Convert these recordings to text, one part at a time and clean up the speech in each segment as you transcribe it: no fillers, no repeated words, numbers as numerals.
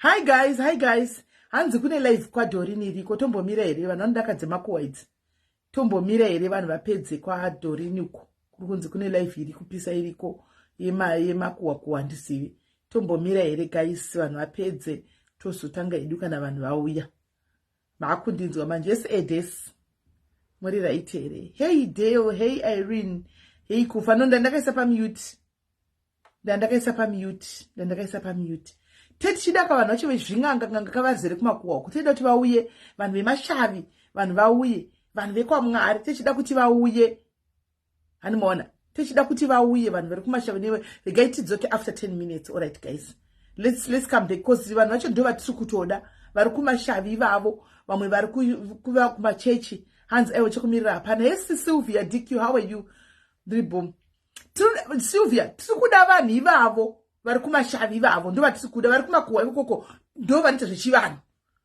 Hi guys, hi guys. Hanzi kune live kwaDorini iriko, tombomira here vanhu vanodakadze makuhwa idzi? Tombomira here vanhu vapedze kwaDorini uko? Kuri kunzi kune live iri kupisa iriko yemakuhwa kuhwa, handisivi. Tombomira here guys, vanhu vapedze, tozotanga hedu kana vanhu vauya. Maakundinzwa manje? Yes, Edes. Muri right here? Hey Dale, hey Irene, hey Kufa. No, ndandakaisa pamute. Ndandakaisa pamute, ndandakaisa pamute. Tetichidaka vanhu vacho vezving'anga ng'anga kavazere kumakuhwa uko. Tinoda kuti vauye vanhu vemashavi, vanhu vauye, vanhu vekwaMwari, tichida kuti vauye. Hanimaona, tichida kuti vauye vanhu vari kumashavi newe. Regai tidzoke after 10 minutes. All right guys, let's come back because vanhu vacho ndo vatiri kutoda, vari kumashavi ivavo, vamwe vari kuva kumachechi. Hanzi aiwa, chekumirira hapana. Yes, Sylvia DQ, how are you? Ndiri bom. Sylvia, tiri kuda vanhu ivavo vari kumashavi ivavo, ndo vatiri kuda, vari kumakuhwa ikokoko, ndo vanoita zvechivanhu.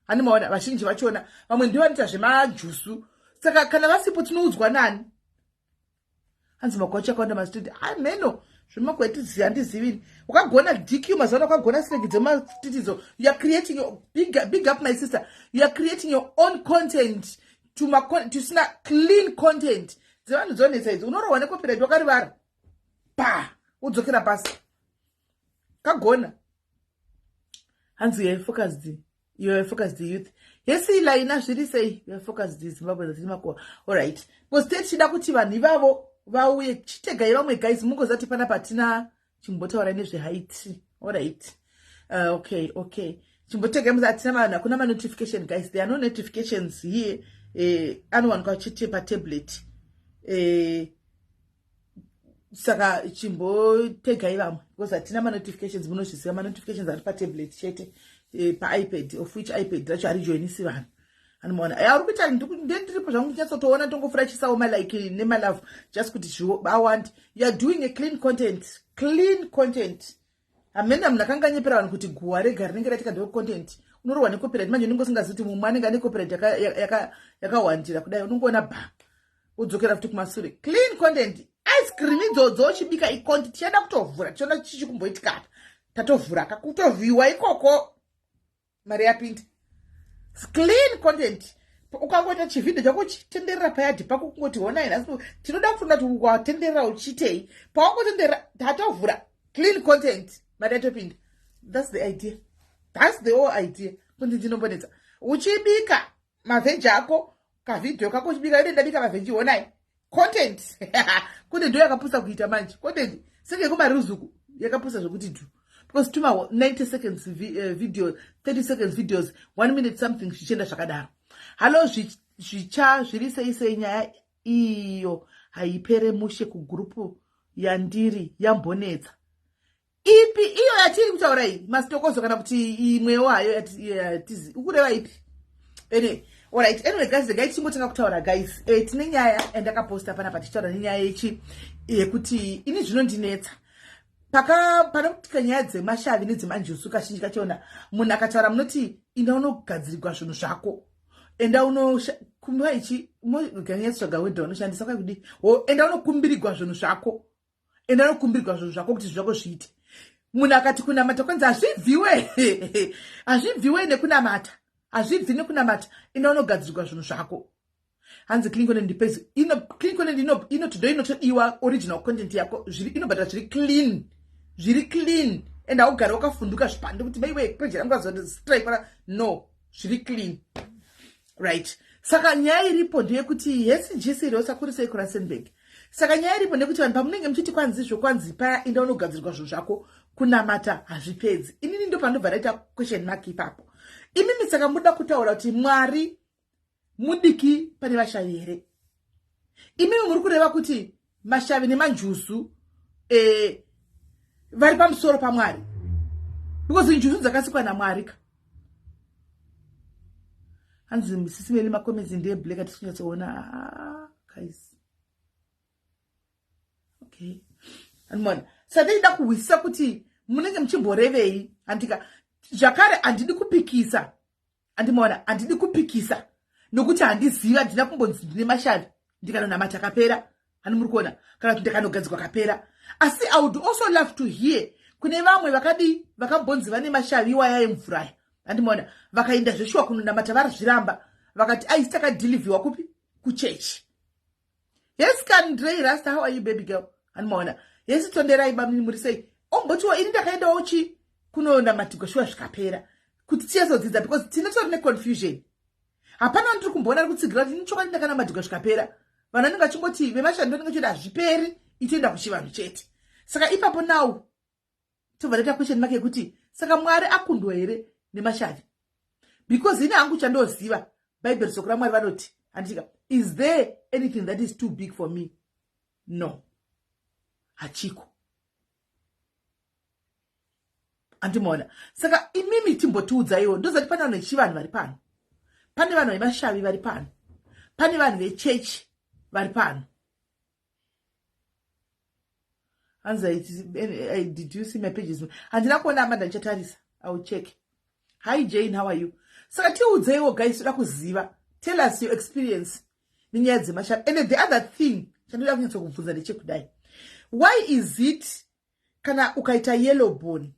Hanimaona, vazhinji vachona vamwe ndo vanoita zvemajusu. Saka kana vasipo tinoudzwa nani? Hanzi makuhwa chakawanda mastreet ameno zvemakuhwa etizivi handizivini. Wakagona DQ, mazuva ano wakagona slang dzemastreet. You are creating your big, big up my sister, you are creating your own content tusina clean content dzevanhu dzonetsa idzi. Unorohwa necopyright, wakarivara pa udzokera pasi. Kagona. Hanzi you are focused, you are focused youth. Yes, Laina, zviri sei? You are focused Zimbabwe dzatiri makuhwa. Alright, because tichida kuti vanhu ivavo vauye. Chitegai vamwe guys, mungozati pana patina chimbotaura nezvehaiti. Alright, okay, chimbotegai muzi hatina vanhu, hakuna manotification guys, there are no notifications here. Anowanikwa chete patablet. Saka chimbotegai vamwe because hatina manotifications. Munozviziva, manotifications ari patablet chete, paipad, of which iPad racho harijoinisi vanhu. Anomaona uri kuita ndendiripo zvangu, ndinyatsotoona tongofurachisawo malike nemalove just kuti awandi. You are doing a clean content, clean content. Hamena munhu akanganyepera vanhu kuti guhwa rega rinenge raitika ndo content. Unorohwa necopyright manje, unenge usingazivi kuti mumwe anenge ane copyright yakawandira kudai. Unongoona ba udzokera futi kumasure. Clean content, ice cream idzodzo uchibika icontent. Tichada kutovhura tichiona chichi kumboitika apa. Tatovhura kakutovhiwa ikoko, mari yapinda. Clean content, ukangoita chivhidhio chako uchitenderera payadhi pako, kungoti honai nhasi tinoda kutoona kuti watenderera uchiitei. Pawangotenderera, tatovhura, clean content, mari yatopinda. That's the idea, that's the whole idea. Content inombonetsa. Uchibika mavheji ako, kavhidhio kako uchibika, ide ndabika mavheji, honai, content. Kune ndo yakapusa kuita manje content senge kumaruzuku yakapusa zvokuti dhu, because tuma 90 seconds video, 30 seconds videos, 1 minute something, zvichienda zvakadaro. Hallo, zvicha zviri sei sei? Nyaya iyo haipere mushe kugurupu yandiri yambonetsa. Ipi iyo yatiri kutaura iyi, masitokozo, kana kuti imwewo hayo yatizi ukureva ipi? Anyway, alright, anyway guys, regai tichingotanga kutaura guys. Tine nyaya yandakaposta panapa tichitaura nenyaya yechi yekuti ini zvinondinetsa paka panokutika nyaya dzemashavi nedzemanjusu. Kazhinji kachona munhu akataura munoti enda unogadzirirwa zvinhu zvako, enda unokumba ichi ganyatsvaga wedha unoshandisa kwai kudii, enda unokumbirigwa zvinhu zvako, enda unokumbirigwa zvinhu zvako kuti zvako zviite. Munhu akati kunamata kwanzi hazvibviwe, hazvibviwe nekunamata, hazvibvi nekunamata, enda unogadzirirwa zvinhu zvako. Hanzi clean content ndipezi ino clean content inoti ndo inotodiwa, original content yako inobhadhara zviri clean, zviri clean, and haugari wakafunduka zvipande kuti maiwe page rangu razostrike. No, zviri clean, right? Saka nyaya iripo ndeyekuti hesi gc rosakuri sei kuRustenburg. Saka nyaya iripo ndekuti vanhu pamunenge muchiti kwanzizvo kwanzi paya enda unogadzirwa zvinhu zvako, kunamata hazvipedzi, inini ndo pandobva raita question mark ipapo. Imimi saka muda kutaura kuti Mwari mudiki pane vashavi here? Imimi muri kureva kuti mashavi nemanjuzu vari pamusoro paMwari? Because njuzu dzakasikwa naMwari ka. Hanzi sisimeli macomments ndeyeblack, hatisi kunyatsoona. Ah, guys, okay, andimona. Saka ndinoda kuhwisisa kuti munenge muchimborevei. Handika zvakare handidi kupikisa, andimaona, handidi kupikisa nokuti handizivi, handina kumbonzi ndine mashavi ndikanonamata kapera. Hani muri kuona, kana kuti ndikanogadzirwa kapera. Asi I would also love to hear kune vamwe vakadii vakambonzi vane mashavi iwaya emvuraya. Handimaona vakaenda zveshuwa kunonamata, varizviramba, vakati aisi takadhilivhiwa kupi? Kuchechi. Yes, kandrei rasta, how are you, baby girl? Handimaona. Yes, tonderai bamini, muri sei? Ombotiwo ini ndakaendawo chi kunonamatigwa shuwa zvikapera, kuti tiyazodzidza, because tine tori neconfusion. Hapana ndiri kumboona ari kutsigira kuti ini chokwadi ndakanamatigwa zvikapera. Vanhu vanenge vachingoti vemashandi vanenge vachiti hazviperi, itoenda kuchivanhu chete. Saka ipapo now tobva taita question mark yekuti saka Mwari akundwa here nemashavi? Because ini hangu chandoziva, Bhaibheri, soko raMwari vanoti, handitika, "Is there anything that is too big for me?" No, hachiko. Andimaona. Saka imimi timbotiudzaiwo. Ndozati pane vanhu vechivanhu vari pano, pane vanhu vemashavi vari pano, pane vanhu vechechi vari pano. Hanzi, "Did you see my pages?" Handina kuona, Amanda, ndichatarisa. I will check. Hi Jane, how are you? Saka tiudzeiwo guys, toda kuziva. Tell us your experience nenyaya dzemashavi. And the other thing chandoda kunyatsokubvunza ndechekudai: why is it kana ukaita yellow bone,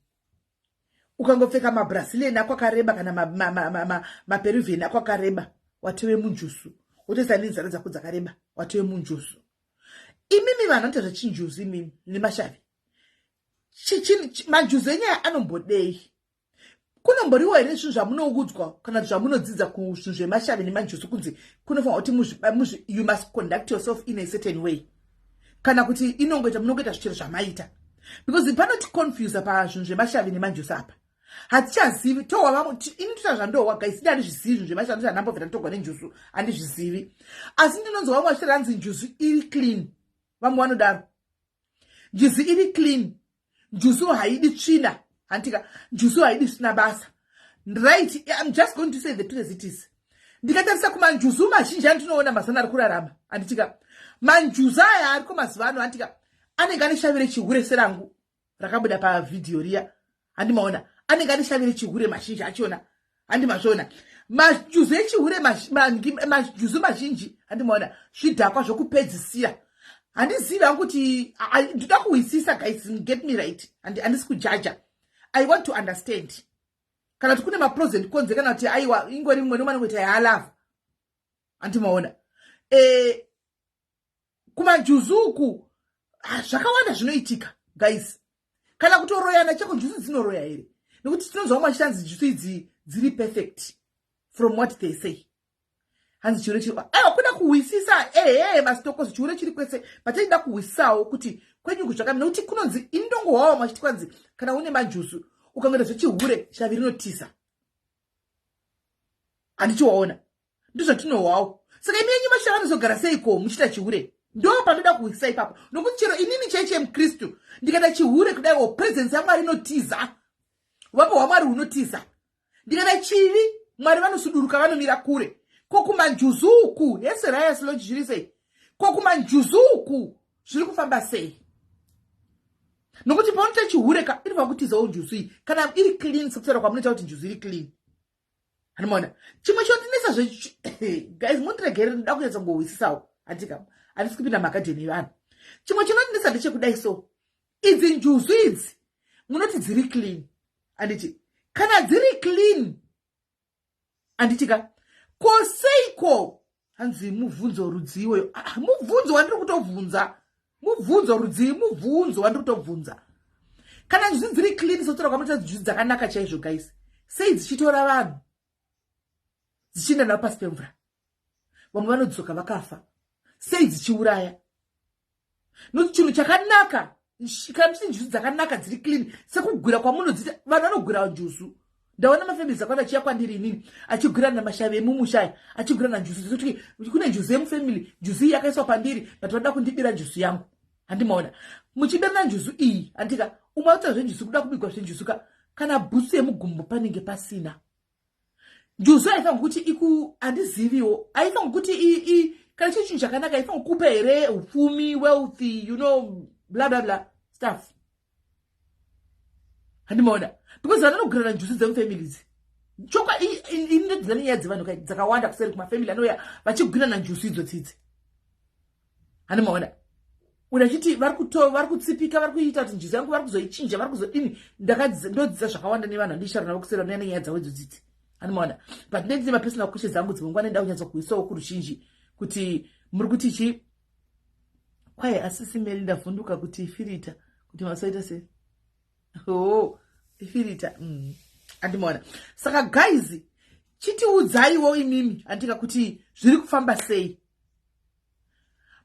ukangopfeka mabrazilian ako akareba kana maperuvian ako akareba, watove munjusu? Wotoisa nenzara dzako dzakareba, watove munjusu? Imimi vanhu vanoita zvechinjuzu, imimi nemashavi, manjuzu enyaya anombodei? Kunomboriwa here zvinhu zvamunoudzwa kana kuti zvamunodzidza kuzvinhu zvemashavi nemanjuzu, kunzi kunofanira kuti you must conduct yourself in a certain way, kana kuti inongoita munongoita zvichero zvamaita? Because panoticonfusa pazvinhu zvemashavi nemanjuzu apa, hatichazivi. Tohwa vamwe, ini toita zvandohwa guys, ini handizvizivi zvinhu zvemashavi, ndandambobvira nditogwa nenjuzu, handizvizivi. Asi ndinonzwa vamwe vachiti ranzi njuzu iri clean. Vamwe vanodaro, njuzu iri clean, njuzu haidi tsvina, handitika? Njuzu haidi zvisina basa, right? I'm just going to say the truth as it is. Ndikatarisa kumanjuzu mazhinji andinoona mazana ari kurarama, handitika, manjuzu aya ariko mazuva ano, handitika, anenge ane shavi rechihure serangu rakabuda pavhidhiyo riya. Handimaona, anenge ane shavi rechihure mazhinji achona. Handimazviona majuzu echihure, majuzu mazhinji, handimaona, zvidhakwa zvokupedzisira. Handizivi hangu kuti ndoda kuhwisisa. Guys, get me right, handisi kujaja. I want to understand kana kuti kune mapros and cons, kana kuti aiwa, ingori mumwe nomwe anongoita yaalavha. Handimaona kumanjuzu uku zvakawanda zvinoitika guys. Kana kutoroyana cheko, njuzu dzinoroya here? Nekuti tinonzwa vamwe vachinzi njuzu idzi dziri perfect, from what they say. Hanzi chihure chiri, aiwa, kuda kuhwisisa. Ehe, masitokosi, chihure chiri kwese, but tichida kuhwisisawo kuti kwenyuku zvakamira, nekuti kunonzi, indongohwawo machiti kwanzi kana une manjuzu ukangoita zvechihure, shavi rinotiza. Handichiwaona, ndizvatinohwawo. Saka imi yenyu mashava anozogara seiko muchiita chihure? Ndo panoda kuhwisisa ipapo, nokuti chero inini chaiche mukristu, ndikaita chihure kudaiwo, presence yaMwari inotiza, uvapo hwaMwari hunotiza. Ndikaita chivi, Mwari vanosuduruka, vanomira kure. Ko kumanjuzu uku, hese rayas lodge, zviri sei? Ko kumanjuzu uku zviri kufamba sei? Nokuti paunoita chihure ka, inofanira kutizawo njuzu iyi, kana iri clean, sekutaura kwamunoita kuti njuzu iri clean. Handimaona. Chimwe chondinetsa zve, guys, mundiregerere, ndoda kunyatsa kungohwisisawo, handika? Handisi kupinda makadheni evanhu. Chimwe chinondinetsa ndechekudai so: idzi njuzu idzi munoti dziri clean, handiti? Kana dziri clean, handiti ka, ko seiko? Hanzi mubvunzo rudzi iwoyo? Ah, mubvunzo wandiri kutobvunza, mubvunzo rudzii? Mubvunzo wandiri kutobvunza: kana njuzu dziri clean, sotora kwamunoita njuzu dzakanaka chaizvo guys, sei dzichitora vanhu dzichienda navo pasi pemvura? Vamwe vanodzoka vakafa. Sei dzichiuraya? Nokuti chinhu chakanaka, kana muchiti njuzu dzakanaka, dziri clean, sekugwira kwamunodzita, vanhu vanogwira njuzu. Ndaona mafamilies akawanda achiya kwandiri inini, achigwirana namashavi emumusha aya, achigwirana njuzu, kuti kune njuzu yemufamily, njuzu iyi yakaiswa pandiri, but vanoda kundibira njuzu yangu. Handimaona muchiberana njuzu iyi, handika? Umwe akuita zvenjuzu, kuda kubigwa zvenjuzu ka, kana bhutsu yemugumbo panenge pasina. Njuzu haifaniri kuti iku, handiziviwo, haifaniri kuti, kana chii chinhu chakanaka, haifaniri kupa here upfumi, wealthy, bla bla bla stuff? Handimaona, because vanhu vanogurana njuzu dzemufamilies. Chokwa ini ndodzidza nenyaya dzevanhu dzakawanda kuseri kumafamily, anouya vachigwirana njuzu idzo dzidzi. Handimaona, unachiti vari kutsipika, vari kuita kuti njuzu yangu vari kuzoichinja, vari kuzodini. Ndodzidza zvakawanda nevanhu vandishara navo kuseri, vanouya nenyaya dzavo idzo dzidzi. Anomaona, but ndendine mapersonal questions angu dzimwe nguva nenda kunyatsa kuisawo kuruzhinji kuti muri kuti chi kwai. Asisi Meri, ndavhunduka kuti ifirita kuti masoita sei. Oh, ifirita. Andimaona. Saka guys, chitiudzaiwo imimi, andika, kuti zviri kufamba sei.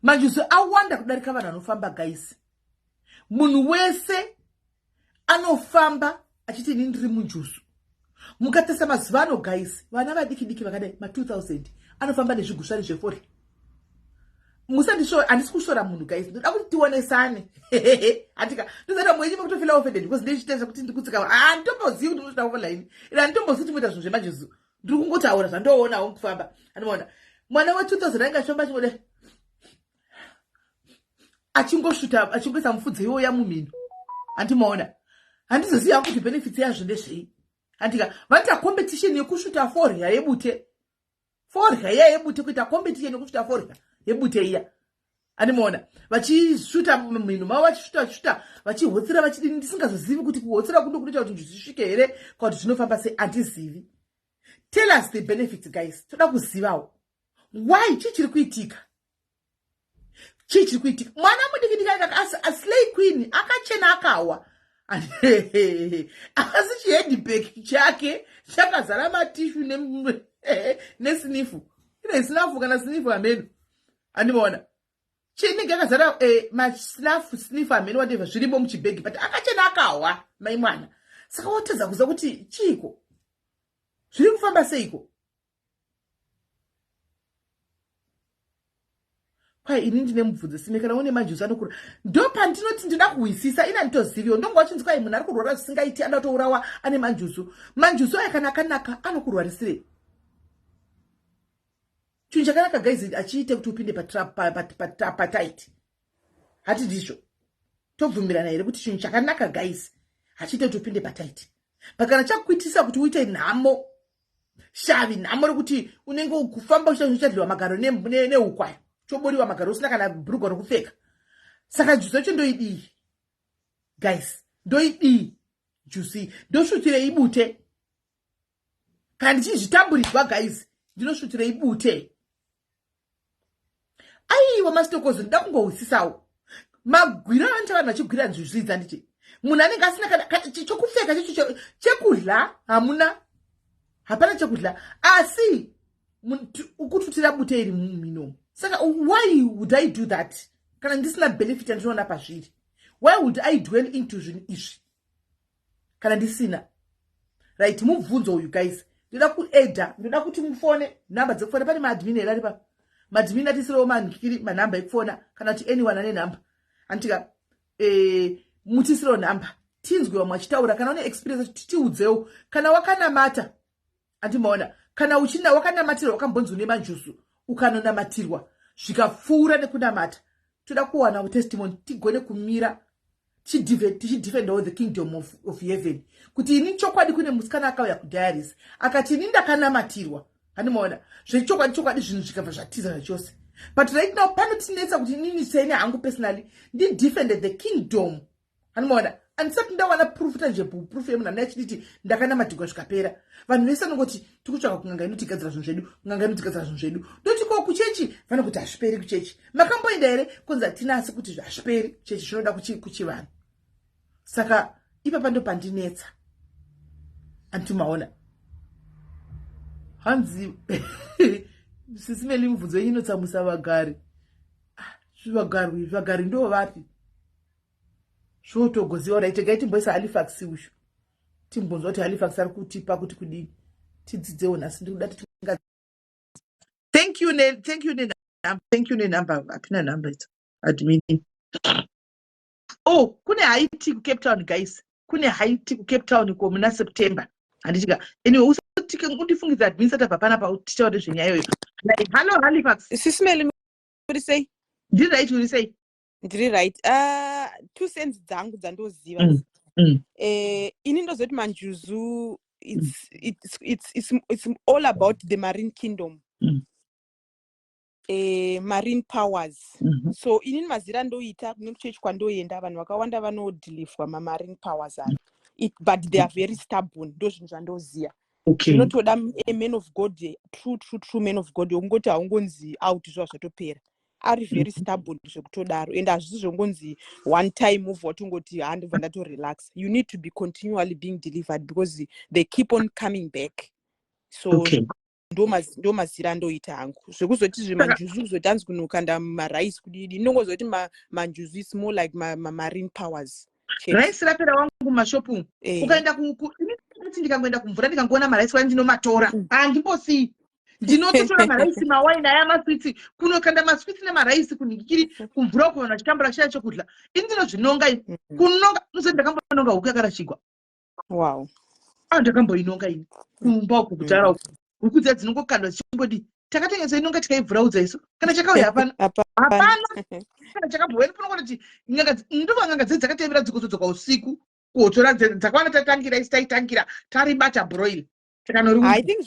Manjuzu awanda kudarika vanhu vanofamba, guys. Munhu wese anofamba achiti ini ndiri munjuzu. Mukatesa mazuva ano, guys, vana vadiki diki vakadai ma2000 anofamba nezvigusvari zvefodya. Musandisvora, handisi kusvora munhu, guys. Ndoda kuti tionesane, handika? Ndozata mwenyu mekutofila offended because ndichitesa kuti ndikutsika. Handitombozivi kuti munotoda kufola ini, ine handitombozivi kuti muita zvinhu zvemanjuzu. Ndiri kungotaura zvandoonawo kufamba. Andimaona mwana we2000 ainge achifamba achingodai, achingosvuta, achingoisa mufudze iwoya mumhino. Handimaona, handizozivi hangu kuti benefits yazvo ndezvei, handika? Vanoita competition yekusvuta forya yebute, forya iya yebute, kuita competition yekusvuta forya yebute iya. Andimaona vachisvuta mumhino mavo, vachisvuta, vachisvuta, vachihotsera, vachidini. Ndisingazozivi kuti kuhotsera kundo kunoita kuti njuzu zvisvike here kana kuti zvinofamba sei, handizivi. Tell us the benefits, guys. Toda kuzivawo why. Chii chiri kuitika? Chii chiri kuitika? Mwana mudiki diki aslay queen akachena, akawa, asi chihandbag chake chakazara matissue nesnuff. Ine snuff kana sniff, hameno. Andimaona chinenge akazara masnuff, sniff, hameno, whatever zvirimo muchibhegi, but akachena, akawa mai mwana. Saka wotadza kuziva kuti chiiko zviri kufamba seiko. Kwai ini ndine mubvunzo sime, kana une manjuzu anokura, ndo pandinoti ndinoda kuhwisisa. Ina nditoziviwo, ndonga wachinzi kwai munhu ari kurwara zvisingaiti, anoda kutourawa, ane manjuzu. Manjuzu aya kana akanaka anokurwarisirei? Chinhu chakanaka, guys, achiite kuti upinde patight. Hati ndizvo tobvumirana here kuti chinhu chakanaka, guys, hachiite kuti upinde patight? Pakana chakuitisa kuti uite nhamo, shavi, nhamo rekuti unenge kufamba uchadliwa magaro neukwaya, choboriwa magaro, usina kana bhurugwa rokupfeka. Saka njuzu yacho ndoidii, guys? Ndoidii njuzu? Ndosvutirei bute kana ndichizvitamburirwa? Guys, ndinosvutirei bute? Aiwa, masitokozo, ndida kungohwisisawo magwiro avanoita vanhu vachigwira njuzu idzi. Handiti munhu anenge asina kana chokupfeka, chacho chekudya hamuna, hapana chekudya, asi ukututira bute iri muminomo. Saka why would I do that kana ndisina benefit yandinoona pazviri? Why would I dwell into zvinhu izvi kana ndisina? Right, mubvunzo uyu, guys. Ndoda kuedha, ndoda kuti mufone. Nhamba dzekufona pane maadmin here? Ari pa maadmin, atisirewo mankiri manhamba ekufona, kana kuti anyone ane nhamba, anditika mutisirewo nhamba, tinzwe vamwe vachitaura. Kana une experience, tiudzewo. Kana wakanamata, andimaona, kana uchina wakanamatirwa, wakambonzi une manjuzu, ukanonamatirwa zvikapfuura nekunamata, toda kuwana testimony, tigone kumira tichidefendawo the kingdom of heaven. Kuti ini chokwadi kune musikana akauya kudiaries akati, "Ini ndakanamatirwa," handimaona, zvechokwadi chokwadi zvinhu zvikabva zvatiza zvachose. But right now panotinetsa kuti inini seni hangu personally ndidefende the kingdom, handimaona, handisati ndawana proof, tangible proof yemunhu ane achiditi ndakanamatirwa zvikapera. Vanhu vese vanongoti tikutsvaka kun'anga inotigadzira zvinhu zvedu, kun'anga inotigadzira zvinhu zvedu. Ndoti ko kuchechi? Vanokuti hazviperi kuchechi. Makamboenda here? Kunzi hatina, asi kuti hazviperi chechi, zvinoda kuchivanhu. Saka ipapa ndo pandinetsa. Antimaona, hanzi sisimeli, mibvunzo yenyu inotsamusa vagari. Ah, vagari, vagari ndo vapi? Zvotogoziva. Right, regai timboisa Halifax uyu, timbonzwa kuti Halifax ari kutipa kuti kudini, tidzidzewo nhasi. Ndikuda kuti thank you ne, thank you nenhamba, thank you nenhamba. Hapina nhamba idzo, admin. Oh, kune high tea kuCape Town, guys. Kune high tea kuCape Town ko muna September, handitika? Anyway, usatike undifungidza, admin, satabva panapa tichaura nezvenyaya iyoyo. Hallo, Halifax. Sisimeli, uri sei? Ndiri right, uri sei? Ndiri right. 2 cents dzangu dzandoziva. Ini ndozoti manjuzu it's all about the marine kingdom, marine powers. So inini mazira andoita kune kuchechi kwandoenda, vanhu vakawanda vanodhilivhwa mamarine powers aya, but they are very stubborn. Ndo zvinhu zvandoziva. Zvinotoda a man of God, true, true, true man of God, wekungoti haungonzi out zviva zvatopera. Ari very stubborn zvekutodaro, and hazvisi zvongonzi one time move watongoti, "Ha, ndobva ndatorelax." You need to be continually being delivered because they keep on coming back. So ndo mazira andoita hangu. Zvekuzoti zvemanjuzu, kuzoti hanzi kunokanda maraisi kudidi, ndinongozoti manjuzu is more like marine powers chete. Raisi rapera wangu mumashopu umu. Ukaenda inini ndikangoenda kumvura, ndikangoona maraisi wani, ndinomatora. Handimbosii, ndinototora maraisi, mawaini aya, maswitsi, kunokanda maswitsi nemaraisi kunhikiri kumvura uko vanhu vachitambura chaya chokudya. Ini ndinozvinonga ini. Kunonga unozoti ndakambononga huku yakarashigwa. Ah, ndakamboinonga ini kumba uku kudhara uku. Huku dziya dzinongokandwa dzichingodi, takatonyatsoinonga, tikaibvuraudza isu. Kana chakauya hapana. Hapana. Hapana kana chakambouya. Panongona kuti n'anga ndova n'anga dzedu dzakatevera, dzikuzodzoka usiku kotora dzakawana tatangira isi, taitangira taribata broiler. I think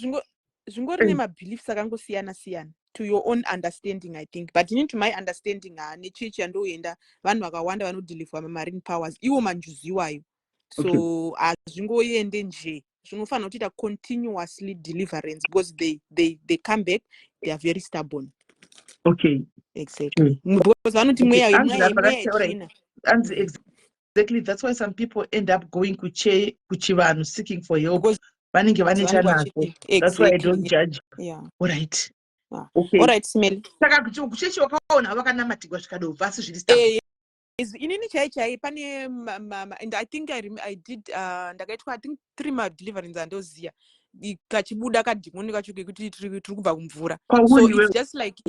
zvingori nemabeliefs akangosiyana siyana to your own understanding, I think. But ini, to my understanding, ha, nechechi yandoenda, vanhu vakawanda vanodeliverwa mamarine powers iwo, manjuzu iwayo. So hazvingoende nje, zvinofanira kutoita continuously deliverance because they come back, they are very stubborn. Exactly, because vanoti mweya Hanzi mweya apa mweya rakataura yetsvina. Hanzi exactly, that's why some people end up going kuche kuchivanhu seeking for help. Because vanenge vaneta vanenge nazvo. That's why I don't judge. Alright. Okay. Alright, Simeli. Saka kuchechi wakaona vakanamatirwa zvikadobva, asi zviri stubborn. Inini chai chai pane and I think I did, ndakaitwa, I think, three madeliverance andoziya. Kachibuda kadhimoni kacho kekuti tiri kubva kumvura. So Kwauri it's iwewe. just like,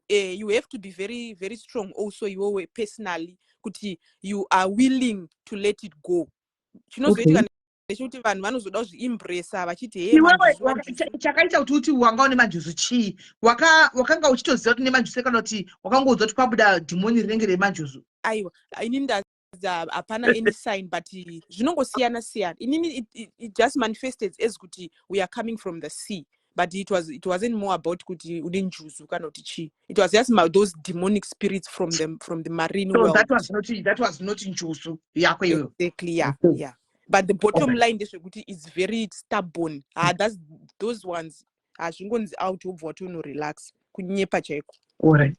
you have to be very, very strong also iwewe personally, kuti you are willing to let it go. Chinozoitika ndechekuti vanhu vanozoda kuzviimbresa vachiti, "He, Iwewe manjuzu, manjuzu." Chakaita kuti uti wanga une manjuzu chii? Wakanga uchitoziva kuti nemanjuzu, kana kuti wakangoudzwa kuti kwabuda dhimoni rinenge remanjuzu? Aiwa, inini hapana any sign, but zvinongosiyana siyana. Inini it just manifested as kuti we are coming from the sea, but it wasn't more about kuti une njuzu kana kuti chii. It was just those demonic spirits from the marine So world. that was not njuzu yako iyoyo. Exactly, yeah. Yeah, but the bottom line ndezvekuti it's very stubborn. Ah, that's those ones, hazvingonzi out wobva watonorelax, kunyepa chaiko. Alright.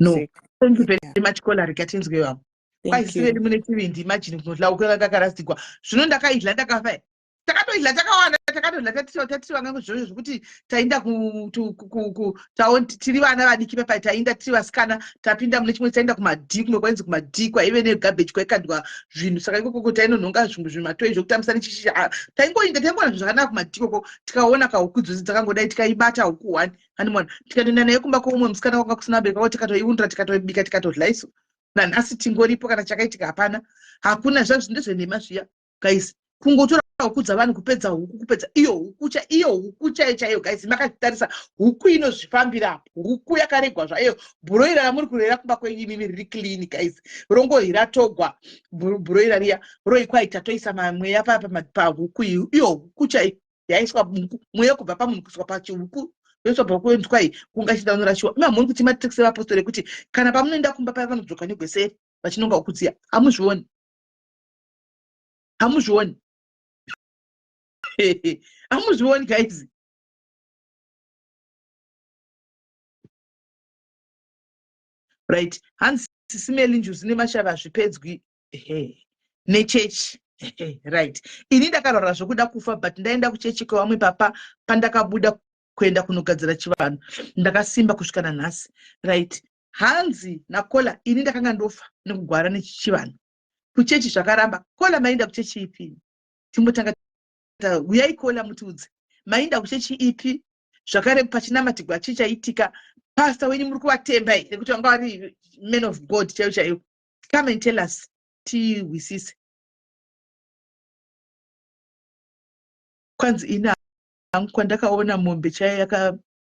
No. Exactly. Thank you very much, Kola. Rega tinzwe vamwe. Thank Kwaisi you. vedu mune chivindi. Imagine kunodla huku yakakarastigwa. Zvino ndakaidla ndakafa. Takatoidla takawanda, takatodla tatiri vanga zvozvo zvekuti tainda tiri vana vadiki pepai, tainda tiri vasikana, tapinda mune chimwe, tainda kumadhi, kumwe kwainzi kumadhi kwaive negarbage, kwaikandwa zvinhu. Saka ikokoko tainonhonga zvimwe zvimatoi zvekutambisa nechichi. Taingoinda, taingoona zvinhu zvakanaka kumadhi ikoko. Tikaona kahuku dzose dzakangodai, tikaibata huku one, hanimona, tikatoenda naye kumba kweumwe musikana kwanga kusina vabereki vavo, tikatoiundura, tikatoibika, tikatodla isu. Nanhasi tingoripo, kana chakaitika hapana, hakuna. Zvazvo ndezvenhema zviya, guys. Kungotora huku dzavanhu, kupedza huku, kupedza iyo huku cha iyo huku chaiyo chaiyo. Guys, makatarisa huku inozvifambira, huku yakaregwa zvayo. Broiler ramuri kurera kumba kwenyu imimi riri clean, guys, rongohi ratogwa broiler riya, roikwai tatoisa mamweya pahuku iyi. Iyo huku chaiyo yaiswa mweya kubva pamunhu kuiswa pachihuku, yoiswa pakuendwai kungachida unorashiwa. Imi hamuni kuti matricks evapostori ekuti kana pamunoenda kumba paya vanodzoka negweseri vachinonga huku dziya. Hamuzvioni, hamuzvioni, hamuzvioni, guys. Right, hanzi sisimeli, njuzu nemashava hazvipedzwi he nechechi. Right, ini ndakarwara zvokuda kufa, but ndaenda kuchechi kwevamwe papa. Pandakabuda kuenda kunogadzira chivanhu, ndakasimba kusvika nanhasi. Right, hanzi nakola, ini ndakanga ndofa nekugwara nechivanhu, kuchechi zvakaramba. Kola, mainda kuchechi ipi? Timbotanga, uyai kola, mutiudze mainda kuchechi ipi. Zvakare pachinamatigwa chichaitika, pastor wenyu muri kuvatemba here kuti vanga vari man of God chaivo chaivo? Come and tell us, tihwisise. Kwanzi ini hangu kwandakaona mombe chaiyo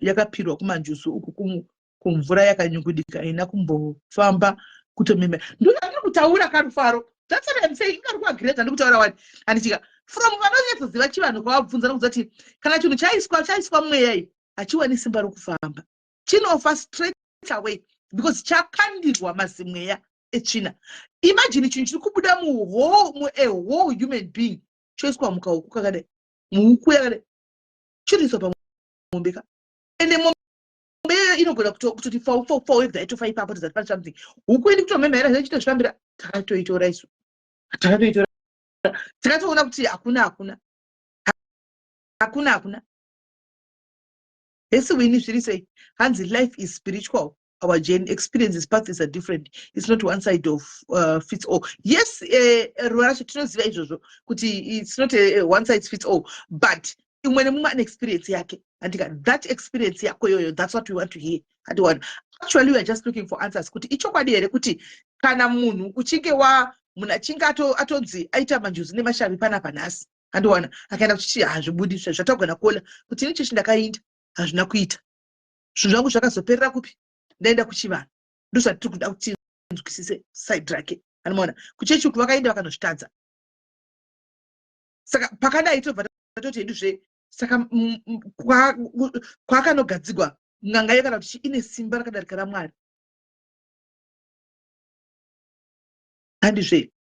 yakapirwa kumanjuzu uku kumvura, yakanyungudika, haina kumbofamba kutomema. Ndozvandiri kutaura karufaro. That's what I'm saying. Ingari kuagreda ndikutaura wani, handichika from vanonyatsoziva chivanhu, kwavabvunza nokudza kuti kana chinhu chaiswa chaiswa mweya iyi, hachiwani simba rokufamba, chinofa straight away because chakandirwa mazimweya etsvina. Imagine chinhu chiri kubuda muwhole human being choiswa mukahuku kakadai, muhuku yakadai. Chinoiswa pamombe ka. Ende mombe iyoyo inogona kutoti fau fau fau yobva yatofa ipapo tozati pane something. Huku ini kutomhemhaira zvacho takatoitora isu. Takatoitora. Takatoona kuti hakuna hakuna. Hakuna hakuna. Hesi wini zviri sei? Hanzi life is spiritual. Our journey experiences paths are different. It's not one side of fits all. Yes, ruva racho tinoziva izvozvo kuti it's not a one size fits all, but imwe nemumwe ane experience yake. Andika that experience yako iyoyo, that's what we want to hear. Andiwana. Actually we are just looking for answers kuti ichokwadi here kuti kana munhu uchinge wa munhu achinge atonzi aita manjuzu nemashavi panapa nhasi andiwana akaenda kuchichi hazvibudi zvatagona kuona kuti ini chechi ndakainda hazvina kuita zvinhu zvangu zvakazoperera kupi ndaenda kuchivanhu ndozvatiri kuda kuti tinzwisise side rake anomaona kuchechi uku vakaenda vakanozvitadza saka pakadai tobva tatoti hedu zve saka kwakanogadzigwa n'anga iyo kana kuti ine simba rakadarika ramwari handizve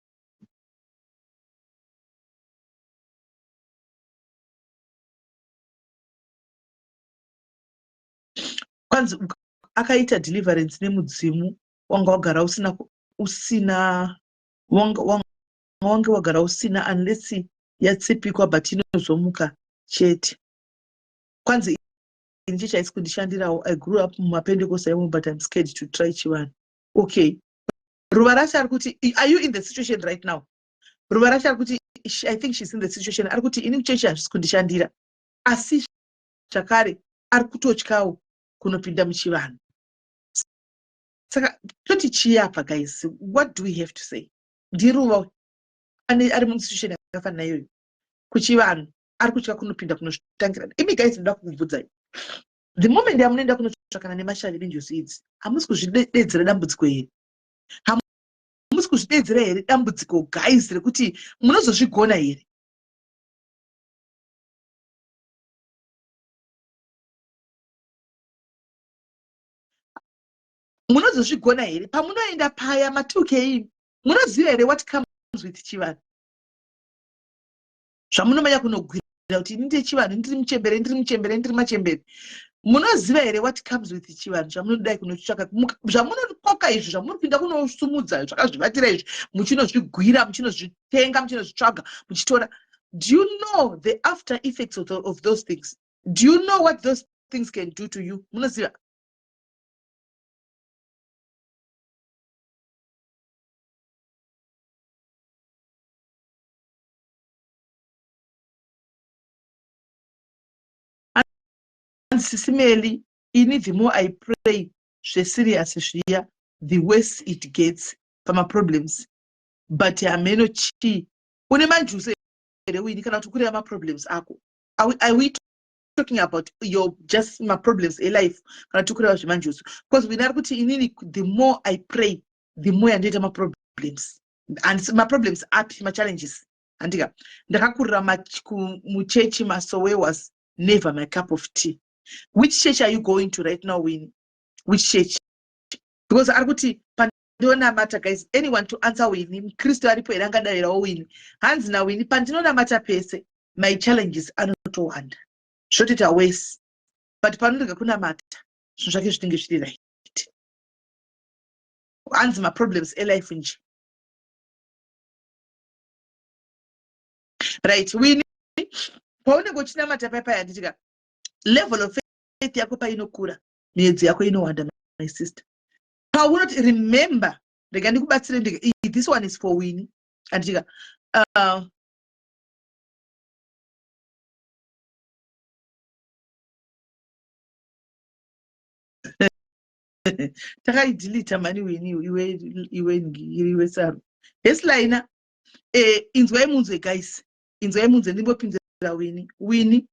kwanzi akaita deliverance nemudzimu wanga wagara usina usina wanga wange wagara usina unless yatsipikwa but inozomuka chete kwanzi ini chechi haisi kundishandirawo i grew up mumapendekosta imomo but im scared to try chivanhu okay ruva racho ari kuti are you in the situation right now ruva racho ari kuti i think shes in the situation ari kuti ini kuchechi hazvisi kundishandira asi zvakare ari kutotyawo kunopinda muchivanhu saka toti chii apa guys what do we have to say ndiruva ari musituation yakafanana iyoyo kuchivanhu ari kutya kunopinda kunozvitangira imi guys ndoda kukubvudzai the moment yamunoenda kunotsvakana nemashavi nenjuzu idzi hamusi kuzvidedzera dambudziko here hamusi kuzvidedzera here dambudziko guys rekuti munozozvigona here munozozvigona here pamunoenda paya ma2k munoziva here what comes with chivanhu zvamunomanya kunogwira kuti ini ndechivanhu ndiri muchembere ndiri muchembere ndiri machembere munoziva here what comes with chivanhu zvamunodai kunotsvaka zvamunokoka izvi zvamuri kuinda kunosumudza zvakazvibatira izvi muchinozvigwira muchinozvitenga muchinozvitsvaga muchitora do you know the after effects of, the, of those things do you know what those things can do to you munoziva Sisimeli ini the more I pray zveserious zviya the worse it gets pamaproblems but hameno chii une manjuso here wini kana kuti kureva maproblems ako are we talking about your just maproblems elife kana kuti kureva zvemanjuso because wini ari kuti inini the more I pray the more yandoita maproblems and maproblems api machallenges handika ndakakurira muchechi masowe was never my cup of tea which church are you going to right now wini which church because ari kuti pandinonamata guys anyone to answer wini mukristu aripo here angadavirawo wini hanzi nawini pandinonamata pese my challenges anotowanda zvotoita worse but panorega kunamata zvinhu zvake zvinenge zviri right hanzi maproblems elife nje right wini paunenge uchinamata paya paya handitika level of faith yako painokura miedzo yako inowanda my sister paunoti remember rega ndikubatsire ndika this one is for wini handitika takaidhilita mani wini iwe iwe iwe saru heslaina eh, inzwai munzwe guys inzwai munzwe ndimbopinzira wini wini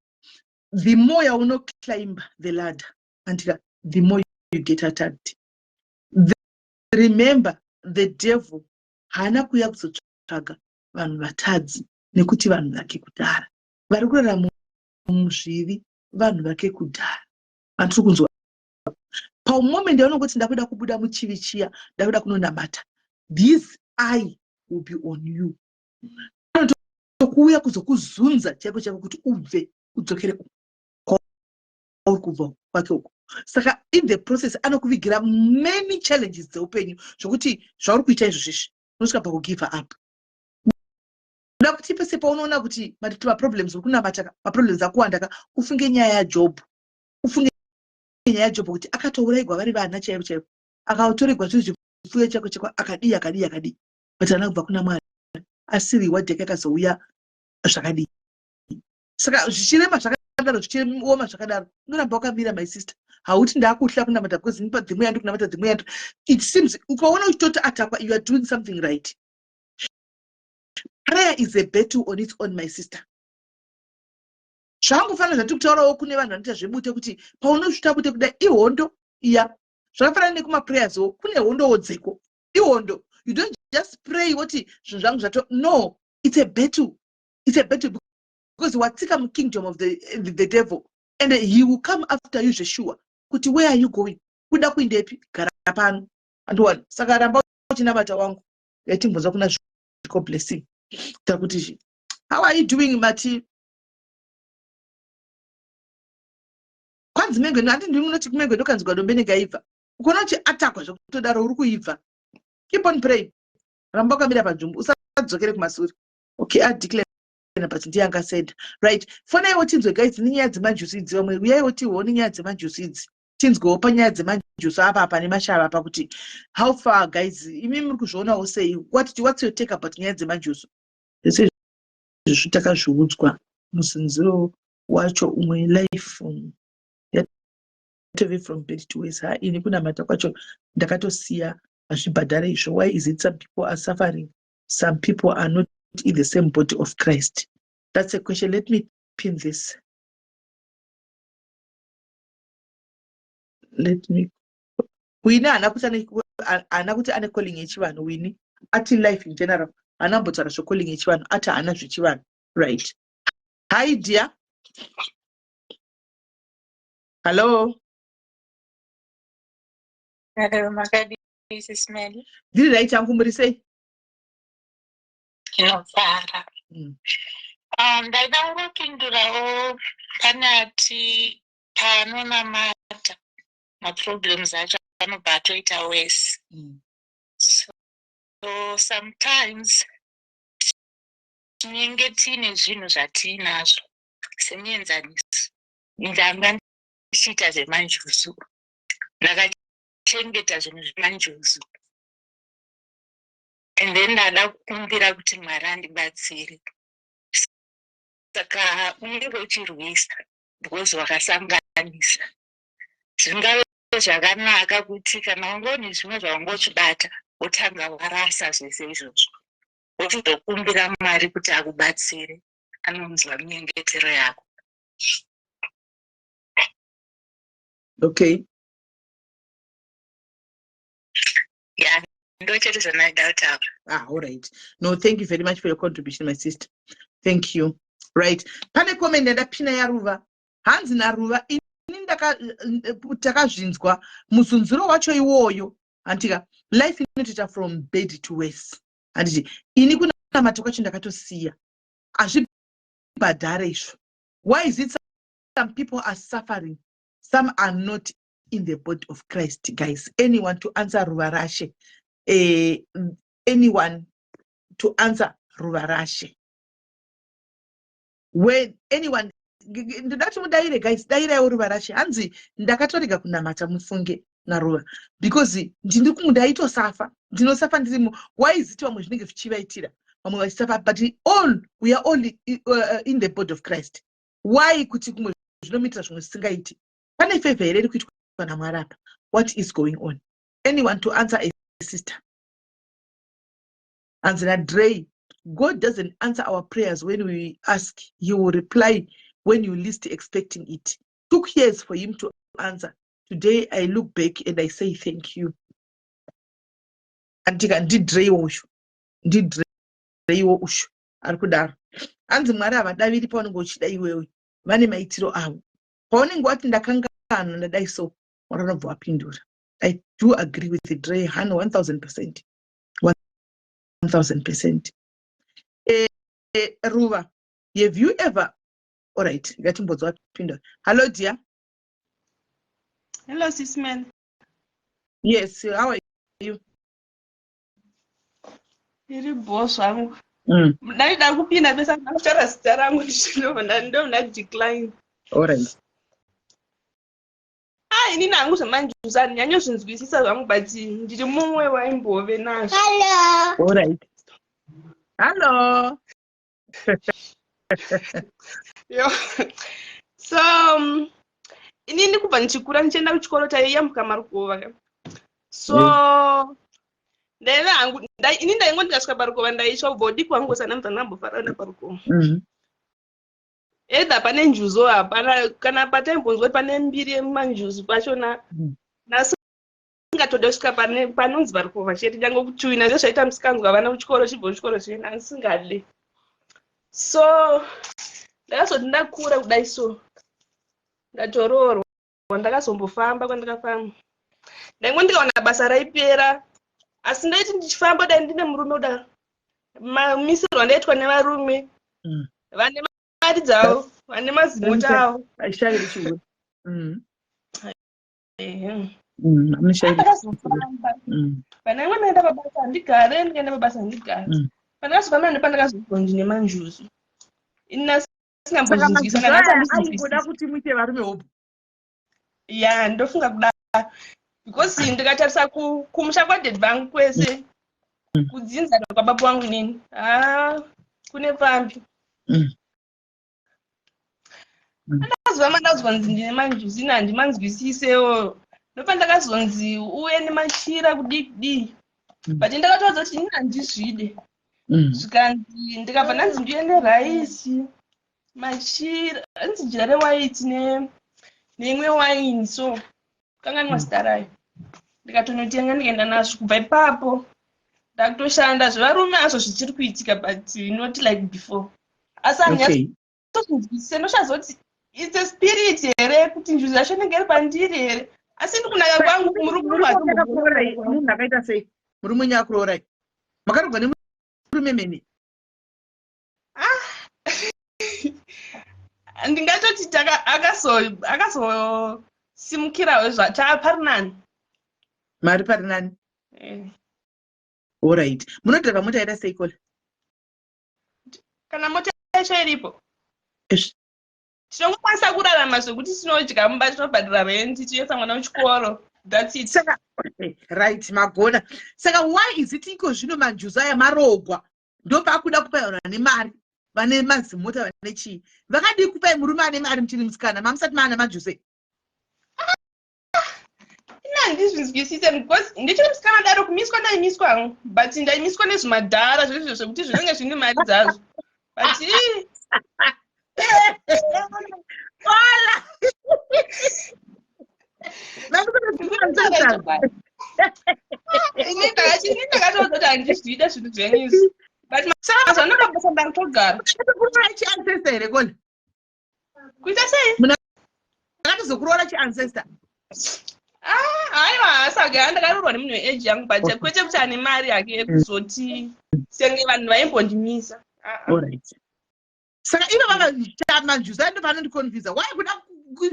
the more yaunoclimb the ladder andika the more you get attacked the, remember the devil haana kuuya kuzotsvaga vanhu vatadzi nekuti vanhu vake kudhara vari kurarama muzvivi vanhu vake kudhara vandiri kunzwa pamoment yaunongoti ndakuda kubuda muchivi chiya ndakuda kunonamata this eye will be on you anotokuuya kuzokuzunza chaiko chaiko kuti ubve udzokere Kwauri kubva kwake uko. Saka in the process anokuvigira many challenges dzeupenyu, zvokuti zvauri kuita izvo zvezvi unosvika pakugive up. Kuda kuti pese paunoona kuti maproblems uri kunamata, maproblems akuwanda ka, ufunge nyaya yaJob. Ufunge nyaya yaJob kuti akatouraigwa vari vana chaivo chaivo, akatoregwa zviri zvipfuyo chako chako, akadii, akadii, akadii, but haana kubva kuna Mwari. Asi reward yake akazouya zvakadii? Saka zvichirema zvakadaro, zvichioma zvakadaro, unoramba wakamira, my sister. Hauti ndakuhla kunamata because nipa dzimwe yandi kunamata dzimwe yandi. It seems ukaona uchitoti atakwa, you are doing something right. Prayer is a battle on its own, my sister. Zvangofanira zvatiri kutaurawo kune vanhu vanoita zvebute, kuti paunosvita bute kudai, ihondo iya. Zvakafanana nekumaprayers wo, kune hondowo dzeko, ihondo. You don't just pray woti zvinhu zvangu zvato. No, it's a battle. It's a battle because watsika mukingdom of the devil and he will come after you zvesure kuti where are you going, kuda kuindepi, gara pano andiwani. Saka ramba uchinamata wangu. Yatimbonzwa kuna Zviko Blessing takuti, how are you doing, mati? Kwanzi mengwe handi ndimi munoti kumengwe ndokanzwa dombe negaibva. Ukaona kuti atakwa zvekutodaro, uri kuibva. Keep on praying, ramba wakamira panzvimbo, usadzokere kumasure. Okay, adeclare, but ndiye angasenda. Right, fonaiwo tinzwe, guys, nenyaya dzemanjusu idzi. Vamwe uyaiwo tiwo nenyaya dzemanjusu idzi, tinzwewo panyaya dzemanjusu apa apa nemashava apa kuti how far, guys, imi muri kuzvionawo sei? What's your take about nyaya dzemanjusu? Zvese izvozvo takazviudzwa muzinziro wacho. Umwe life yatove from bad to worse. Ha, ini kunamata kwacho ndakatosiya, hazvibhadhare izvo. Why is it some people are suffering, some people are not in the same body of Christ? That's a question. Let me pin this. Let me Wini haana kuti ane calling yechivanhu. Wini ati life in general, haana kumbotaura zvecalling yechivanhu, ati haana zvechivanhu. Right, hi dear, hello. Hello, makadii, Sis Melly? Ndiri right yangu, muri sei? Ndinofara. Ndaida kungopindurawo pane ati paanonamata maproblems acho anobva atoita worse. So sometimes tinenge tiine zvinhu zvatiinazvo. Semuenzaniso, ndanga ndichiita zvemanjuzu, ndakachengeta zvinhu zvemanjuzu and then ndada kukumbira kuti Mwari andibatsire. Saka unenge uchirwisa because wakasanganisa. Zvingave zvakanaka kuti kana wanga une zvimwe zvawanga uchibata, wotanga warasa zvese izvozvo, wochizokumbira Mwari kuti akubatsire. Anonzwa minyengetero yako. Ya, ndo chete zvandaida kutaura. Ah, all right. No, thank you very much for your contribution, my sister. Thank you. Right, pane comment yandapina yaRuva. Hanzi naRuva, ini takazvinzwa muzunzuro wacho iwoyo, handika? Life inotoita from bad to worse, handiti? Ini kunamata kwacho ndakatosiya, hazvibhadhare izvo. Why is it some people are suffering, some are not in the body of Christ? Guys, anyone to answer Ruva Rashe? Anyone to answer Ruva Rashe? When anyone, ndoda kuti mudayire, guys, dayiraiwo Ruva Rashe. Hanzi ndakatorega kunamata, mufunge naRuva, because ndiri ndaitosafa, ndinosafa ndirimo. Why is it vamwe zvinenge zvichivaitira, vamwe vachisafa, but all we are all in the body of Christ? Why kuti kumwe zvinomuitira, zvimwe zvisingaiti? Pane favor here iri kuitwa naMwari apa? What is going on? Anyone to answer a sister? Hanzi naDrey, God doesn't answer our prayers when we ask. He will reply when you least expecting it. Took years for him to answer. Today I look back and I say thank you. Andika ndiDreywo uyu, ndiDreywo uyu ari kudaro. Hanzi Mwari havadaviri paunenge uchida iwewe, vane maitiro avo. Paunenge wati ndakangana, ndadai, so Mwari anobva wapindura. I do agree with Dre han 1000%, 1000%. Ruva, have you ever, alright, ngatimbodza wapindura. Hello dear. Hello, sis man. Yes, how are you? Iri bho zvangu. Ndaida kupinda pesa ndakutaura zita rangu ndinobva ndobva ndadecline. All right. Ah, inini hangu zvemanjuzu handinyanyozvinzwisisa zvangu, but ndiri mumwe waimbove nazvo. All right. Hello. Yo. So inini kubva ndichikura ndichienda kuchikoro taiyambuka marukova ka. So ndaive hangu ini ndaingo ndikasvika parukova ndaitsva kubva udiki hwangu sana mubva ndambofara kuenda parukova. Either pane njuzu hapana, kana pataimbonzwa kuti pane mbiri yemanjuzu pachona nasingatode kusvika pane panonzi parukova chete, nyange kutuina zvezvaita musikanzwa vana kuchikoro chibva kuchikoro chena ndisingade. So ndakazoti ndakura kudai, so ndatoroorwa, ndakazombofamba kwandakafamba, ndaingo ndikawana basa raipera, asi ndaiti ndichifamba dai ndine murume kudaro, mamisirwo andaitwa nevarume vane mari dzavo, vane mazimota avo. Aishaviri chihure. Ehe. Amushaviri. Ndakazofamba pandaingo ndaenda pabasa handigare, ndikaenda pabasa handigare. Pandakazofamba ndopandakazonzwa ndine manjuzu. Ini Saka asingambozvinzwisa manjuzu kana aya asi aingoda kuti muite varume hopo. Ya, ndofunga kudaro because ndikatarisa kumusha kwadaddy vangu kwese, kudzinza kwababa vangu inini, ha, kune pfambi. Ndakazuva mandazonzi ndine manjuzu, ini handimanzwisisewo. Ndopandakazonzi uye nemachira kudii kudii, but ndakatoudza kuti ini handizvide. Zvikanzi ndikabva ndanzi ndiuye neraisi, machira, anzi jira rewhite neimwe waini, so kanganwa zita rayo. Ndikatonotenga, ndikaenda nazvo. Kubva ipapo ndakutoshanda. Zvevarume azvo zvichiri kuitika, but not like before, asi handinyatsozinzwisise. Ndochazoti it's a spirit here, kuti njuzu yacho inenge iri pandiri here? Asi ndikunaka kwangu murume. Murume wakakurorai munhu akaita sei? Murume wenyu akurorai, makarogwa nemurume mene? Ndingatoti akazosimukirawo pari nani. Mari pari nani. Eh. Alright, munodhiraivha mota yaita sei, Kola? Kana mota yacho iripo, tinongokwanisa kurarama zvekuti tinodya mumba, tinobhadhira rent, tiisa mwana kuchikoro, that's it. Saka okay, right, magona. Saka why is it iko zvino manjuzu aya marogwa ndopakuda kupai vanhu vane mari, vane mazimota, vane chii? Vakadii kupai murume ane mari muchiri musikana, mamusati maana manjuzu? Ina handizvinzwisise because ndichiri musikana daro kumiswa ndaimiswa hangu, but ndaimiswa nezvimadhara zvezvo zvekuti zvinenge zvine mari dzazvo, but ii, Wala! Ini ndakatoudza kuti handizvide zvinhu zvenyu izvi, but mazuva ano pabasa ndakutogara. Kuroora chiancestor here, Kola? Kuita sei? Akatozokuroora chiancestor? Ah, haiwa, saka ndakaroorwa nemunhu weage yangu, but kwete kuti ane mari yake yekuzoti senge vanhu vaimbondimisa. Ah, ah. Alright, saka ivo vava manjuzu ando panondiconfusa, why kuda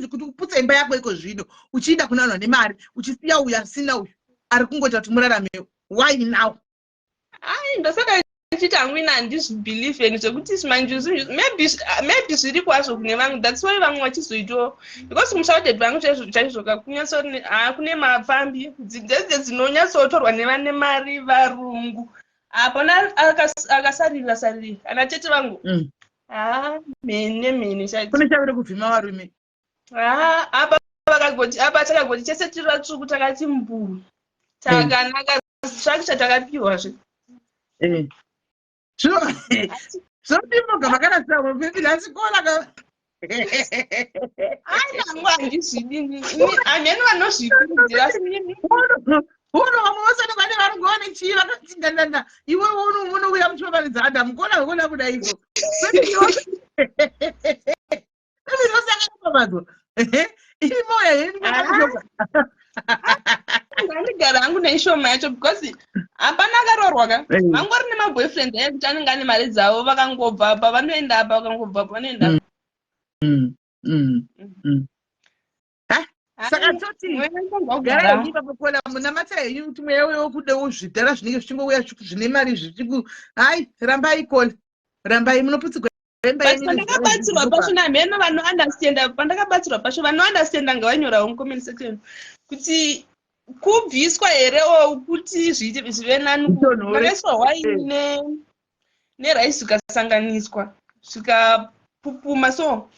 kuti uputse imba yako iko zvino uchienda kuna vanhu vane mari, uchisiya uyu asina, uyu ari kungoita kuti muraramewo? Why now? Ai, ndosaka ndichiti hangu ini handizvibelieveni zvekuti zvimanjuzu. Maybe zviri kwazvo kune vamwe, that's why vamwe vachizoitawo, because musha wadaddy vangu chaizvo chaizvo kakunyatso kune mapfambi dzedze dzinonyatsotorwa nevane mari, varungu. Hapana akasarira sarira ana tete vangu. Ha, mhene mhene chaizvo. Kune chaviri kuvhima varume. Ha, apa vakagoti, apa takagoti chese tiri vatsvuku, takati mbuu, takanaka, structure takapiwazve. Zvinodimoga makarasira maybe nhasi Kola ka. Ainangu handizvidi, hamene vanozvikurudzira, asi inini Uno vamwe vose vane varungu vane chii vakati ndandanda, iwe unouya muchivavanidza Adamu. Kona kona kuda iko inosanganapamadzwa iri moya yenyu. Ndandigara hangu neishoma yacho because hapana akaroorwa ka. Vangori nemaboyfriend ekuti anenge ane mari dzavo, vakangobva apa vanoenda apa, vakangobva apa vanoenda apa. Saka toti garai henyu ipapo kola munamata henyu kuti mweya uyo wekudewo zvidhara zvinenge zvichingouya zvine mari zvichiku hai rambai kola rambai munoputsigwa imba yenyu pandakabatsirwa pacho namheno vanounderstanda pandakabatsirwa pacho vanounderstanda ngavanyorawo mucomment section kuti kubviswa here o kuti zvive nani ndakaiswa hwaini eh. nerice zvikasanganiswa zvikapupuma so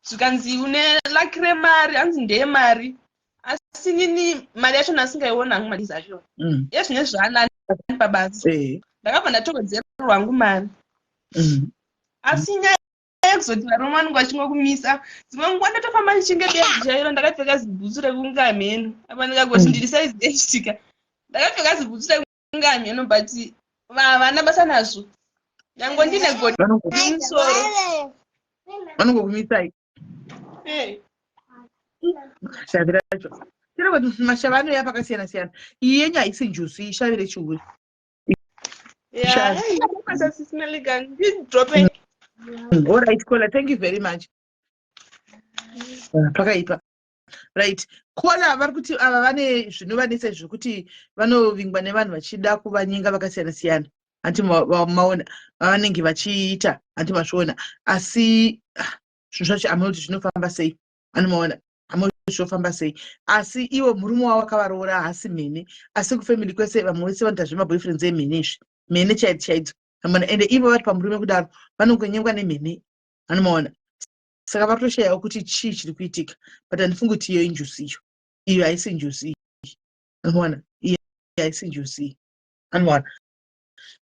zvikanzi une laki remari hanzi ndeyemari asi nini mari yacho ndasingaiona hangu mari zacho mm. yezvine zvaanani pabasa eh. ndakabva ndatowedzererwa hangu mari mm. asi nyaya yekuzoti varume vanenge vachingokumisa dzimwe nguva ndatofamba ndichinge benzi chairo ndakapfeka zibhutsu rekunge hameno apa ndikagoti mm. ndiri saizi yechitika ndakapfeka zibhutsu rekunge hameno but havana basa nazvo nyange ndine godi musoro vanongokumisai eh. shavi racho chero kuti mashava anouya pakasiyana siyana iyi yenyu haisi njuzu ishavi rechihure All right, Kola, thank you very much. Ah, pakaipa. Right. Kola vari kuti ava vane zvinovanetsa zvekuti vanovingwa nevanhu vachida kuvanyenga vakasiyana siyana. Hanti maona vavanenge vachiita, hanti mazviona. Asi ah, zvinhu zvacho hameno kuti zvinofamba sei. Anomaona. Zvinofamba sei asi ivo murume wavo akavaroora haasi mhene asi kufamily kwese vamwe vese vanoita zvemaboyfriends emhene izvi mhene chaidzo chaidzo anomaona ende ivo vari pamurume kudaro vanongonyengwa nemhene anomaona saka vari kutoshayawo kuti chii chiri kuitika but handifungi kuti iyo injusi iyo iyo haisi njusi iyi anomaona iyo haisi njusi iyi anomaona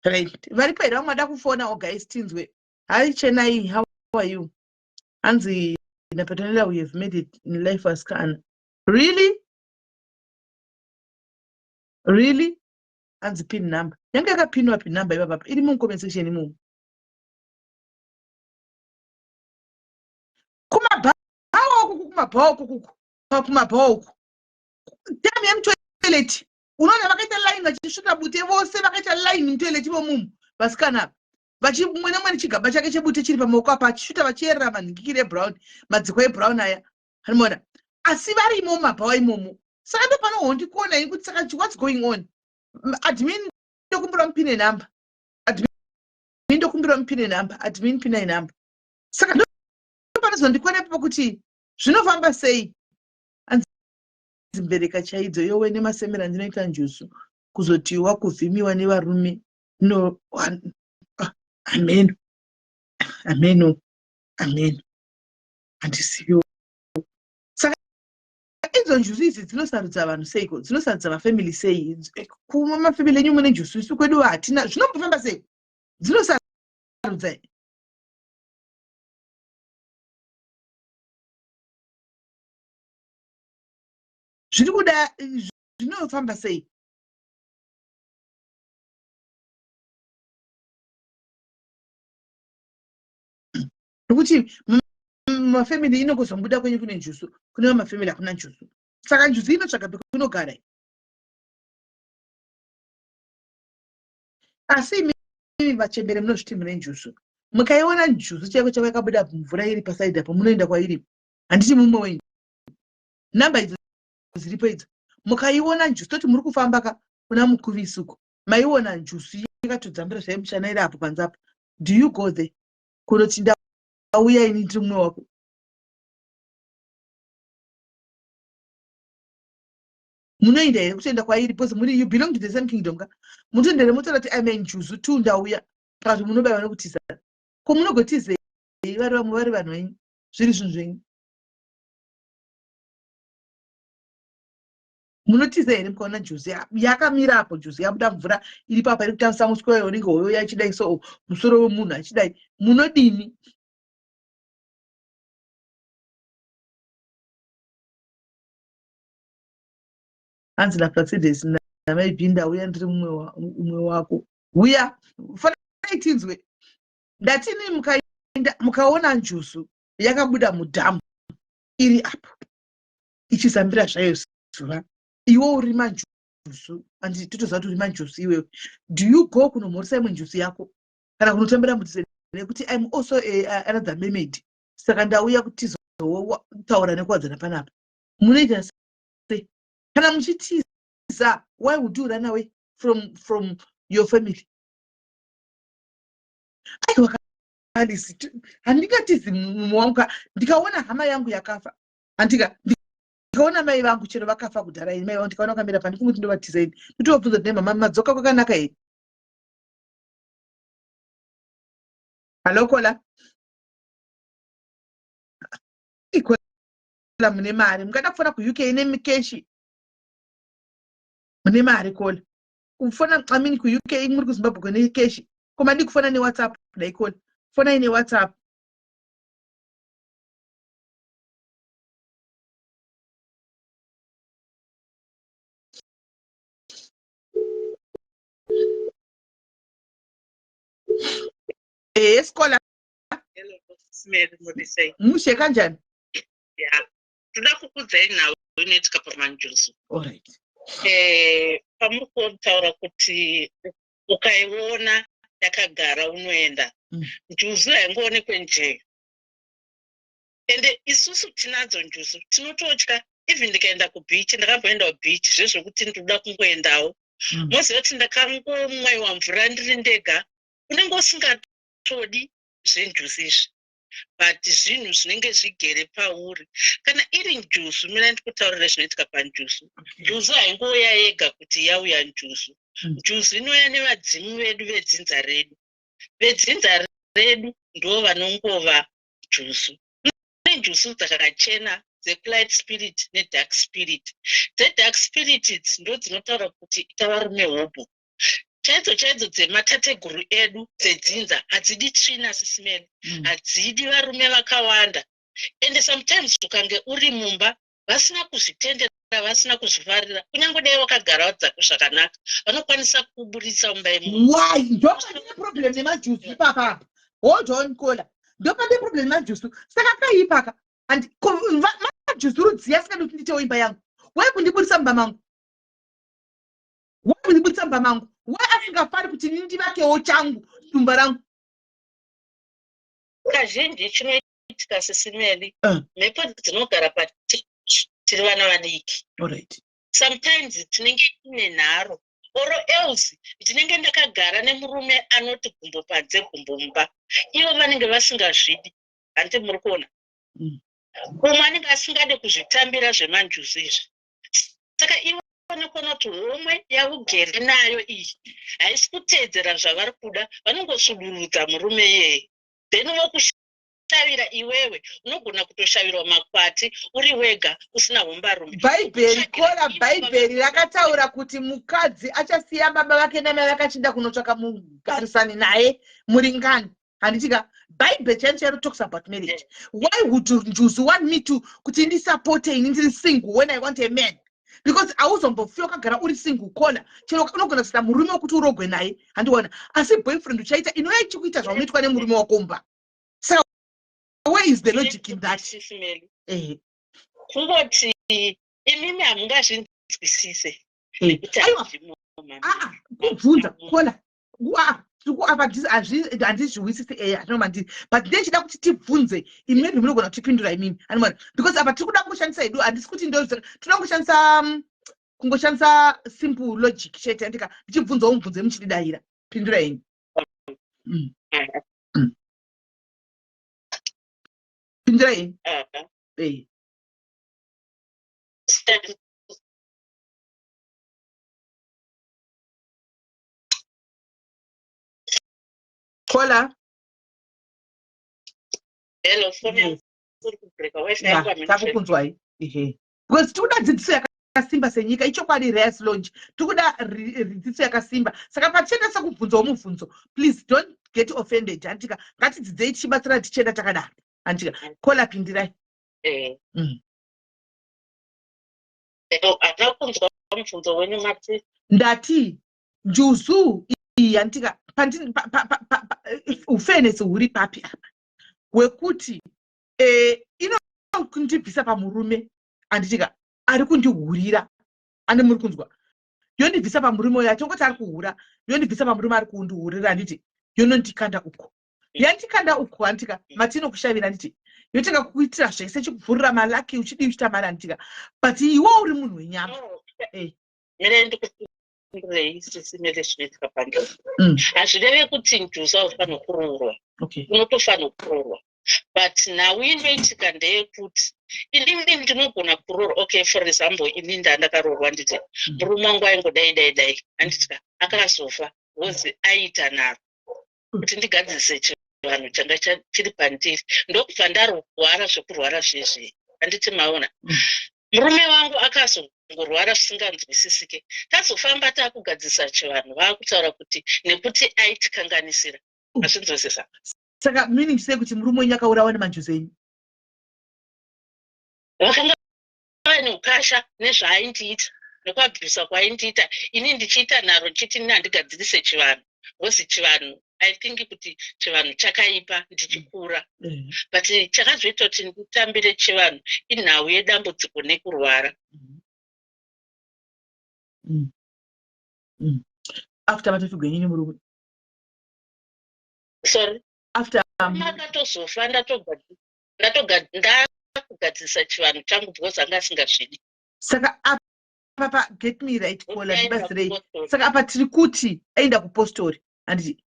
right varipo here vamwe vada kufonawo guys tinzwe hi chenai how are you hanzi naPetronella we have made it in life asikana really really hanzi pin number yange yakapinwa pin number ipapapa iri mucomment section imomo kumabhawa uku kumabhawa uku kuku kumabhawa uku time yemutoilet unoona vakaita line vachisvika bute vose vakaita line mutoilet imomumu vasikana ava vachi mumwe nemwe nechigaba chake chebute chiri pamaoko apa achisvuta vachiyerera manhingikiri ebrown madziko ebrown aya anomaona asi varimo mumabhawa imomo saka ndopanohondikuona ini kuti saka what's going on admin ndokumbira mupine number admin ndokumbira mupine number admin pinai number saka ndopanozondikuona ipapo kuti zvinofamba sei anzi mbereka chaidzo yowe nemasemera ndinoita njuzu kuzoti wakuvhimiwa nevarume no ah, ameno ameno ameno handisiyo saka idzo njuzu idzi dzinosarudza vanhu seiko dzinosarudza mafamily sei eh, kuma mafamily enyu mune njuzu isu kwedu hatina zvinombofamba sei dzinosarudza zviri kuda zvinofamba sei nokuti mafamily inongozombuda kwenyu kune njuzu kune vamafamily hakuna njuzu saka njuzu inotsvaga pekunogara asi imimi vachembere munozviti mune njuzu mukaiona njuzu chaiko chaiko yakabuda mvura iri pasaidi apo munoenda kwairi handiti mumwe wenyu namba idzo dziripo idzo mukaiona njuzu toti muri kufamba ka kuna mukuvisi uko maiona njuzu yakatodzambira zvayo mushana iri apo panze apo do you go there kunoti ndauya ini ndiri mumwe wako munoenda here kutoenda kwairi because muri you belong to the same kingdom ka munotoenda here motaura kuti im njuzu two ndauya kana kuti munobaiwa nekutiza ko munogotizei vari vamwe vari vanhu venyu zviri zvinhu zvenyu munotiza here mukaona juzi yakamira apo juzi yabuda mvura iri papa iri kutambisa muswe wayo unenge hoyo yachidai so musoro wemunhu achidai munodini hanzi naplacides namai ndauya ndiri mumwe wako uya fanai tinzwe ndatini mukaenda mukaona njuzu yakabuda mudhamu iri apo ichizambira zvayo zuva iwe uri manjuzu andi totoziva kuti uri manjuzu iwewe do you go kunomhoresa imwe njuzu yako kana kunotambira mudhuze nekuti im also a, another mermaid saka ndauya kuti tizotaura nekuwadzana panapa Munoita sei kana muchitiza? Why would you run away from your family? Aiwa, Alice, handingatizi mumwe wangu. Ndikaona hama yangu yakafa, handika, ndikaona mai vangu, chero vakafa kudhara ini, mai vangu ndikaona vakamira pandikumuti ndovatiza ini, ndotovabvunza kuti, "Mama, madzoka kwakanaka here?" Hallo, caller, caller, mune mari, mungada kufona kuUK necash, mune mari, caller. Kufona, I mean, kuUK, muri kuZimbabwe kune cash. Ko madi kufona neWhatsApp? Dai, caller, fonai neWhatsApp. Yes, caller. Hello, Mary, muri sei? Mushe, kanjani? Ya, toda kukudzai nhau inoitika pamanjuzu. Alright. Pamuri kutaura kuti ukaiona yakagara unoenda. Njuzu haingoonekwe njee. Ende isusu tinadzo njuzu, tinototya. Even ndikaenda kubeach, ndakamboenda kubeach zvezvokuti ndinoda kungoendawo. Moziva kuti ndakangomwaiwa mvura ndiri ndega, unenge usingatodi zvenjuzu izvi, but zvinhu zvinenge zvigere pauri. Kana iri njuzu, mina ndikutaurira zvinoitika panjuzu. Njuzu haingouya yega kuti yauya njuzu. Njuzu inouya nevadzimu vedu vedzinza redu. Vedzinza redu ndo vanongova njuzu. Kune njuzu dzakachena, dzelight spirit nedark spirit. Dzedark spirit idzi ndo dzinotaura kuti ita varume hobho. Chaidzo chaidzo dzematateguru edu dzedzinza hadzidi tsvina, Sis Mary. Hadzidi varume vakawanda. Ende sometimes ukange uri mumba vasina kuzvitendera, vasina kuzvifarira, kunyange dai wakagara dzako zvakanaka, vanokwanisa kuburitsa mumba imomo. Why? Ndopandine problem nemajuzu ipapa apa. Hold on, caller, ndopandine problem nemajuzu. Saka kaipaka and majuzu rudziya asingadi kuti nditewo imba yangu, wai kundiburisa mumba mangu? Wai kundiburisa mumba mangu? Wai asingafari kuti ini ndivakewo changu dumba rangu? Kazhinji chinoitika, Sis Mary, mhepo dzinogara patiri tiri vana vadiki. Sometimes tinenge tine nharo, or else ndinenge ndakagara nemurume anoti gumbo panze, gumbo mumba. Ivo vanenge vasingazvidi, handiti muri kuona? Umwe anenge asingade kuzvitambira zvemanjuzu izvi. Saka ivo vanokona kuti homwe yaugere nayo iyi haisi kuteedzera zvavari kuda, vanongosudurudza murume iyeye, then vokushavira iwewe. Unogona kutoshavirwa makwati uri wega usina hombarume. Bhaibheri, caller, Bhaibheri rakataura kuti mukadzi achasiya baba vake namai vakachinda kunotsvaka mugarisani naye muringani, handitika? Bhaibheri chairo chairo talks about marriage. Why would njuzu want me to kuti ndisapote ini ndiri single when I want a man? Because hauzombofi wakagara uri single, caller. Chero unogona kuita murume wekuti urogwe naye, handiona, asi boyfriend uchaita inouya ichikuita zvaunoitwa nemurume wako mumba. Saka where is the logic in that? Sis Mary, Kungoti imimi hamungazvinzwisise nekuti Aiwa. hazvimo. Aa, kubvunza, caller. Apa handizviwisisi, eya, hatinoma ndiri, but ndechida kuti tibvunze. Imimi munogona kutipindura imimi, hanimona? Because apa tiri kuda kungoshandisa hedu, handisi kuti ndo toda kungoshandisa, kungoshandisa simple logic chete, andika? Ndichibvunzawo mubvunzo, muchididayira, pindura ini. Pindura ini. Caller. Hello, phone yangu iri kubreaka, wifi yangu hameno. Takukunzwai, ehe, because tikuda dzidziso yakasimba senyika. Ichokwadi Reyes Launch, tikuda dzidziso yakasimba. Saka patichaita sekubvunzawo mubvunzo, please don't get offended, handika? Ngatidzidzei tichibatsirana, tichienda takadaro, handika? Caller, pindirai. Oh, handina kunzwa mubvunzo wenyu, mati? Ndati njuzu iyi, handika, ufairness huri papi apa wekuti inondibvisa pamurume, handitika, ari kundihurira? Ane muri kunzwa? Yondibvisa pamurume uyo achongoti ari kuhura, yondibvisa pamurume ari kundihurira, handiti? Yonondikanda uko, yandikanda uko, handitika? Matinokushavira, handiti? Yotanga kukuitira zvese, chikuvhurira malaki, uchidii, uchiita mari, handitika? But iwe uri munhu wenyama. Eh. Mirei ndikupindurei, sisi Mele. Zvinoitika pandiri, hazvireve kuti njuzu haufaniri kuroorwa. Unotofanira kuroorwa, but nhau inoitika ndeyekuti inini ndinogona kuroorwa. Okay, for example, ini ndandakaroorwa, nditi murume wangu aingodai dai dai, handitya? Akazofa wozi aiita nharo kuti ndigadzirise chivanhu changa chiri pandiri, ndokubva ndarwara zvekurwara zvezve, handiti maona? Murume wangu akazongorwara zvisinganzwisisike. Tazofamba taakugadzirisa chivanhu, vaakutaura kuti nekuti aitikanganisira. Azvinzwisisa? Saka meaning sei kuti murume wenyu akaurawa nemanjuzu enyu? Vakanga vaine ukasha nezvaaindiita nekuabhusa kwaindiita. Ini ndichiita nharo, ndichiti ini handigadzirise chivanhu because chivanhu, I think kuti chivanhu chakaipa ndichikura, but chakazoita kuti nditambire chivanhu inhau yedambudziko nekurwara. After matafigwa enyu nemurume? Sorry? After Akatozofa ndakugadzirisa chivanhu changu because anga asingazvidi. Saka apa pa, get me right, caller, ndibatsirei. Saka apa tiri kuti aenda kupostori, handiti?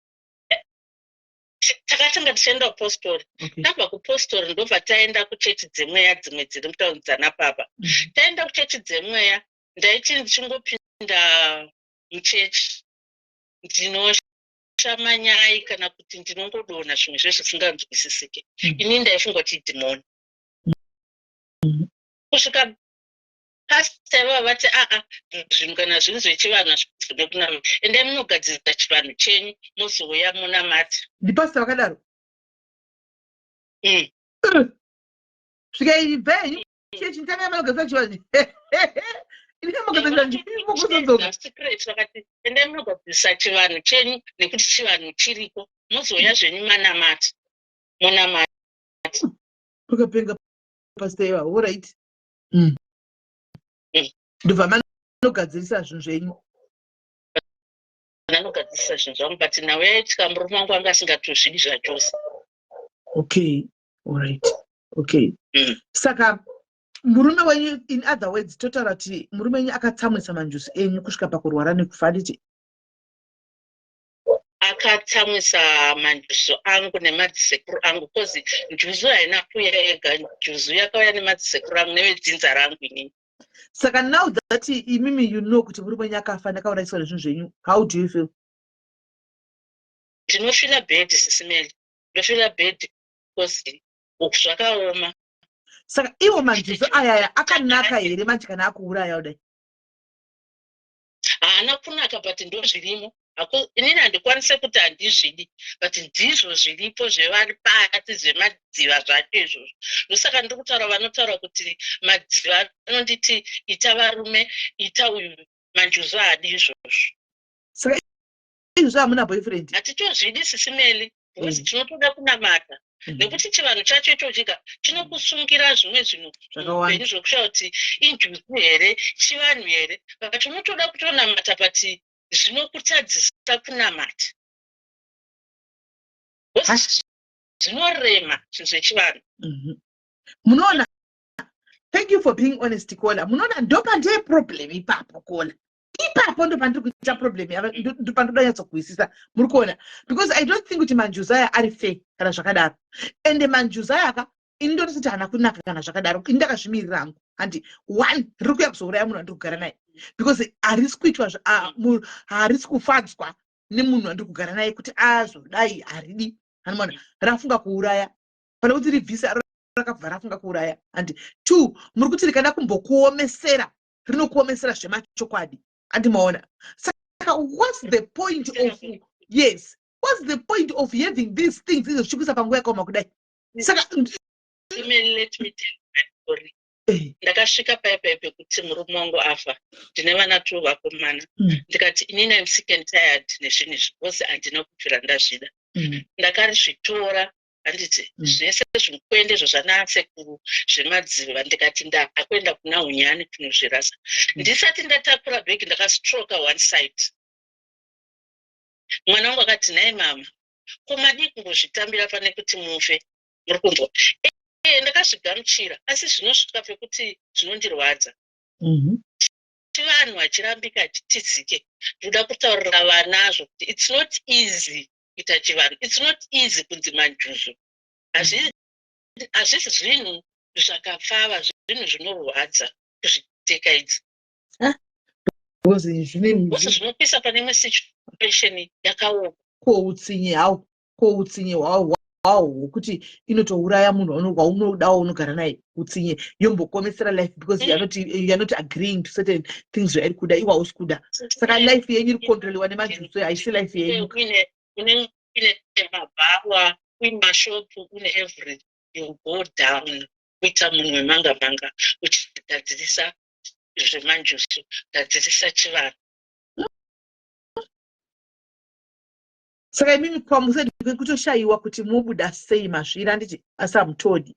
Takatanga tichienda kupostori. Tabva kupostori, ndobva taenda kuchechi dzemweya dzimwe dziri mutaundi dzanapapa. Taenda kuchechi dzemweya, ndaiti ndichingopinda muchechi ndinoshamanyai kana kuti ndinongodonha, zvimwe zvezvisinganzwisisike. Ini ndaifunga kuti idhimoni, kusvika pasta ivava vati, "Aa, zvinhu kana zvinhu zvechivanhu hazvigone kunama. Endai munogadzirisa chivanhu chenyu, mozouya munamata." Ndipasta vakadaro? Mm. Svikai bva henyu chechi, nditanga manogadzira chivanhu, ini kamagadzira chivanhu mokuzodzoka. Secret, vakati, "Endai munogadzirisa chivanhu chenyu nekuti chivanhu chiriko, mozouya zvenyu manamata, munamata." Vakapenga pasta ivavo. Alright. Ndobva manogadzirisa zvinhu zvenyu. Ndanogadzirisa zvinhu zvangu, but nhau yaitika, murume wangu anga asingatozvidi zvachose. Okay, alright, okay. Saka murume wenyu, in other words, totaura kuti murume wenyu akatsamwisa manjuzu enyu kusvika pakurwara nekufa, handiti? Akatsamwisa manjuzu angu nemadzisekuru angu, 'cause njuzu haina kuuya yega. Njuzu yakauya nemadzisekuru angu nevedzinza rangu inini. Saka now that imimi you know kuti murume wenyu akafa ndakaurayiswa nezvinhu zvenyu, how do you feel? Ndinofeela bad, sisi Mele. Ndofeela bad 'cause uku zvakaoma. Saka iwo manjuzu ayaya akanaka here manje kana akuuraya kudai? Haana kunaka, but ndo zvirimo. Inini handikwanise kuti handizvidi, but ndizvo zviripo zvevari pasi zvemadziva zvacho izvozvo. Ndosaka ndiri kutaura, vanotaura kuti madziva anonditi ita varume, ita uyu, manjuzu haadi izvozvo. Saka izvozvo hamuna boyfriend? Hatitozvidi, sisi Meli, because tinotoda kunamata, nekuti chivanhu chacho ichochika chinokusungira zvimwe zvinhu Zvakawanda. muupenyu zvokushaya kuti injuzu here, chivanhu here, but unotoda kutonamata, but zvinokutadzisa kunamata. Because zvinorema zvinhu zvechivanhu. Munoona, thank you for being honest, caller. Munoona, ndopandee problem ipapo, caller. Ipapo ndo pandiri kuita problem, ndopandoda nyatsokuhwisisa. Muri kuona, because I don't think kuti manjuzu aya ari fair kana zvakadaro. Ende manjuzu aya ka, ini ndototi haana kunaka kana zvakadaro. Ini ndakazvimirira hangu, handi one riri kuuya kuzouraya munhu wandiri kugara naye, because harisi kuitwa harisi kufadzwa nemunhu wandiri kugara naye kuti azodai. Haridi, hanimona rafunga kuuraya pane kuti ribvise, rakabva rafunga kuuraya. Handi two, muri kuti rikada kumbokuomesera, rinokuomesera zvemachokwadi, andimaona? Saka what's the point of, yes, what's the point of having these things izvo zvichikuisa panguva yakaoma kudai? Saka Let me tell you my story. Ndakasvika paipai pekuti murume wangu afa, ndine vana two vakomana. Ndikati inini I'm sick and tired nezvinhu izvi because handina kubvira ndazvida. Ndakarizvitora, handiti? Zvese zvimukwende izvo zvanasekuru zvemadziva, ndikati ndakuenda kuna Unyani kunozvirasa. Ndisati ndatakura bhegi, ndakastroka one side. Mwana wangu akati, "Nhai mama, ko madii kungozvitambira pane kuti mufe?" Muri kunzwa? Eh, ndakazvigamuchira asi zvinosvika pekuti zvinondirwadza. Chivanhu hachirambike hachitizike. Ndoda kutaurira vanazvo kuti it's not easy kuita chivanhu. It's not easy kunzi manjuzu. Hazvisi zvinhu zvakapfava, zvinhu zvinorwadza kuzviteka idzi. Because zvine Because zvinopisa pane imwe situation yakaoma. Ko utsinye hawo, ko utsinye hwawo hwokuti inotouraya munhu waunodawo unogara naye, utsinye yombokomesera life because you're not agreeing to certain things zvairi kuda, iwe hausi kuda. Saka life yenyu iri kucontroliwa nemanjuzu, haisi life yenyu. Une mabhawa, une mashopu, une everything. You go down kuita munhu wemanga manga uchigadzirisa zvemanjuzu, gadzirisa chivanhu. Saka imimi kwamusedi kutoshayiwa kuti mobuda sei mazviri, handiti? Asi hamutodi.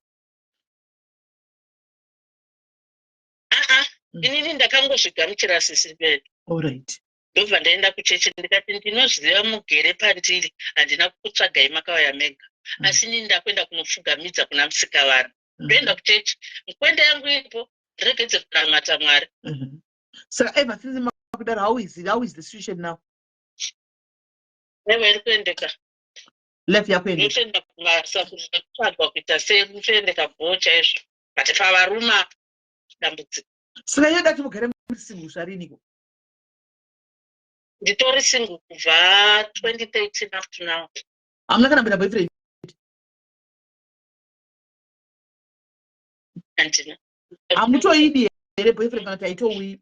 Aa, inini ndakangozvigamuchira, sisi vedu. Allright. Ndobva ndaenda kuchechi, ndikati ndinoziva mugere pandiri, handina kutsvagai, makauya mega, asi inini ndakuenda kunopfugamidza kuna Musikavanhu. Ndoenda kuchechi, mukwende yangu iripo, ndiregedze kunamata Mwari. Saka ever since makudaro, how is the situation now? Ewe, iri kuendeka. Life yakuendeka. Ndotoenda kubasa, kutsvagwa kuita sei, kutoendeka bhoo chaizvo, but pavarume apa dambudziko. Saka yoda kuti mugare muri single zvariniko? Nditori single kubva 2013 up to now. Hamuna kana kuita boyfriend? Handina. Hamutoidi here boyfriend, kana kuti haitouyi?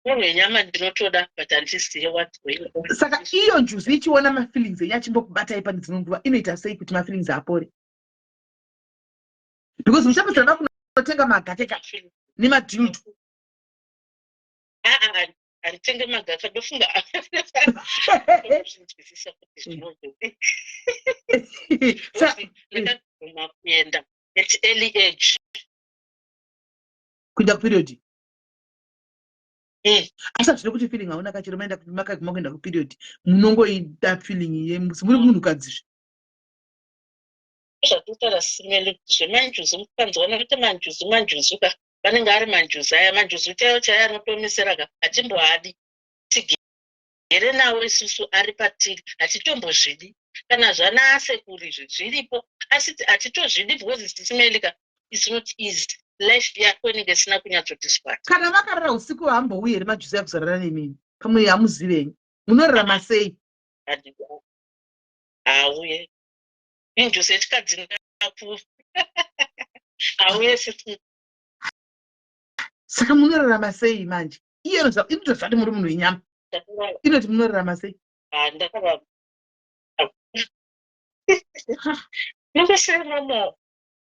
Munhu wenyama ndinotoda, but handizive what's going on. Saka iyo njuzu ichiona mafeelings enyu achimbokubatai pane dzimwe nguva, inoita sei kuti mafeelings apore? Because muchapedzera makunotenga magateka nemadildo. Aa, handitenge magaka. Ndofunga zvinzwisisa kuti zvinozodi. Ndakaguma kuenda at early age. Kuenda kuperiod? Asi hazvino kuti feeling hauna kachero maenda, makaguma kuenda kuperiod, munongoida feeling yemusi muri munhukadzizve. Zvatitaura simeli kuti zvemanjuzu, mukanzwa nokuti manjuzu, manjuzu ka, vanenge ari manjuzu aya, manjuzu chaiwo chaiyo anotomisera ka, hatimboadi tigere nawo isusu, ari patiri, hatitombozvidi. Kana zvana asekuru izvi zviripo, asi hatitozvidi because sisimeli ka, it's not easy, life yako inenge isina kunyatsoti squat. Kana vakarara usiku, hambouyi here majuzu akuzorara nemini? Pamwe hamuzivenyi, munorarama sei? Hauye, injuzu yechikadzi napu hauye sisi. Saka munorarama sei manje? Iye inotozvati muri munhu wenyama, inoti munorarama sei? Ndakava nongosiyana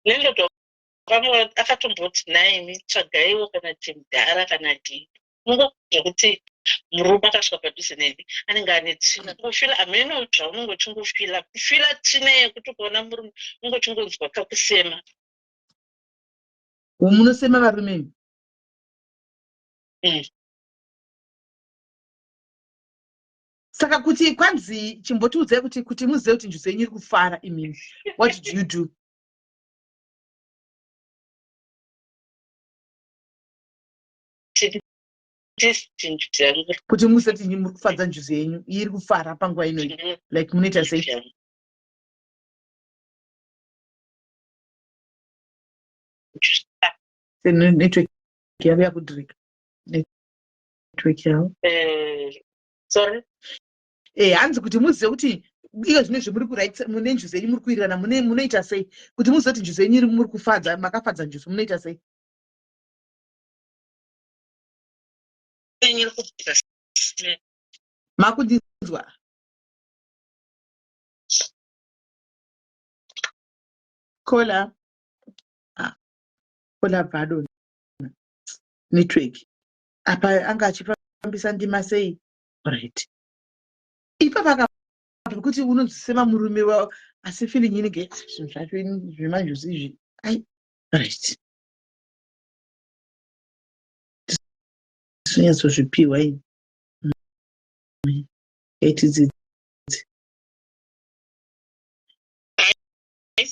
landlord vamwe akatomboti naimi tsvagaiwo kana chimudhara kana chii, zvekuti murume akasvika padhuze neni anenge ane tsvina, kungofila hameno zvaunonge uchingofila, kufila tsvina yekuti ukaona murume unenge uchingonzwa kakusema. Munosema varume imi? Mm. Saka kuti kwanzi, chimbotiudzai kuti muzive kuti njuzu yenyu iri kufara imimi, what do you do? Njuzu yangu Kuti muzive kuti muri kufadza njuzu yenyu, iri kufara panguva inoyi, like munoita sei? Network yavo yakudhirika, network yavo. Sorry. Hanzi kuti muzive kuti iyo zvino zvemuri kuright, mune njuzu yenyu, muri kuwirirana, munoita sei kuti muzive kuti njuzu yenyu iri muri kufadza, makafadza njuzu, munoita sei? Yenyu iri kubvira. Makundinzwa? Kola, ah, kola bvado network apa anga achifambisa ndima sei. Right, ipapa kuti unonzwisema murume asi feeling inenge, ah, zvinhu zvacho zvemanjuzu izvi, ai, right, tinonyatsozvipiwa ini aitidzidzi.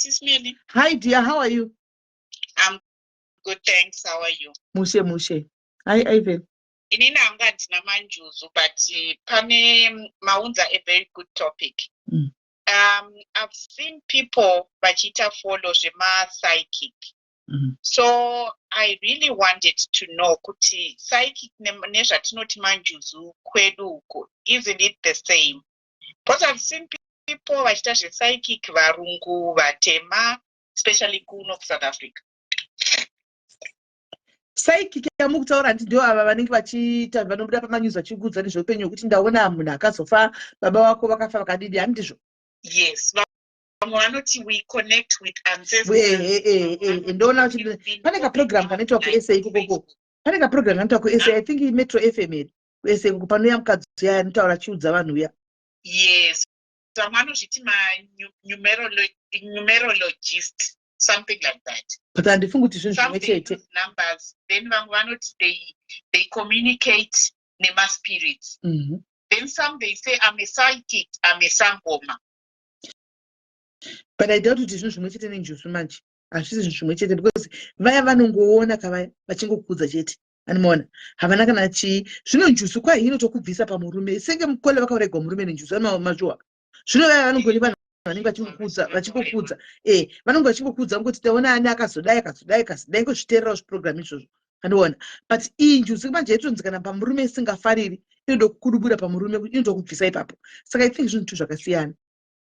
Sis Melly. Hi dear, how are you? I'm good, thanks. How are you? Mushe mushe. Hi Ivan. Inini hangu handina manjuzu, but pane maunza a very good topic. I've seen people vachiita follow zvema-psychic. So I really wanted to know kuti psychic nezvatinoti manjuzu kwedu uku, isn't it the same? Because I've seen people vachiita zvepsychic, varungu, vatema, especially kuno kuSouth Africa. Psychic yamukutaura handi ndio ava vanenge vachiita, vanobuda pamanews vachikuudza nezveupenyu hwekuti ndaona munhu akazofa, baba vako vakafa vakadidi, handizvo? Yes, vamwe vanoti we connect with ancestors. Ndoona pane kaprogram kanoitwa kuSA ikokoko, pane kaprogram kanoitwa kuSA, I think Metro FM here kuSA ikoko, panouya mukadzi uya anotaura achiudza vanhu uya. Yes, vamwe vanozviti ma-numerologist, something like that. But handifungi kuti zvinhu zvimwe chete. Numbers, then vamwe vanoti they communicate nemaspirits. Then some, they say, "I'm a psychic, I'm a sangoma." But I doubt kuti zvinhu zvimwe chete nenjuzu manje. Hazvisi zvinhu zvimwe chete, because vaya vanongoona kavaya vachingokudza chete, anomaona havana kana chii. Zvino njuzu kwai inotokubvisa pamurume, senge mukole vakauraigwa murume nenjuzu, anomazviwa. Zvino vaya vanongoni vanhu vanenge vachingokudza, vanonge vachingokudza ngoti taona ani akazodai, akazodai, akazodai, ngozviteererawo zviprogram izvozvo, andiona. But iyi njuzu manje itonzi kana pamurume isingafariri, inodokukudubura pamurume, inotokubvisa ipapo. Saka I think zvinhu tu zvakasiyana.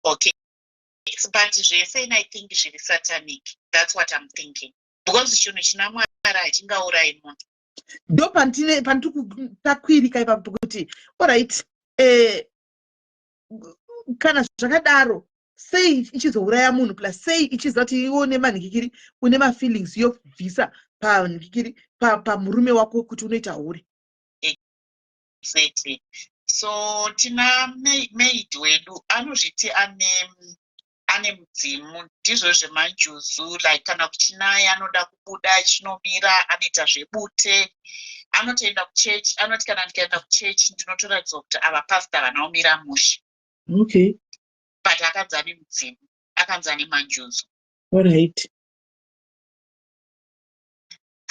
Okay, but zvese I think zviri satanic. That's what I'm thinking, because chinhu china Mwari hachingaurayi munhu. Ndo pandiri kutakwirika ipapo pekuti alright, kana zvakadaro, sei ichizouraya munhu? Plus sei ichiziva kuti iwe une manhikikiri, une mafeelings, yobvisa panhikikiri pamurume wako kuti unoita hure? Exactly. So tina maid wedu anozviti ane mudzimu, ndizvo zvemanjuzu, like kana kuchinaya anoda kubuda chinomira, anoita zvebute, anotoenda kuchechi, anoti kana ndikaenda kuchechi ndinotoratidzwa kuti ava pasta vana kumira mushe. But akanzi ane mudzimu, akanzi ane manjuzu.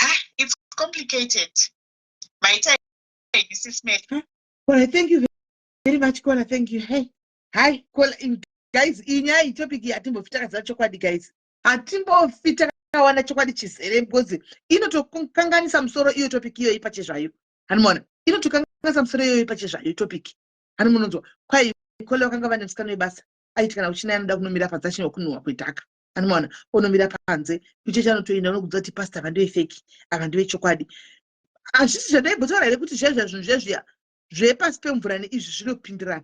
Ah, it's complicated. Maita, Mrs Smith. Well, thank you very much, Kola. Thank you. Hey, hi Kola. Guys, inyaya iyi, topic iyi, hatimbofi takaziva chokwadi guys, hatimbofi takawana chokwadi chizere, because inotokanganisa musoro iyo topic iyoyi pachezvayo, hanimaona? Inotokanganisa musoro iyoyi pachezvayo topic, hani munonzwa kwai Kola vakanga vane musikana webasa aiti kana uchinaya anoda kunomira panze achinwa kunhuhwa kwedhaka, hanimaona? Onomira panze kuchechi, anotoenda unokudza kuti pasta ava ndevefake, ava ndevechokwadi. Hazvisi zvandaimbotaura here kuti zvaizva zvinhu zvezviya zvepasi pemvura neizvi zvinopindirana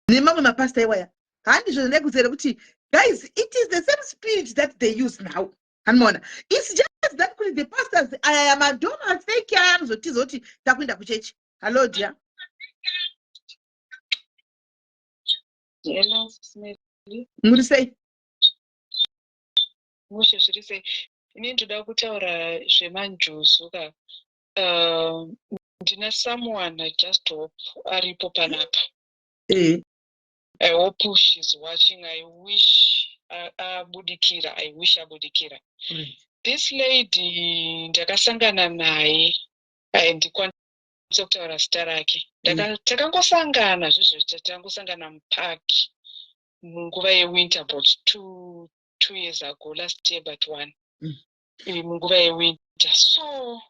nemamwe mapasta iwaya? Handizvo zvandaikuudza here kuti guys, it is the same spirit that they use now, hanimaona? It's just that kuti the pastors aya madhoma fake aya anozotiza kuti takuenda kuchechi. Hallo dear. Hello, Smith. Muri sei? Mushe, zviri sei? Ini ndoda kutaura zvemanjuzu ka. Ndina someone, I just hope aripo panapa. I hope she's watching. I wish abudikira. I wish abudikira. This lady ndakasangana naye, handikwanisi kutaura zita rake. Takangosangana zvezvo, tangosangana mupark munguva yewinter about 2 years ago, last year but one. Munguva yewinter. So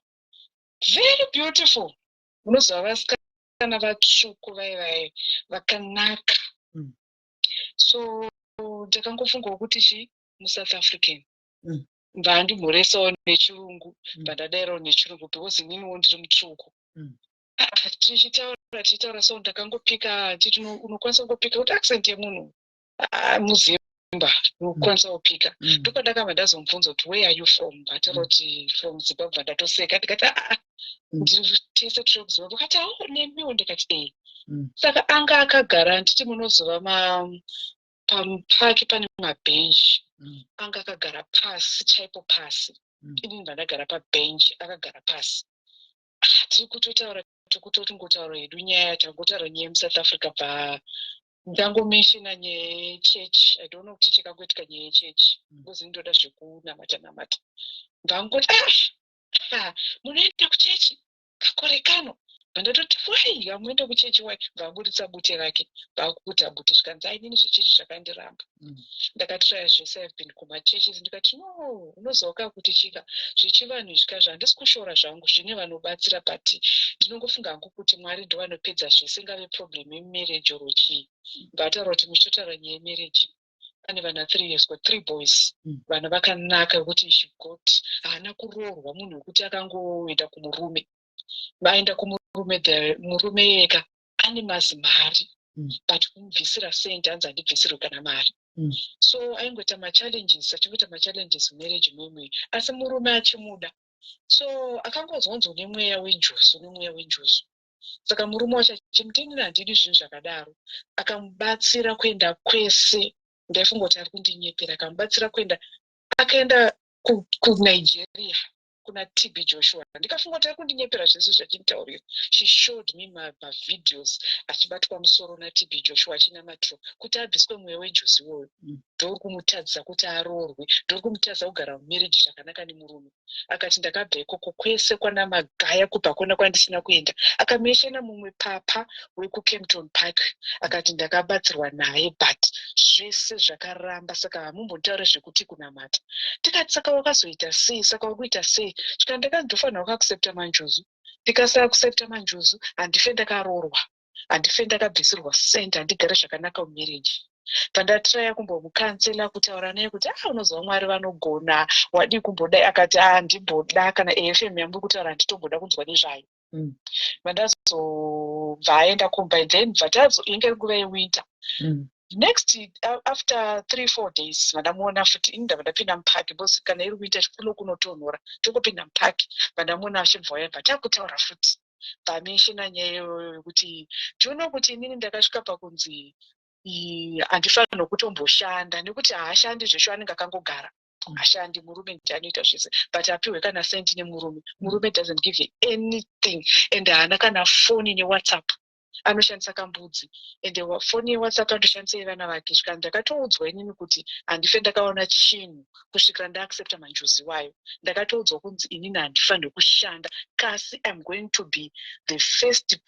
very beautiful. Munoziva vasikana vatsvuku vai vai vakanaka. So ndakangofungawo kuti chi muSouth African. Bva ndimhoresawo nechirungu, bva ndadairawo nechirungu because ininiwo ndiri mutsvuku. Ah, tichitaura tichitaura, so ndakangopika chiti unokwanisa kungopika kuti accent yemunhu, ah, muzimba unokwanisa kupika. Ndopandakabva ndazomubvunza kuti, "Where are you from?" Ataura kuti from Zimbabwe. Ndatoseka ndikati, "Aa, ndiri tese tiri kuZimbabwe." Akati, "Ao, nemiwo?" Ndikati, "Ee." Saka anga akagara, nditi munozova pamupaki pane mabhenji. Anga akagara pasi chaipo pasi. Inini ndandagara pabhenji, akagara pasi. Ah, tiri kutotaura, tikutotingotaura hedu nyaya, tangotaura nyaya yemuSouth Africa. Bva Ndangomentiona nyaya yechechi. I don't know kuti chakangoitika nyaya yechechi, because ndoda zvekunamata namata. Ndangoti, "Ah, munoenda kuchechi kakore kano?" Ndatoti, "Wai, hamuende kuchechi wai?" Bvaburitsa bute rake, bvakuta bute, zvikanzi, "Ainini zvechechi zvakandiramba. Ndakatraya zvese, I've been kumachurches." Ndikati, "No, unozoka kuti chika zvechivanhu izvi kazvo, handisi kushora zvangu, zvine vanobatsira, but ndinongofunga hangu kuti Mwari ndo vanopedza zvese, ingave problem yemarriage or chii." Bvataura kuti muchitotaura nyaya yemarriage, ane vana 3 years, got three boys. Vana vakanaka vekuti she got. Haana kuroorwa, munhu wekuti akangoenda kumurume, vaenda kumurume, the murume ega ane mazimari, but kumubvisira sendi, hanzi handibvisirwe kana mari. So aingoita machallenges, achingoita machallenges mumarriage memwe, asi murume achimuda. So akangozonzi une mweya wenjuzu, une mweya wenjuzu. Saka murume wacho achimutendera, "Handidi zvinhu zvakadaro." Akamubatsira kuenda kwese. Ndaifunga kuti ari kundinyepera. Akamubatsira kuenda, akaenda kuNigeria kuna TB Joshua. Ndikafunga kuti ari kundinyepera zvese zvachinditaurira. She showed me mavideos achibatwa musoro naTB Joshua, achinamatirwa kuti abviswe mweya wenjuzi iwoyo. Ndori kumutadzisa kuti aroorwe, ndori kumutadzisa kugara mumarriage zvakanaka nemurume. Akati, "Ndakabva ikoko kwese kwana Magaya, kubva kona kwandisina kuenda." Akamentiona mumwe papa wekuKempton Park, akati, "Ndakabatsirwa naye, but zvese zvakaramba. Saka hamumbotaura zvekuti kunamata." Tikati, "Saka wakazoita sei? Saka wakuita sei?" Chika, "Ndakati ndofanira kuaccepta manjuzu. Ndikasaaccepta manjuzu, handife ndakaroorwa, handife ndakabvisirwa send, handigare zvakanaka mumarriage." Pandatraya kumbomucounsela, kutaura naye kuti, "Ah, unoziva Mwari vanogona, wadii kumbodai?" Akati, "Ah, handimboda kana AFM yamuri kutaura, handitomboda kunzwa nezvayo." Vandazobva aenda kumba, and then bva tazo inge nguva yewinter. Next, after 3-4 days, vandamuona futi. Ini ndabva ndapinda mupark, because kana iri kuita kuno kunotonhora, tongopinda mupark. Vandamuona achibva uya, bva takutaura futi, bvamentiona nyaya iyoyo yekuti, "Tione kuti inini ndakasvika pakunzi handifaniri kutomboshanda," nekuti haashandi zvesho, anenge akangogara, hashandi. Murume ndiye anoita zvese, but apiwe kana sendi nemurume. Murume doesn't give anything, and haana kana foni neWhatsApp, anoshandisa kambudzi, ende foni yeWhatsApp anotoshandisa yevana vake. Zvikanzi, "Ndakatoudzwa inini kuti handife ndakaona chinhu kusvikira ndaaccepta manjuzi wayo. Ndakatoudzwa kunzi inini handifaniri kushanda, kasi I'm going to be the first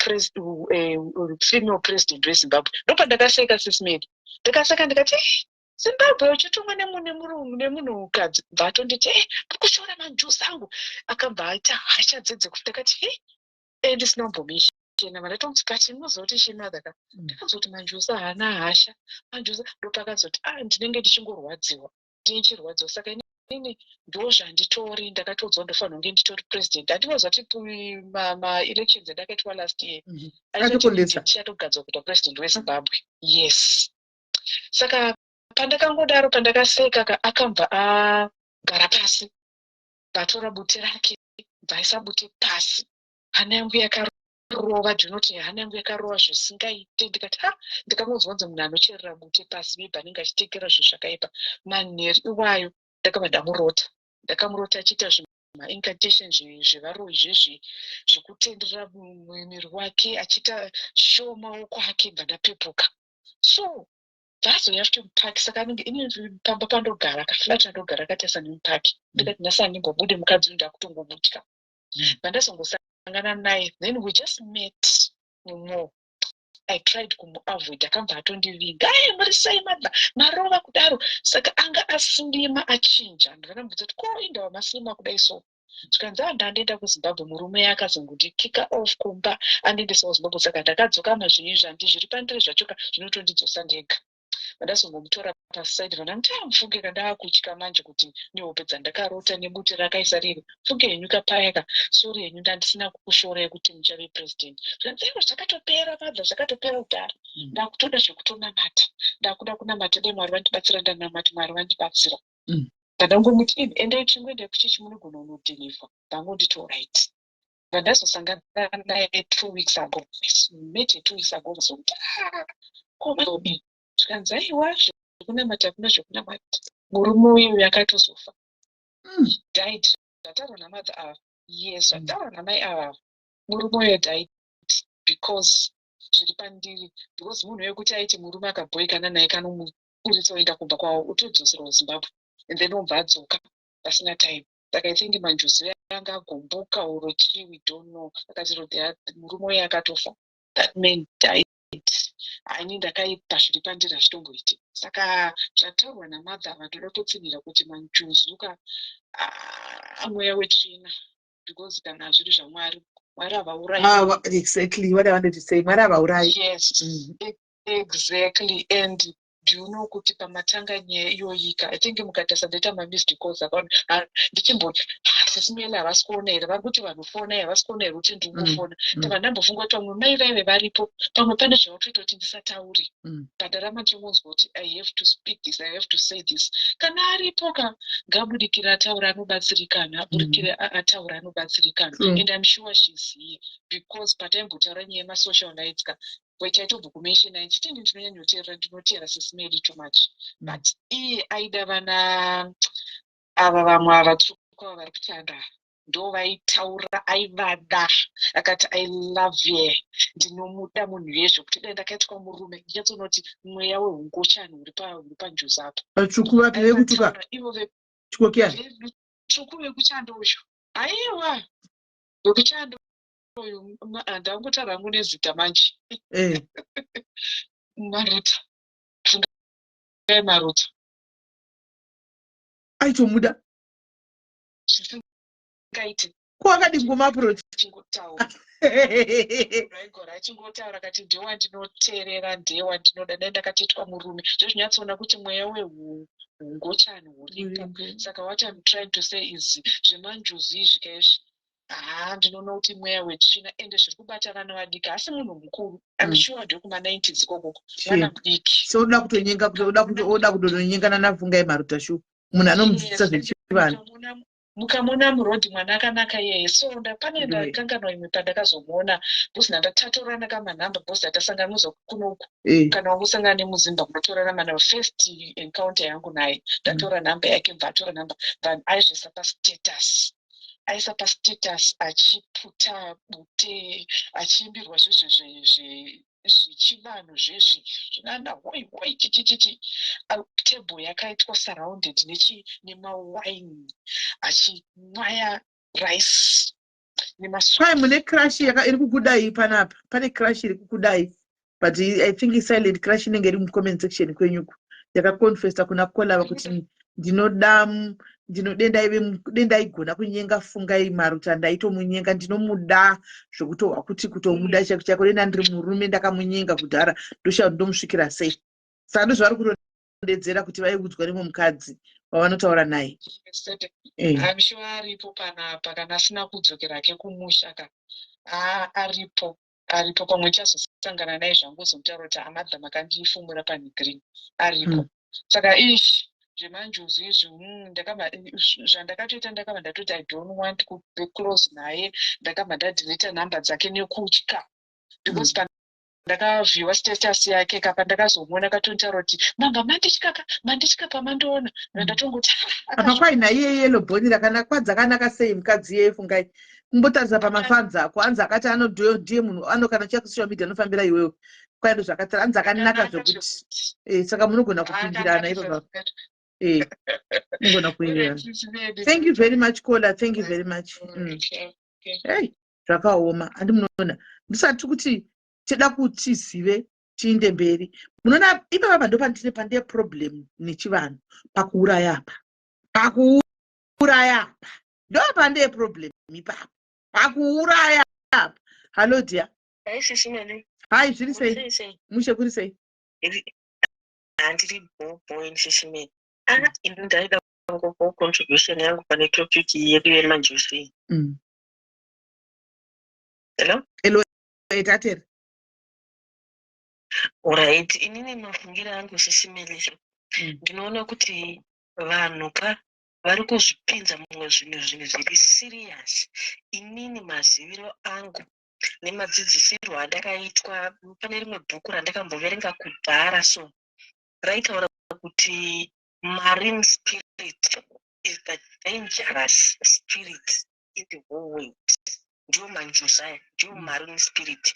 female president weZimbabwe." Ndopandakaseka, Sis Melly, ndakaseka ndikati, "Eh, Zimbabwe uchitongwa nemunhukadzi?" Bva atonditi, "Eh, kushora manjuzi angu." Akabva aita hasha dzedze. Ndakati, "He." Ndisina kumbomentiona, vandatomuti, "But unozoti chimadha ka." Ndakazoti, "Manjuzi haana hasha, manjuzi." Ndopakazoti, "A, ndinenge ndichingorwadziwa, ndinchirwadziwa. Saka inini ndo zvanditori, ndakatoudzwa ndofanira kunge nditori president." Handinozva kuti maelections endakaitwa last year, Atokundisa. ndichatogadzwa kuita president weZimbabwe, yes. Saka pandakangodaro, pandakaseka akabva agara pasi, bvatora bute rake, bvaisa bute pasi. Hana yangu yakarova, ndinoti hana yangu yakarova zvisingaite. Ndikati, "Ha." Ndikangonzwa kunzi munhu anocherera bute pasi, maybe anenge achitekera zvinhu zvakaipa. Manheru iwayo ndakabva ndamurota. Ndakamurota achiita zvimaincantation zvevaroyi zvezvi, zvekutenderera muviri wake, achiita show maoko ake. Bva ndapepuka. So bvazouya futi mupark. Saka anenge ini pamba pandogara, kaflat andogara akatarisa nemupark. Ndikati, "Nhasi handimbobude, mukadzi uyu ndakutongomutya." Vandazongosangana naye, then we just met mumall. I tried kumuavoid, akabva atondivinga. "Ai, muri sei madla marova kudaro?" Saka anga aslima, achinja. Ndakanamubvunza kuti, "Ko indawa maslima kudai so?" Zvikanzi, "A, ndandoenda kuZimbabwe, murume akazongondikicka off kumba, andiendesa kuZimbabwe, saka ndakadzoka. Mazvii zvandi zviri pandiri zvachoka zvinotondidzosa ndega." Vandazongomutora paside, vandamuti, "A, mufunge ka, ndaakutya manje kuti nehope dzandakarota nebute rakaisa riri, funge henyu kapayaka. Sorry henyu, ndandisina kukushorai kuti muchave president." Zvikanzi, "Aiwa, zvakatopera mabva, zvakatopera kudhara. Ndakutoda zvekutonamata, ndakuda kunamata. Dai Mwari vandibatsira." Ndanamati, Mwari vandibatsira. Ndandangomuti, "Imi endai, chingoendai kuchechi, munogona kunodeliver." Ndangonditi, "Alright." Vandazosangana naye 2 weeks ago, met 2 weeks ago, zokuti, "Ah, ko mazodii?" Zvikanzi, "Aiwa, zvekunamata hakuna zvekunamata." Murume uyu akatozofa. Died. Zvataurwa namadha ava, yes, zvataurwa namai ava, murume uyo died because Zviri pandiri, because munhu wekuti aiti murume akabhoikana naye, kanomuburitsa, oenda kumba kwavo, otodzoserwa kuZimbabwe, and then obva adzoka pasina time. Saka I think manjuzu anga agomboka or chii, we don't know. Akati murume uye akatofa, that man died. Ini ndakaipa, zviri pandiri hazvitomboiti. Saka zvataurwa namadha, vanhu toda kutotsinhira kuti manjuzu ka mweya wetsvina, because kana zviri zvaMwari, Mwari havaurayi. Ah, exactly what I wanted to say. Mwari havaurayi. Yes. Exactly. And do you know kuti pamatanga nyaya iyoyika, I think mukatarisa ndaita mamissed calls akawanda. Ndichimboti, "Sisi Mele havasi kuona here? Vari kuti vanhu fonai, havasi kuona here kuti ndiri kufona?" Ndabva ndambofunga kuti pamwe mai vaive varipo, pamwe pane zvavatoita kuti ndisatauri. But ndaramba ndichingonzwa kuti I have to speak this, I have to say this. Kana aripo ka, ngabudikire ataura, anobatsirikana. Aburikire ataura, anobatsirikana. And I'm sure she's here, because pataimbotaura nyaya yemasocialites ka, taitobva kumentiona ndichiti ini ndinonyanyoteerera, ndinoteera Sisi Meli too much. But iye aida vana ava, vamwe ava tsvuku ava vari kuchanda, ndo vaitaura aivada. Akati, "I love ye, ndinomuda munhu iye zvekuti dai ndakaitwa murume." Ndinyatsonoti mweya weungochani uri panjuzu apa. Vatsvuku vapi, vekutuka? Aivataura ivo Chikokiyani? Tsvuku vekuchando uyu, aiwa, wekuchando uyu, ndangotaura hangu nezita manje. Maruta, Fungai Maruta. Aitomuda? Zvisingaiti. Ko akadi ngomaapproach? Achingotaura, aigora achingotaura, akati, "Ndewandinoteerera, ndewandinoda, dai ndakatoitwa murume." Zvezvinyatsoona kuti mweya wehungochani huripo. Saka what I'm trying to say is, zvemanjuzu izvi kaizvi, haa, ndinoona kuti mweya wetsvina, ende zviri kubata vana vadiki. Asi munhu mukuru, I'm sure ndekuma90s ikokoko, mwana mudiki. So oda kutonyenga, oda kutonyengana naFungai Maruta, shu munhu anomudzidzisa zvechivanhu. Mukamuona murodhi, mwana akanaka iyeye. So pane ndakanganwa imwe pandakazomuona, because ndandatatorana kamanhamba, because tatasangana muza kunoku. Kana wangosangana nemuzimba, munotorana manhamba. First encounter yangu naye, ndatora nhamba yake, bva atora nhamba, bva aizvisa pastatus, aisa pastatus achiputa bute, achiimbirwa zvezve zvechivanhu zvezvi zvinana hoi hoi chichichichi. Table yakaitwa surrounded nechi nemawaini, achimwaya rice. Kwai mune crush iri kukudai panapa, pane crush iri kukudai, but I think silent crush inenge iri mucomment section kwenyuku, yakaconfessa kuna kolava kuti, "Ndinoda, ndinodendaigona kunyenga Fungai Maruta, ndaitomunyenga, ndinomuda zvokutohwa kuti kutomuda chaiko chaiko. Denda ndiri murume, ndakamunyenga kudhara, ndoshaya kuti ndomusvikira sei." Saka ndozvavari kurondedzera kuti vaiudzwa nemwe mukadzi wavanotaura naye. I'm sure aripo panapa. Kana asina kudzokera ke kumusha ka, aripo, aripo. Pamwe chazosangana naye zvangu, uzomutaura kuti, "Amadha, makandifumura panhigreen." Aripo. Saka ishi zvemanjuzu izvi, zvandakatoita, ndakabva ndatoti I don't want kube close naye. Ndakabva ndadeleta nhamba dzake nekutya, because ndakaviewa status yake kapa, ndakazomuona katonitaura kuti, "Manga mandityaka, manditya pamandiona." Ndatongoti Apa kwai naiye yellow bone rakanaka, kwadzakanaka sei mukadzi iyeye Fungai. Kumbotarisa pamafans ako, anzi akati anodiye munhu ano kana chiya kusocial media anofambira iwewe, kwai ndo zvakatara, anzi akanaka zvokuti. Saka munogona kupindirana ipapa, munogona kuenderana. Thank you very much, caller, thank you very much. Hey, zvakaoma, handi munoona ndisati kuti toda kuti tizive, tiinde mberi. Munoona ipapa ndo pandine pandine problem nechivanhu, pakuuraya apa, pakuuraya apa ndo pandine problem ipapo, pakuuraya apa. Hallo dear. Hai, Sisi Mele. Hai, zviri sei? Mushe, kuri sei? Handiri bhobho, Sisi Mele. Ah, ini ndaida kungopawo contribution yangu pane topic yedu yemanjuzu. Hello? Hello, tateerera. Alright, inini mafungiro angu, Sisi Mele, ndinoona kuti vanhu ka vari kuzvipinza mumwe zvinhu zviri serious. Inini maziviro angu nemadzidzisirwo andakaitwa, pane rimwe bhuku randakamboverenga kudhara, so raitaura kuti marine spirit is the dangerous spirit in the whole world. Ndiwo manjuzu aya, ndiwo marine spirit.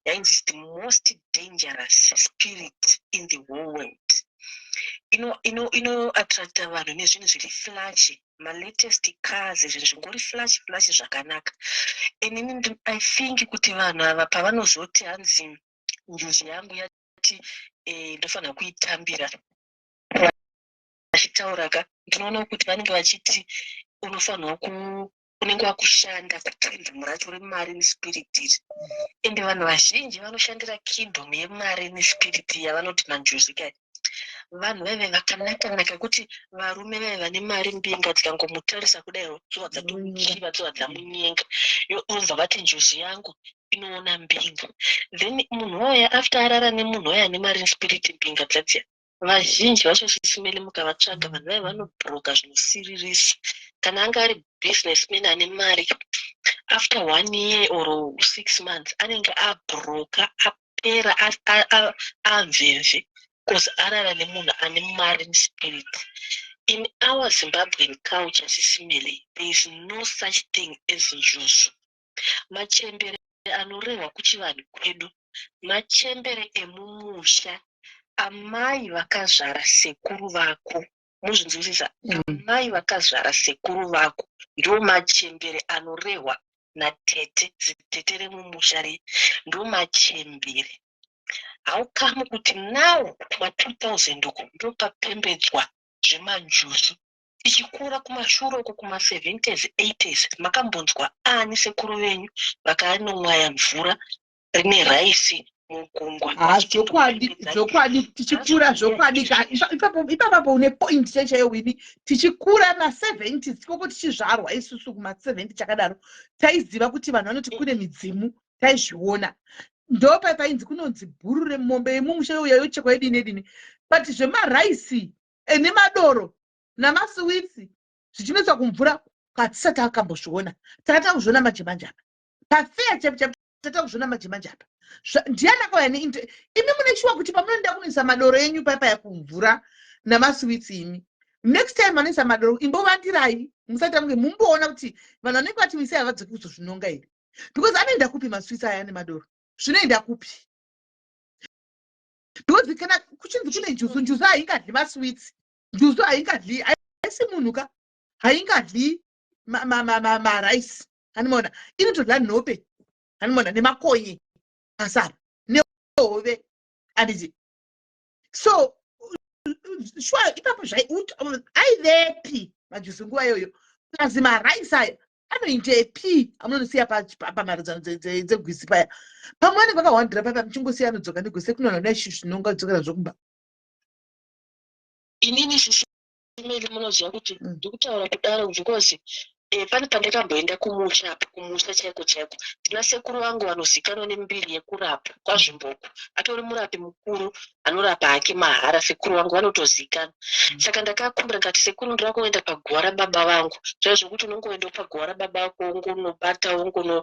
Yainzi is the most dangerous spirit in the whole world. Inoattracta vanhu nezvinhu zviri flashy, malatest cars, zvinhu zvingori flash flash, zvakanaka. Inini I think kuti vanhu ava pavanozoti hanzi njuzu yangu yati ndofanira kuitambira, vachitaura ka, ndinoona kuti vanenge vachiti unofanirwa ku unenge wakushanda kukingdom racho remarine spirit iri. Ende vanhu vazhinji vanoshandira kingdom yemarine spirit yavanoti manjuzu kai, vanhu vaive vakanaka-naka, kuti varume vaive vane mari, mbinga dzikangomutarisa kudai dzova dzatomuchiva, dzova dzamunyenga. Obva vati njuzu yangu inoona mbinga. Then munhu wauya after arara nemunhu wauya nemarine spirit, mbinga dzadziya vazhinji vacho, Sis Melly, mukavatsvaga, vanhu vaive vanobhuroka zvinosiririsa. Kana anga ari businessman ane mari, after one year or 6 months anenge abhuroka, apera, amvemve, because arara nemunhu ane marine spirit. In our Zimbabwean culture, Sis Melly, there is no such thing as njuzu. Machembere anorehwa kuchivanhu kwedu machembere emumusha, amai vakazvara sekuru vako. Muzvinzwisisa? Amai vakazvara sekuru vako ndo machembere anorehwa natete. Zitete remumusha riya ndo machembere. Haukamu kuti now kuma2000 uku ndopapembedzwa zvemanjuzu. Tichikura kumashure uku, kuma70s, 80s, makambonzwa ani sekuru venyu vakanomwaya mvura rine raisi mugungwa? Ha, zvokwadi, zvokwadi, tichikura, zvokwadi, ipapapo une point chaichaiyo, Wini. Tichikura ma70s tikoko, tichizvarwa isusu kuma70 chakadaro, taiziva kuti vanhu vanoti kune midzimu, taizviona. Ndopa painzi kunonzi bhuru remombe yemumusha uya yochekwa yedini yedini, but zvemaraisi nemadoro namasuwitsi zvichinoiswa kumvura hatisati akambozviona. Takatanga kuzviona manje manje apa, pafeya chaipo chaipo tata kuzviona manje manje apa. Ndiani akauya neinte? Imi mune shuwa kuti pamunoenda kunoisa madoro enyu paya kumvura namasuwitsi, imi next time vanoisa madoro imbovandirai, musati munge mumboona kuti vanhu vanenge vati wisai havadzoki kuzozvinonga here? Because anoenda kupi maswitsi aya nemadoro? Zvinoenda kupi? Because kana kuchinzi kune njuzu, njuzu haingadyi maswitsi, njuzu haingadyi, haisi munhu ka, haingadyi maraisi. Hanimona inotodya nhope, hanimona, nemakonye pasara nehove, handiti? So sure, ipapo aivepi majuzu nguva iyoyo? Plus maraisi aya anoindepi amunonosiya pamharadzano dzegwizi paya? Pamwe vanenge vakahwandira paya, muchingosiya, anodzoka negwisi kunoona nezvinonga dzokera zvokumba. Inini, Sis Melly, munoziva kuti ndikutaura kudaro because pane pandakamboenda kumusha apa, kumusha chaiko chaiko. Ndina sekuru vangu vanozikanwa nembiri yekurapa kwaZvimboko, atori murapi mukuru, anorapa hake mahara. Sekuru vangu vanotozikanwa. Saka ndakakumbira ndikati, "Sekuru, ndoda kuenda paguva rababa vangu." Zvaiva zvokuti unongoendawo paguva rababa vako, ungonobata, ungono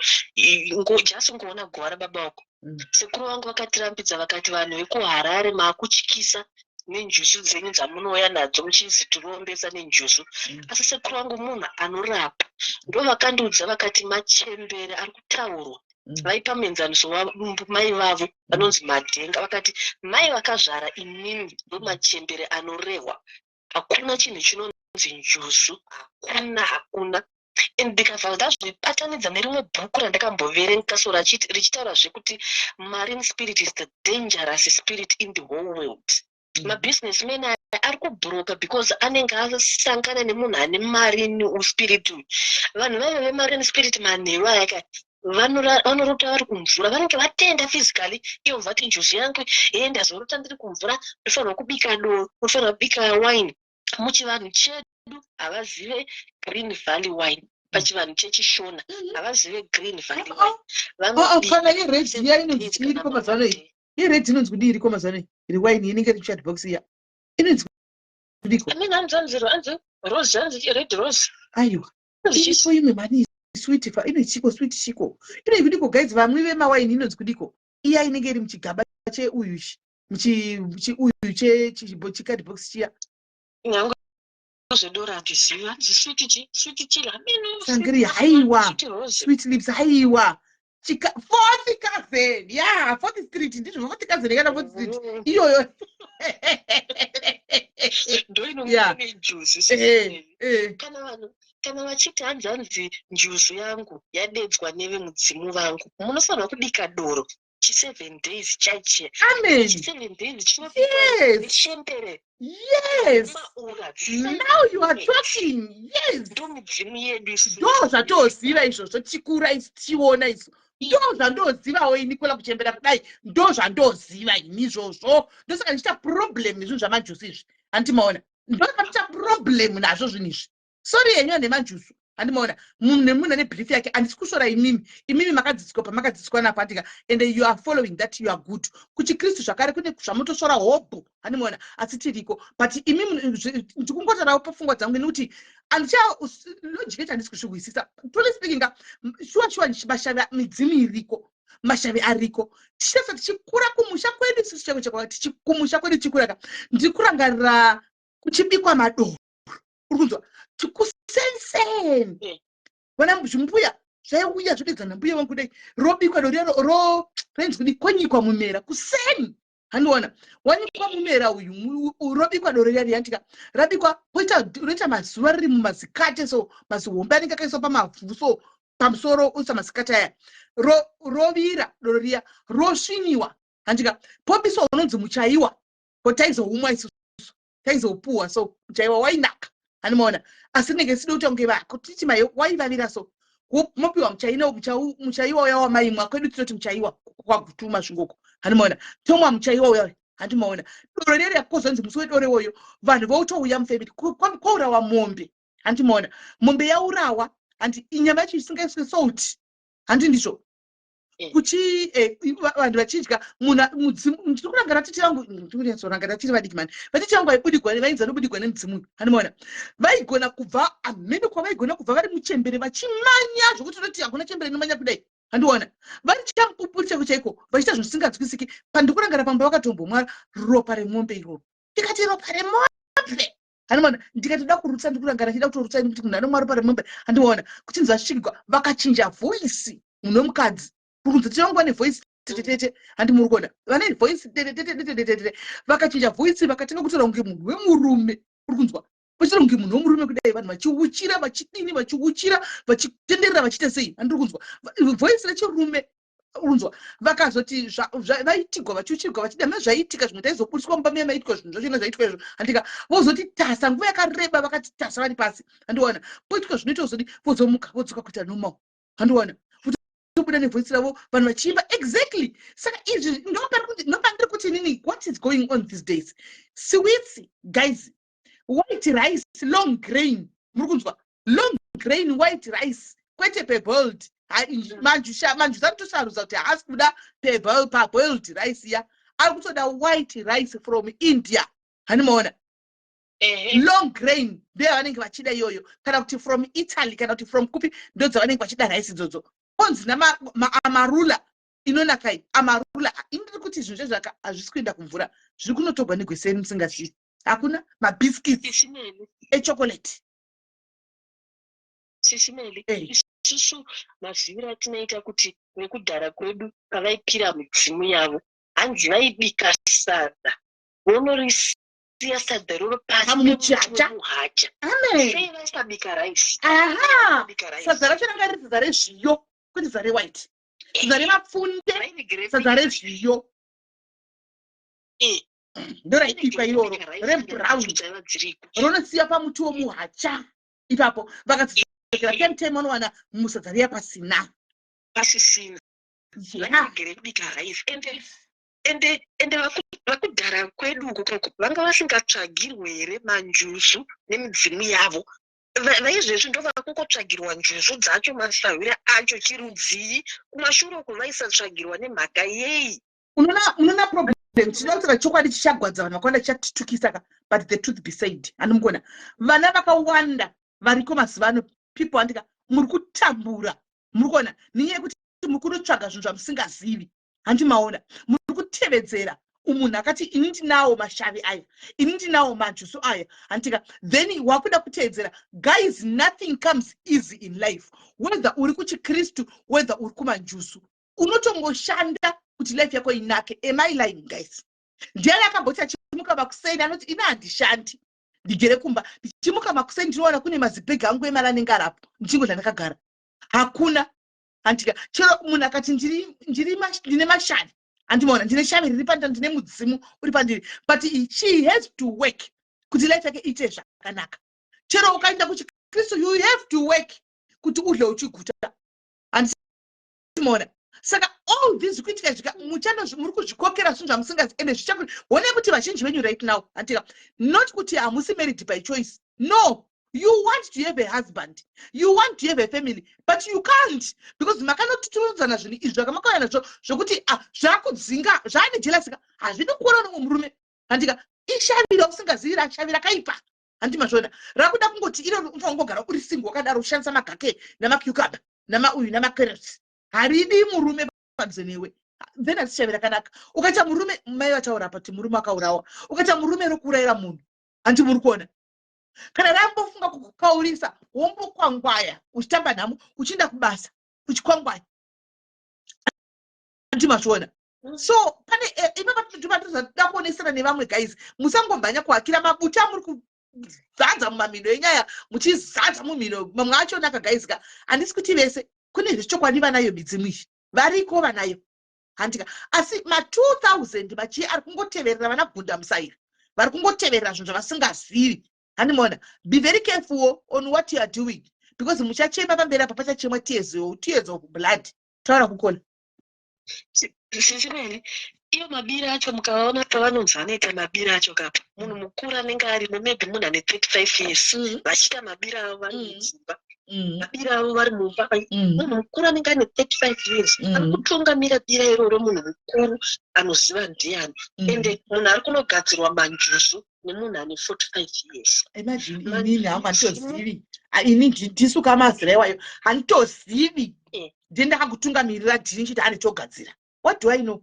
just ungoona guva rababa vako. Sekuru vangu vakatirambidza, vakati, "Vanhu vekuHarare maakutyisa nenjuzu dzenyu dzamunouya nadzo muchizi tirombesa nenjuzu." Asi sekuru vangu munhu anorapa, ndo vakandiudza, vakati machembere ari kutaurwa, vaipa muenzaniso wamai vavo vanonzi Madhenga. Vakati mai vakazvara inini ndo machembere anorehwa. Hakuna chinhu chinonzi njuzu, hakuna, hakuna. And ndikabva ndazvibatanidza nerimwe bhuku randakamboverenga so richitaura zvekuti marine spirit is the dangerous spirit in the whole world. Mabusinessmen aya ari kubhuroka because anenge asangana nemunhu ane marine spirit uyu. Vanhu vaive vemarine spirit manheru aya ka, vanorota vari kumvura, vanenge vatenda physically. Ivo vati njuzu yangu e ndazorota ndiri kumvura, ndofanirwa kubika doro, ndofanirwa kubika wine. Muchivanhu chedu havazive Green Valley wine, pachivanhu chechiShona havazive Green Valley wine. Oh, kana ired iya inonzi chii iriko mazuva ano iyi? Ired inonzi kudii iriko mazuva ano iri wine inenge iri chat box iya, inonzi kudiko? I mean, hanzi hanzi hanzi rose, hanzi red rose. Aiwa, iripo imwe mani, sweet fa ino chiko, sweet chiko, inonzi kudiko guys, vamwe vemawaini? Inonzi kudiko iya inenge iri muchigaba cheuyu ichi, uyu chicardbox chiya? Nyange zvedoro handizivi, hanzi sweet chi, sweet chili, hameno. Sangria, haiwa. Sweet rose. Sweet lips, haiwa. Chika, fourth cousin, yeah, Fourth Street, ndizvo, Fourth Cousin kana Fourth Street iyoyo. Ndoinonga njuzu. Kana vanhu kana vachiti hanzi njuzu yangu yadedzwa nevemudzimu vangu, munofanirwa kubika doro chi7 days chaichiya. Amen. Chi7 days chinobikwa. Yes, now you are talking, yes. Ndo midzimu yedu. Ndo zvatoziva izvozvo, tichikura isu, tichiona isu, ndo zvandozivawo ini. Kola kuchembera kudai, ndo zvandoziva ini izvozvo. Ndosaka ndichita problem nezvinhu zvamanjusu izvi, handimaona? Ndosaka ndichita problem nazvo zvinhu izvi. Sorry yenyu nemanjusu, handimaona? Munhu nemunhu ane belief yake. Handisi kusvora imimi. Imimi makadzidziswa pamakadzidziswa napo, handika? And you are following that, you are good. KuchiKristu zvakare kune zvamutosvora hobho, handimaona? Asi tiriko, but imimi ndikungotorawo pafungwa dzangu nekuti handicha logic yacho handisi kuzvihwisisa. Truly speaking, sure sure, mashavi, midzimu iriko, mashavi ariko. Tichitasa tichikura kumusha kwedu isusu cheko cheko, kumusha kwedu tichikura ka, ndiri kurangarira kuchibikwa madoro, uri kunzwa? Chikusenseni vana zvimbuya zvaiuya zvodedzana, mbuya vangu kudai, robikwa doro rainzi kudi konyikwa mumera kuseni, handiona? Wanyikwa mumera uyu, robikwa doro riya riyantika rabikwa, poita roita mazuva riri mumazikate, so mazihombe anenge akaiswa pamavhu, so pamusoro oisa masikati aya, rovira doro riya, rosviniwa, handika? Pobiswa unonzi muchaiwa, potaizoumwa isusu, taizopuwa. So muchaiwa wainaka, handimaona? Asi rinenge risida kuita kunge titi waivavira, so mopiwa muchaiwa uya wamaimwa. Kwedu tinoti muchaiwa kwagutuma zvingoko, handimaona? Tomwa muchaiwa uya, handimaona? Doro rere yakozonzi musi wedoro iwoyo vanhu votouya mufamily, kwaurawa mombe, handimaona? Mombe yaurawa, handi inyama yacho isingaiswe salt, handi ndizvo? Kuchi vanhu vachidya munhu. Ndiri kurangara tete vangu, ndirikurangara tiri vadiki mani, vatete vangu vaibudigwa, vainzi vanobudigwa nemudzimu, handimaona? Vaigona kubva amhene kwavaigona kubva vari muchembere vachimanya zvokuti toti hakuna chembere inomanya kudai, handiona? Vari chamupupuri chaiko chaiko, vachiita zvinhu zvisinganzwisiki. Pandiri kurangara pamba vakatombomwa ropa remombe iroro. Ndikati, "Ropa remombe?" Handimaona? Ndikatoda kurutsa, ndikurangara chida kutorutsa kuti munhu anomwa ropa remombe, handiona? Kuchinzi vasvikigwa, vakachinja voice, munhu wemukadzi, kunzi tinonge vane voice tetetete, handi muri kuona? Vane voice tetetetetetete, vakachinja voice, vakatanga kutaura kunge munhu wemurume, uri kunzwa? Vachitaura kunge munhu wemurume kudai, vanhu vachiuchira, vachidini, vachiuchira, vachitenderera, vachiita sei, handiri kunzwa? Voice rechirume, unzwa? Vakazoti vaitigwa, vachiuchirwa, vachida nezvaiitika zvimwe, taizobudiswa mumba muya maitwa zvinhu zvachona zvaitwa izvo, handika? Vozoti tasa nguva yakareba, vakati tasa vari pasi, handiwana? Poitwa zvinoita, kuzodi vozomuka, vodzoka kuita normal, handiwana? Tobuda nevoice ravo, vanhu vachiimba. Exactly. Saka izvi ndopandiri kuti inini, what is going on these days? Sweets, guys, white rice, long grain, muri kunzwa? Long grain white rice, kwete parboiled. Manjusa anotosarudza kuti haasi kuda parboiled rice ya, ari kutoda white rice from India, handimaona? Long grain ndeyavanenge vachida iyoyo, kana kuti from Italy, kana kuti from kupi, ndo dzavanenge vachida rice idzodzo. Onzi naamarula inonakai, Amarula. Indiri kuti zvinhu zvezvaka hazvisi kuenda kumvura, zviri kunotogwa negweseni musingazivi. Hakuna mabiscuits echocolate. Sisimeli, isusu maziviro atinoita kuti nekudhara kwedu pavaipira midzimu yavo, hanzi vaibika sadza, vonorisiya sadza iroro pasi. Pamuchacha. Pemuhacha. Amen. Sei vaisabika rice? Aha. Bika rice. Sadza racho ranga riri sadza rezviyo, kwete sadza rewhite, sadza remapfunde. Vairegere Sadza rezviyo. Ndoraibikwa iroro rebrown. Dzaiva dziriko. Ronosiya pamuti womuhacha ipapo, vakadzokera same time vanowana musadza riya pasina. Pasisina. Vairegere kubika rice. Ende vakudhara kwedu uku koko vanga vasingatsvagirwe here manjuzu nemidzimu yavo? Vaizvezvi ndo vakungotsvagirwa njuzu dzacho, masahwira acho chirudzii? Kumashure uku vaisatsvagirwa nemhaka yei? Unoona problem, tinoda kutaura chokwadi chichagwadza vanhu vakawanda, chichatitukisa ka, but the truth be said, handimukona vana vakawanda variko mazuva ano, people, handika? Muri kutambura, muri kuona? Nenyaya yekuti muri kunotsvaga zvinhu zvamusingazivi, handimaona? Muri kutevedzera. Munhu akati, "Ini ndinawo mashavi aya, ini ndinawo majusu aya," handitika? Then wakuda kuteedzera. Guys, nothing comes easy in life, whether uri kuchikristu, whether uri kumanjusu, unotongoshanda kuti life yako inake. Am I lying, guys? Ndiani akamboti achimuka makuseni anoti, "Ina handishandi, ndigere kumba, ndichimuka makuseni ndinoona kune mazibhegi angu emari anenge arapo, ndichingodla ndakagara"? Hakuna, handika? Chero munhu akati, "Ndine mashavi," handimaona, "ndine shavi riri pandiri, ndine mudzimu uri pandiri," but she has to work kuti life yake iite zvakanaka. Chero ukaenda kuchikristu, you have to work kuti udle uchiguta, handimaona? Saka all this kuitika zvika muchando, muri kuzvikokera zvinhu zvamusingazi. Ende zvichaku honai kuti vazhinji venyu right now, handika, not kuti hamusi married by choice. No, you want to have a husband, you want to have a family, but you can't because makanotuturudzana zvinhu izvi zvakamakauya nazvo zvokuti, ah, zvakudzinga, zvaane jealousy ka, hazvidi kuona nomwe murume, handika? Ishavira usingazivi, rashavi rakaipa, handi mazvona? Rakuda kungoti iro unofanira kungogara uri single wakadaro, ushandisa magake namacucumber namauyu namacarrots. Haridi murume padhuze newe. Then hatisi shavi rakanaka. Ukaita murume, mai vataura apa kuti murume akaurawa, ukaita murume rokuurayira munhu, handi muri kuona? Kana rambofunga kukukaurisa, wombokwangwaya uchitamba nhamo, uchienda kubasa uchikwangwaya, handi mazviona? So pane ipapa toda kuonesana nevamwe. Guys, musangomhanya kuhakira mabuta amuri kuzadza mumamhino enyaya, muchizadza mumhino mamwe achonaka. Guys ka, handisi kuti vese. Kune zvechokwadi vanayo midzimu iyi, variko vanayo, handika? Asi ma2000 machii ari kungoteverera vana gunda musaira, vari kungoteverera zvinhu zvavasingazivi, handimaona? Be very careful on what you are doing, because muchachema pamberi apa, pachachemwa tears, tears of blood. Taura kukola. Sisimeni, iyo mabira acho mukaona pavanonzi vanoita mabira acho kapa, munhu mukuru anenge arimo, maybe munhu ane 35 years, vachiita mabira avo vari mudzimba, mabira avo vari mumba, munhu mukuru anenge ane 35 years ari kutungamira bira iroro, munhu mukuru anoziva ndiani? Ende munhu ari kunogadzirwa manjuzu nemunhu ane 45 years. Imagine, inini hangu handitozivi. Ah, ini ndisuka mazira iwayo, handitozivi. Ndini ndakakutungamirira dhini chiti handitogadzira? What do I know?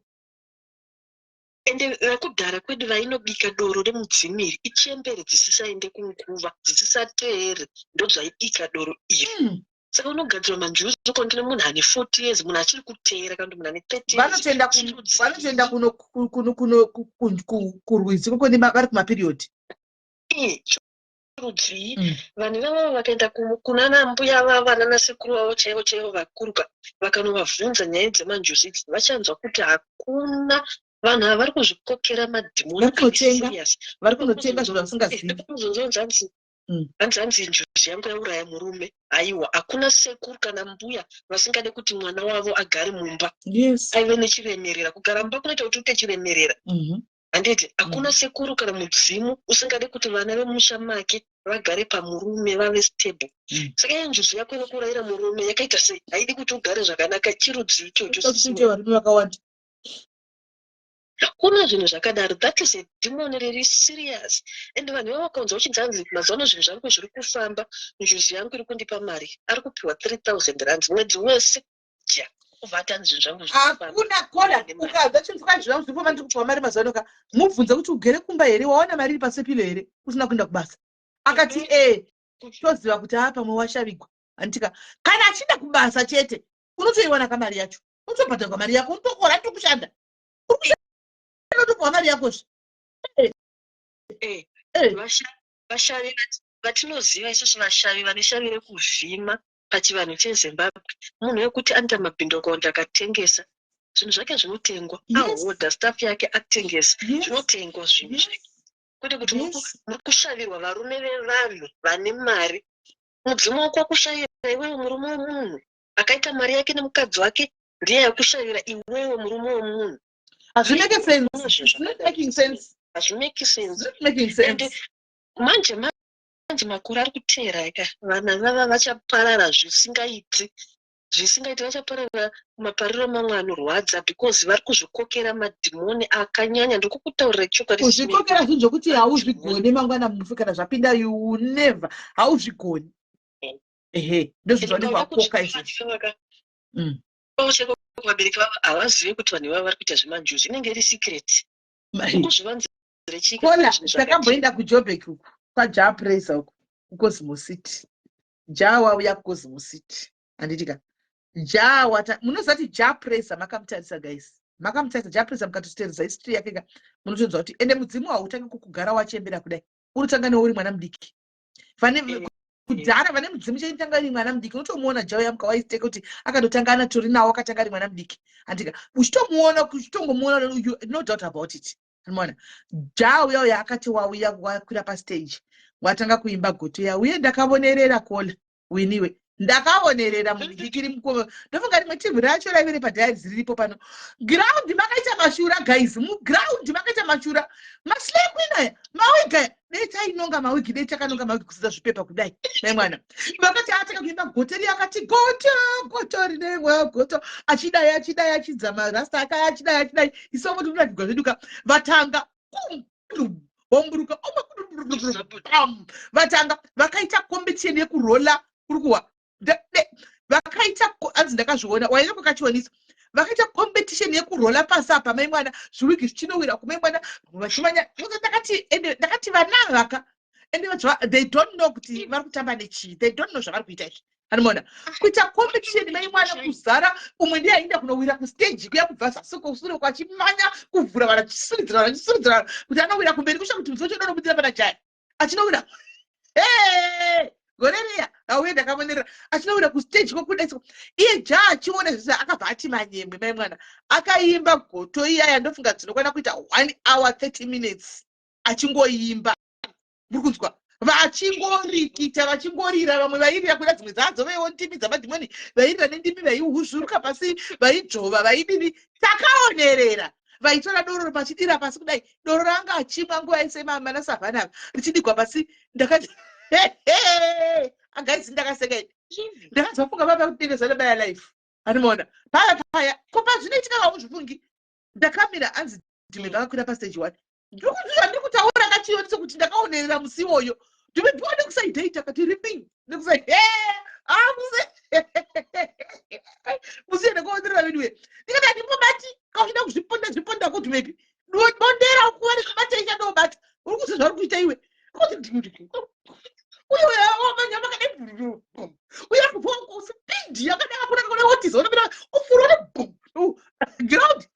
Ende vekudhara kwedu vainobika doro remudzimiri ichembere dzisisaende kunguva, dzisisateere, ndozvaibika doro iri. Saka unogadzirwa manjuzu kondine munhu ane 40 years, munhu achiri kuteera, kana kuti munhu ane 30 years. Vanotoenda kuno kurwizi kokoni vari kumaperiod. Rudzii? Vanhu ivavo vakaenda kunana mbuya vavo, anana sekuru vavo chaivo chaivo vakuruka, vakanovabvunza nyaya dzemanjuzu idzi, vachanzwa kuti hakuna. Vanhu ava vari kuzvikokera madhimoni. Vari kunotenga. Vari kunotenga zvinhu zvamusingazivi. Kuzonzonzi hanzi hanzi njuzu yangu yauraya murume. Aiwa, hakuna sekuru kana mbuya vasingade kuti mwana wavo agare mumba, aive nechiremerera. Kugara mumba kunoita kuti uite chiremerera, handiti? Hakuna sekuru kana mudzimu usingade kuti vana vemusha make vagare pamurume, vave stable. Saka iyo njuzu yako inokuurayira murume yakaita sei? Haidi kuti ugare zvakanaka, chirudzi ichocho? Kuti uite varume vakawanda. Hakuna zvinhu zvakadaro. That is a demon riri serious. And vanhu ivavo vakaunza uchinzi hanzi mazuva ano zvinhu zvangu zviri kufamba, njuzu yangu iri kundipa mari, ari kupiwa 3000 rands mwedzi wese, ja ubva ati hanzi zvinhu zvangu zviri kufamba. Hakuna kona. Ane mari. Ukabva chinhu zvinhu zvangu zviri kufamba, ndiri kupiwa mari mazuva ano ka, mubvunze kuti, "Ugere kumba here? Waona mari iri pasepilo here usina kuenda kubasa?" Akati e, toziva kuti haa, pamwe washavigwa, handitika? Kana achienda kubasa chete, unotoiwana kamari yacho, unotobhadharwa mari yako, unotokora tokushanda, uri kushanda, unotopiwa mari yakozve. Vashavi vatinoziva isusu, vashavi vane shavi rekuvhima pachivanhu cheZimbabwe, munhu wekuti anoita mabhindauko akatengesa zvinhu zvake zvinotengwa, ahodha stuff yake, atengesa, zvinotengwa zvinhu zvake, kwete kuti muri kushavirwa varume vevanhu vane mari. Mudzimu wako wakushavira iwewe murume wemunhu akaita mari yake nemukadzi wake, ndiye yakushavira iwewe murume wemunhu. Hazvimake sense. It's not making sense. Hazvimake sense. It's not making sense. Ende manje manje makore ari kuteera ka, vana vava vachaparara zvisingaiti, zvisingaiti. Vachaparara mapariro mamwe anorwadza, because vari kuzvikokera madhimoni akanyanya. Ndikukutaurira chokwadi. Kuzvikokera zvinhu zvokuti hauzvigoni mangwana mufi kana zvapinda, you never, hauzvigoni. Ehe, ndozvinhu zvaunenge wakoka izvozvo. Vabereki vavo havazivi kuti vanhu ivavo vari kuita zvemanjuzu, inenge iri secret. Ukuzvivanzire chii Kola, takamboenda kuJobek uku, kwaJah Prayzah uku, kuCosmo City. Jah wauya kuCosmo City. Handiti ka? Jah wata, munoziva kuti Jah Prayzah makamutarisa guys. Makamutarisa Jah Prayzah mukatoteredza history yake ka, munotonzwa kuti ende mudzimu hautangi kukugara wachembera kudai. Unotanga newe uri mwana mudiki. Vane kudhara vane mudzimu chaitanga ari mwana mudiki unotomuona Jah uya mukawaiteka kuti akatotanga anatori nawo akatanga ari mwana mudiki. Handika uchitomuona uchitongomuona no doubt about it. Unoona Jah uya uya akati wauya wakwira pastage watanga kuimba goto ya uye ndakavonerera kola winiwe ndakaonerera mudikiri mukoma ndofunga rimwe team racho raive repaDiaries riripo pano ground makaita mashura guys muground makaita mashura maslay queen aya mawigi aya dei tainonga mawigi dei takanonga mawigi kusidza zvipepa kudai mai mwana vakati ataka kuimba goto riya akati goto goto rinemwa goto achidai achidai achidza marasta akaya achidai achidai isu vamwe tikunakigwa zvedu ka vatanga homburuka vatanga vakaita competition yekurola kuri kuwa vakaita hanzi ndakazviona waive kwakachionisa vakaita competition yekurola pasi apa mai mwana zviwigi zvichinowira kumai mwana vachimanya ndakati ende ndakati vana vaka ende they don't know kuti vari kutamba nechii, they don't know zvavari kuita izvi. Anomaona kuita competition mai mwana kuzara umwe ndiye ainda kunowira kustage kuya kubva zasi kusure kwachimanya kuvhura vanhu achisuridzira vanhu achisuridzira vanhu kuti anowira kumberi kusvika kuti musi wacho unonobudira pana jaya achinowira gore riya auye ndakamonerera achinowira kustage kwokudai iye ja achiona zvese akabva ati manyemwe mai mwana akaimba goto iyaya ndofunga dzinokwana kuita 1 hour 30 minutes achingoimba. Muri kunzwa vachingorikita vachingorira vamwe vairira kuda dzimwe dzaadzovewo ndimi dzamadhimoni vairira nendimi vaihuzvuruka pasi vaidzvova vaidini takaonerera vaitora doro pachidira pasi kudai doro ranga achimwa nguva yese mana savhana ava richidigwa pasi. Ndakati agaisi ndakaseka ini ndakazofunga papa kuti dende zvanabaya life anomaona paya paya ko pazvinoitika vauzvifungi ndakamira anzi ndime vakakwira pastage one ndikuziva ndiri kutaura kachioniso kuti ndakaonerera musi iwoyo ndimepiwa nekusaidate akati ripi nekusai amuse musiye ndakaonerera veduwe ndikati handimbobati kauchida kuzviponda zviponda kuti maybe bondera ukuva nekubata ichandobata uri kuziva zvauri kuita iwe uye wamanya makadai uye kubva speed yakadai kunaka kuna wotiza unopinda ufura ground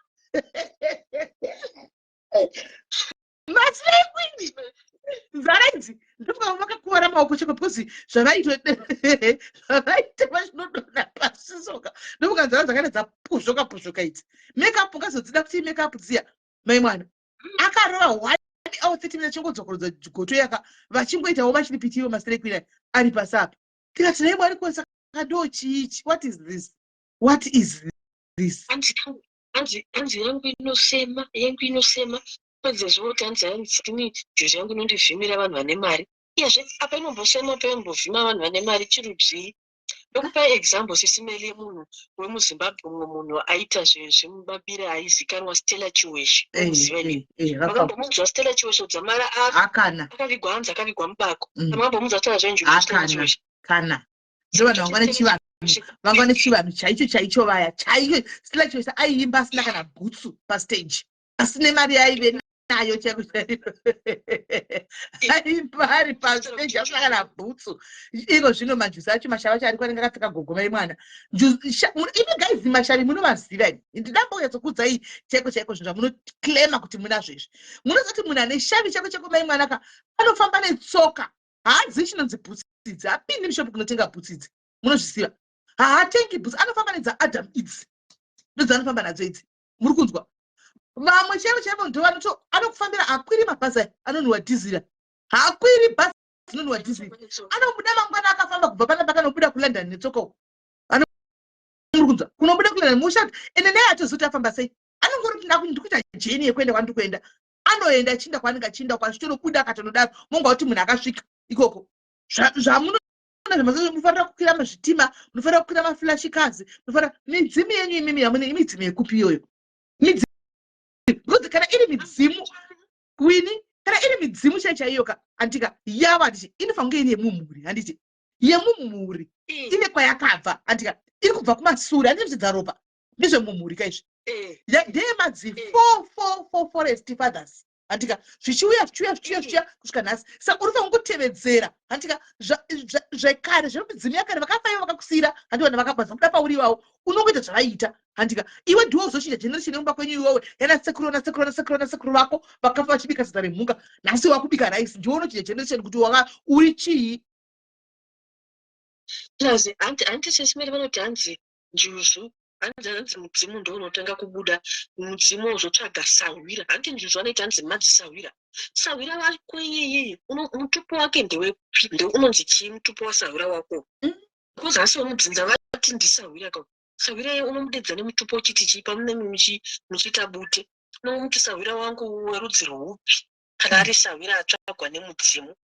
maslay queen nzara idzi ndofunga vakakuvara maoko cheko because zvavaita vachinodonha pasi soka ndofunga nzara dzakaita dzapuzvoka puzvoka idzi makeup ungazodzida kuti makeup dziya mai mwana akarova 1 hour 30 minutes achingodzokorodza goto yaka vachingoitawo vachiripitiwo maslay queen ari pasi apa tikati nai Mwari ko saka ndo chiichi? What is this? What is this? Hanzi yangu inosema, yangu inosema pedze zvoti hanzi ini juzi yangu inondivhimira vanhu vane mari. Iyezve apa inombosema paimbovhima vanhu vane mari chirudzii? Ndokupai example sisimeli yemunhu wemuZimbabwe, mumwe munhu aita zvemabira aizikanwa Stella Chiweshe. Unomuziva imi? Makambomunzwa Stella Chiweshe kudzamara afa? Akana. Akavigwa, hanzi akavigwa mubako. Makambomunzwa taura zvenjuzu Stella Akana. Chiweshe? Kana ndo vanhu vanga nechivanhu, vanga nechivanhu chaicho chaicho vaya chaicho. Stella Chiweshe aiimba asina kana bhutsu pastage, asine mari yaive nayo chaiko chaiko, aiimba ari pastage asina kana bhutsu. Iko zvino majuzi acho mashava acho ariko anenge akapfeka gogo mai mwana. Imi guys mashavi munovaziva imi ndidambonyatsokuudzai chaiko chaiko zvinhu zvamunoclaima kuti munazvo izvi. Munoziva kuti munhu ane shavi chaiko chaiko mai mwana ka anofamba netsoka, haazivi chinonzi bhutsi idzi, hapindi mushopu kunotenga bhutsi idzi. Munozviziva haatengi bhutsi, anofamba nedzaAdam idzi, ndodzaanofamba nadzo idzi. Muri kunzwa vamwe chaivo chaivo ndo vanoto anokufambira akwiri mabhazi aya anonhuwa dhizira, haakwiri bhazi rinonhuwa dhizira. Anobuda mangwana akafamba kubva panapa akanobuda kuLondon netsoka uko. Muri kunzwa kunobuda kuLondon mushati ende naye atozoti afamba sei anongori ndikuita journey yekuenda kwandiri kuenda. Anoenda achiinda kwaanenge achiinda uko achitonobuda akatonodaro monga kuti munhu akasvika ikoko. Zvamunoona munofanira kukwira mazvitima, munofanira kukwira maflash cars, munofanira midzimu yenyu imimi yamune imidzimu yekupi iyoyo midzimu? Because kana iri midzimu wini, kana iri midzimu chai chaiyo ka andika yavo handiti inofanira kunge iri yemumhuri, handiti yemumhuri ine kwayakabva, andika iri kubva kumasure handiti dzaropa. Ndezvemumhuri ka izvi. Ndeyemadzi four four four forest fathers, handika? Zvichiuya, zvichiuya, zvichiuya, zvichiuya kusvika nhasi. Saka uri fanira kutevedzera, handika, zvekare zvemidzimu yakare vakafa ivo vakakusiyira, handiona vakabvaza kuda pauri iwawo, unongoita zvavaiita, handika? Iwe ndiwe uzochinja generation yemumba kwenyu iwewe, yana sekuru nasekuru nasekuru nasekuru vako vakafa vachibika sadza remhunga, nhasi wakubika rice. Ndiwe unochinja generation kuti waka uri chii? Plus hanti sesimeri vanoti hanzi njuzu, hanzi mudzimu ndo unotanga kubuda, mudzimu wozotsvaga sahwira. Hanti njuzu anoita hanzi madzisahwira, sahwira wako iyeye mutupo wake ndewepi? Nde unonzi chii mutupo wasahwira wako? Because hasi wemudzinza vati ndisahwira ka. Sahwira iye unomudedza nemutupo uchiti chii pamunenge muchiita bute? Unomuti sahwira wangu werudzi rwupi? Kana ari sahwira atsvagwa nemudzimu,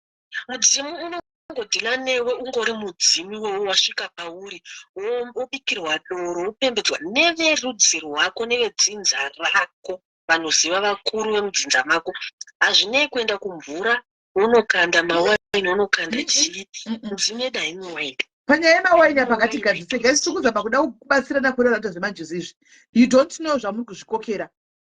mudzimu unongodhila newe, ungori mudzimu iwowo wasvika pauri, wobikirwa doro, wopembedzwa neverudzi rwako, nevedzinza rako, vanoziva, vakuru vemudzinza mako. Hazvinei kuenda kumvura unokanda mawaini, unokanda chii, mudzimu yedu haimwi waini. Panyaya yemawaini apa, ngatigadzise, guys. Tiri kuzama kuda kubatsirana kureva zvemanjuzu izvi. You don't know zvamuri kuzvikokera,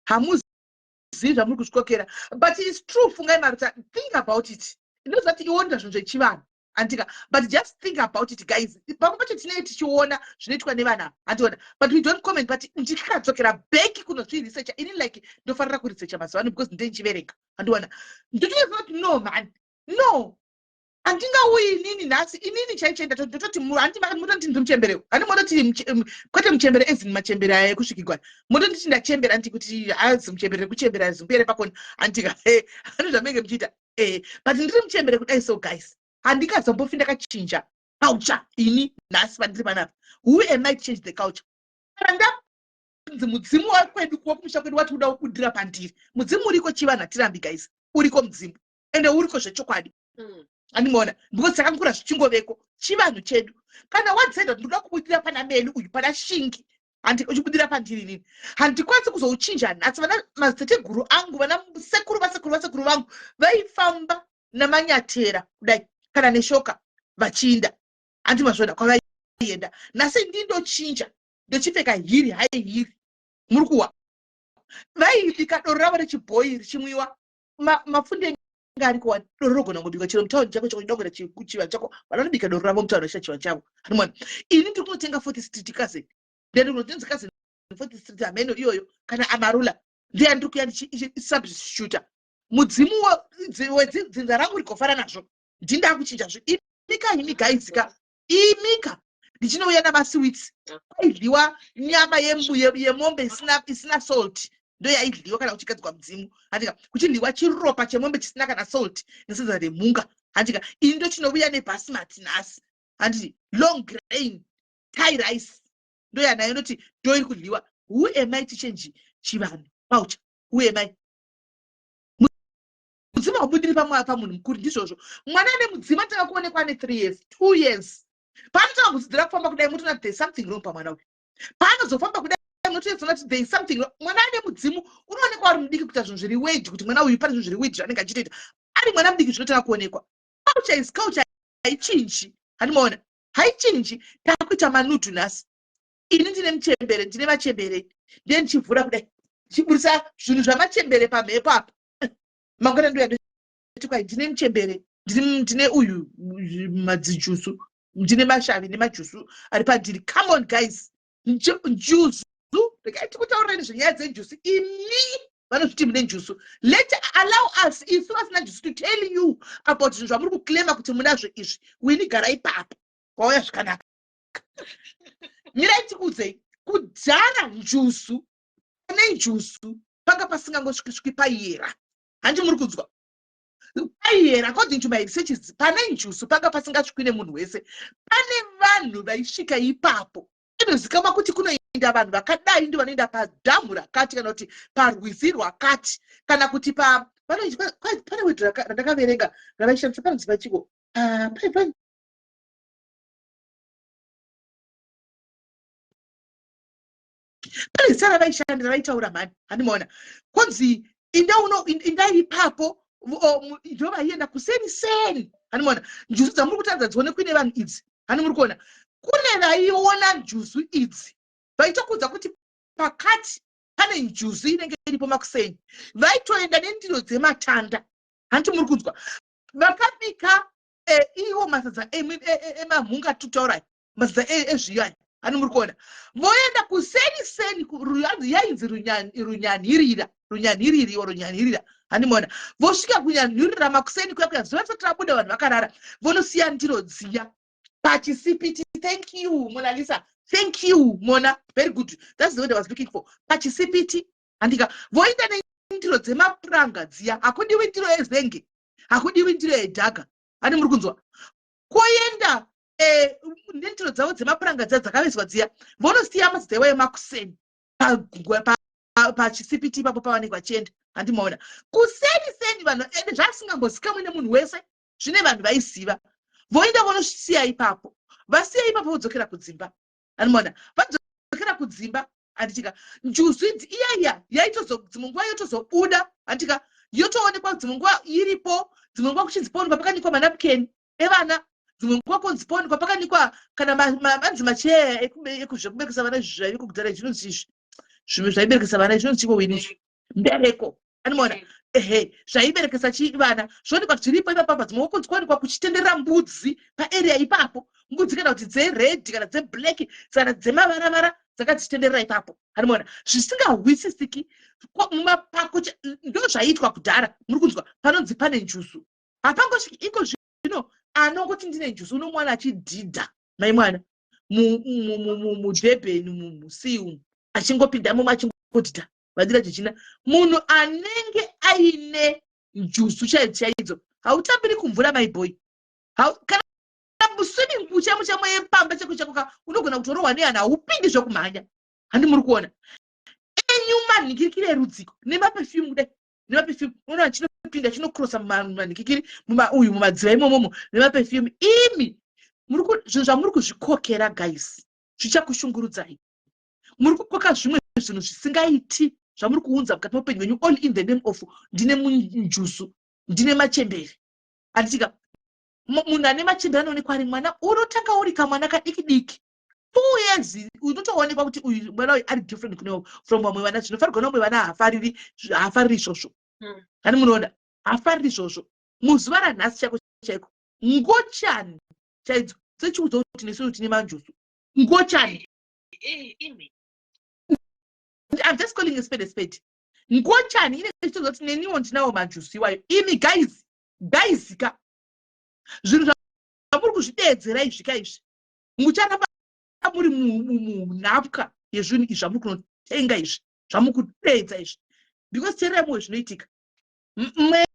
hamuzivi zvamuri kuzvikokera, but it's true. Fungai Maruta, think about it. Inoziva kuti iwonda zvinhu zvechivanhu, handika? But just think about it, guys. Pamwe pacho tinenge tichiona zvinoitwa nevana, handiona, but we don't comment. But ndikadzokera back kunozviresearcha ini, like ndofarira kuresearcha mazuva ano because ndee ndichiverenga, handiona, ndotoziva kuti no man, no, handingauyi inini nhasi, inini chaichai ndototi handi motonditi ndiri muchemberewo, handi mototi kwete muchembere ezini, machembere aya ekusvikigwa, motonditi ndachembera, handi kuti hazi muchembere rekuchembera zimbuya repakona, handika? Handi zvamunenge muchiita? But ndiri muchembere kudai. So guys, handingazombofi ndakachinja culture ini nhasi pandiri panapa. Who am I to change the culture? Kana ndanzi mudzimu wekwedu, wekumusha kwedu, wati uda kubudira pandiri, mudzimu uriko, chivanhu hatirambi, guys, uriko mudzimu, ende uriko zvechokwadi. Andimaona, because takangura zvichingoveko chivanhu chedu. Kana wadecida kuti ndoda kubudira pana Meli uyu, pana Shingi, handi uchibudira pandiri inini, handikwanisi kuzouchinja nhasi. Vana madziteteguru angu, vana sekuru vasekuru vasekuru vangu vaifamba namanyatera kudai kana neshoka vachiinda, handi mazvona kwavaienda. Nhasi ndindochinja ndochipfeka heel, high heel, muri kuwa vaibika doro ravo rechibhoyi richimwiwa. Mapfunde enge ariko wani, doro rogona kungobikwa chero mutauni chako chako chida kuita chivanhu chako, vanotobika doro ravo mutauni vachiita chivanhu chavo, hanimwana. Ini ndiri kunotenga Fourth Street Cousin, ndiri kunotenza Cousin Fourth Street, hameno iyoyo kana Amarula, ndiya ndiri kuya ndichisubstituta mudzimu wedzinza rangu rigofana nazvo. Ndinda kuchinja zvo imika, imi guys ka, imika, ndichinouya namasweets. Kwaidyiwa nyama yemombe isina salt, ndo yaidyiwa kana kuchigadzikwa mudzimu, handika? Kuchidyiwa chiropa chemombe chisina kana salt nesadza remhunga, handika? Ini ndochinouya nebasmati nhasi, handiti? Long grain Thai rice ndo yanayo, ndoti ndo iri kudyiwa. Who am I to change chivanhu culture? Who am I? Mudzimu haubudiri pamunhu mukuru, ndizvozvo. Mwana ane mudzimu anotanga kuonekwa ane 3 years, 2 years. Paanotanga kudzidzira kufamba kudai, mutoona kuti there is something wrong pamwana uyu. Paanozofamba kudai, munotoona kuti there is something wrong. Mwana ane mudzimu unoonekwa ari mudiki, kuita zvinhu zviri weird, kuti mwana uyu pane zvinhu zviri weird zvaanenge achitoita ari mwana mudiki, zvinotanga kuonekwa. Culture is culture, haichinji, handimaona, haichinji. Takuita manudu nhasi. Ini ndine muchembere, ndine vachembere, ndiye ndichivhura kudai, ndichiburisa zvinhu zvamachembere pamhepo apa. Mangwana ndoya ndoti kwai ndine muchembere, ndine uyu madzijusu, ndine mashavi nemajusu ari pandiri. Come on guys, njuzu, regai tikutaurirani zvenyaya dzenjusu. Imi vanozviti mune njusu, let allow us isu vasina njusu to tell you about zvinhu zvamuri kuclaima kuti munazvo izvi. Wini, gara ipapo, kwauya zvakanaka. Mirai tikuudzei. Kudhara njuzu, pane njuzu panga pasingangosvikisviki paiyera, handi muri kunzwa? Paiyera, according to my researches, pane njuzu panga pasingasvikwi nemunhu wese. Pane vanhu vaisvika ipapo, inozikamwa kuti kunoenda vanhu vakadai, ndo vanoenda padhamu rakati kana kuti parwizi rwakati kana kuti pane wedhi randakaverenga ravaishandisa, panonzi pachiko. Ah, pane zita ravaishandira vaitaura mhani, handimaona. Konzi inda uno, inda ipapo, ndo vaienda kuseni seni, handimaona. Njuzu dzamuri kutaridza dzione kuine vanhu idzi, hani muri kuona kune vaiona njuzu idzi vaitokuudza kuti Pakati pane njuzu inenge iripo makuseni. Vaitoenda nendiro dzematanda, hanti muri kunzwa? Vakabika iwo masadza emamhunga tutaurai, masadza ezviyo aya, hani muri kuona? Voenda kuseni seni, yainzi runyanhirira, runyanhiriri or runyanhirira, hani maona? Vosvika kunyanhirira makuseni kuya kuya, zuva risati rabuda, vanhu vakarara, vonosiya ndiro dziya pachisipiti. Thank you, Monalisa. Thank you, Mona. Very good, that's the word I was looking for. Pachisipiti, handika? Voenda nendiro dzemapuranga dziya. Hakudiwi ndiro yezenge, hakudiwi ndiro yedhaga, hani muri kunzwa? Koenda nendiro dzavo dzemapuranga dziya dzakavezwa dziya, vonosiya masadza iwayo makuseni pachisipiti ipapo pavanenge vachienda, handimaona? Kuseni seni vanhu, ende zvasingambozikamwi nemunhu wese, zvine vanhu vaiziva. Voenda vonosiya ipapo, vasiya ipapo, vodzokera kudzimba, handimaona? Vadzokera kudzimba, handitika? Njuzu idzi iyaiya yaitozo dzimwe nguva yotozobuda, handitika? Yotoonekwa dzimwe nguva iripo, dzimwe nguva kuchinzi paonekwa pakanikwa manapukeni evana, dzimwe nguva kunzi paonekwa pakanikwa kana manzi macheya ekuzvekuberekesa vana izvi zvaiviko kudhara, zvinonzi izvi zvimwe zvaiberekesa vana, zvinonzi chiko wini izvi, mbereko, anomaona? Ehe, zvaiberekesa chi vana, zvoonekwa zviripo ipapapa. Dzimwe kunzi kuonekwa kuchitenderera mbudzi paarea ipapo, mbudzi kana kuti dzered kana dzeblack kana dzemavaravara dzakadzichitenderera ipapo, anomaona? Zvisingahwisisiki mumapako. Ndo zvaiitwa kudhara, muri kunzwa? Panonzi pane njuzu hapangosviki. Iko zvino anongoti ndine njuzu, unomwana achidhidha mai mwana muDurban, musi umu, achingopinda momo achingodhidha vadira chichina. Munhu anenge aine njuzu chaidzo chaidzo hautambiri kumvura, my boy. Kana muswimming pool chemo chemo yepamba cheko chako ka, unogona kutorohwa nehana, haupindi zvekumhanya, handi muri kuona? Enyu manhikikiri erudziko nemaperfume kudai, nemaperfume, unoona chinopinda, chinokrosa manhikikiri uyu mumadziva imomomo nemaperfume. Imi zvinhu zvamuri kuzvikokera, guys, zvichakushungurudzai. Muri kukoka zvimwe zvinhu zvisingaiti zvamuri kuunza mukati meupenyu hwenyu, all in the name of ndine munjuzu, ndine machembere, handitika? Munhu ane machembere anoonekwa ari mwana, unotanga uri kamwana kadiki diki, 2 years, unotoonekwa kuti uyu mwana uyu ari different kune from vamwe vana. Zvinofarirwa nevamwe vana haafariri, haafariri izvozvo. Hani munoona? Haafariri izvozvo. Muzuva ranhasi chaiko chaiko, ngochani chaidzo dzechiudza kuti nesu tine manjuzu, ngochani. Imi. I'm just calling a spade a spade. Ngochani inenge ichitoziva kuti neniwo ndinawo manjuzu iwayo. Imi guys, guys ka, zvinhu zvamuri kuzvideedzera izvi ka izvi, mucharamba muri munhapwa yezvinhu izvi zvamuri kunotenga izvi, zvamuri kudeedza izvi, because teererai mumwe zvinoitika. Mweya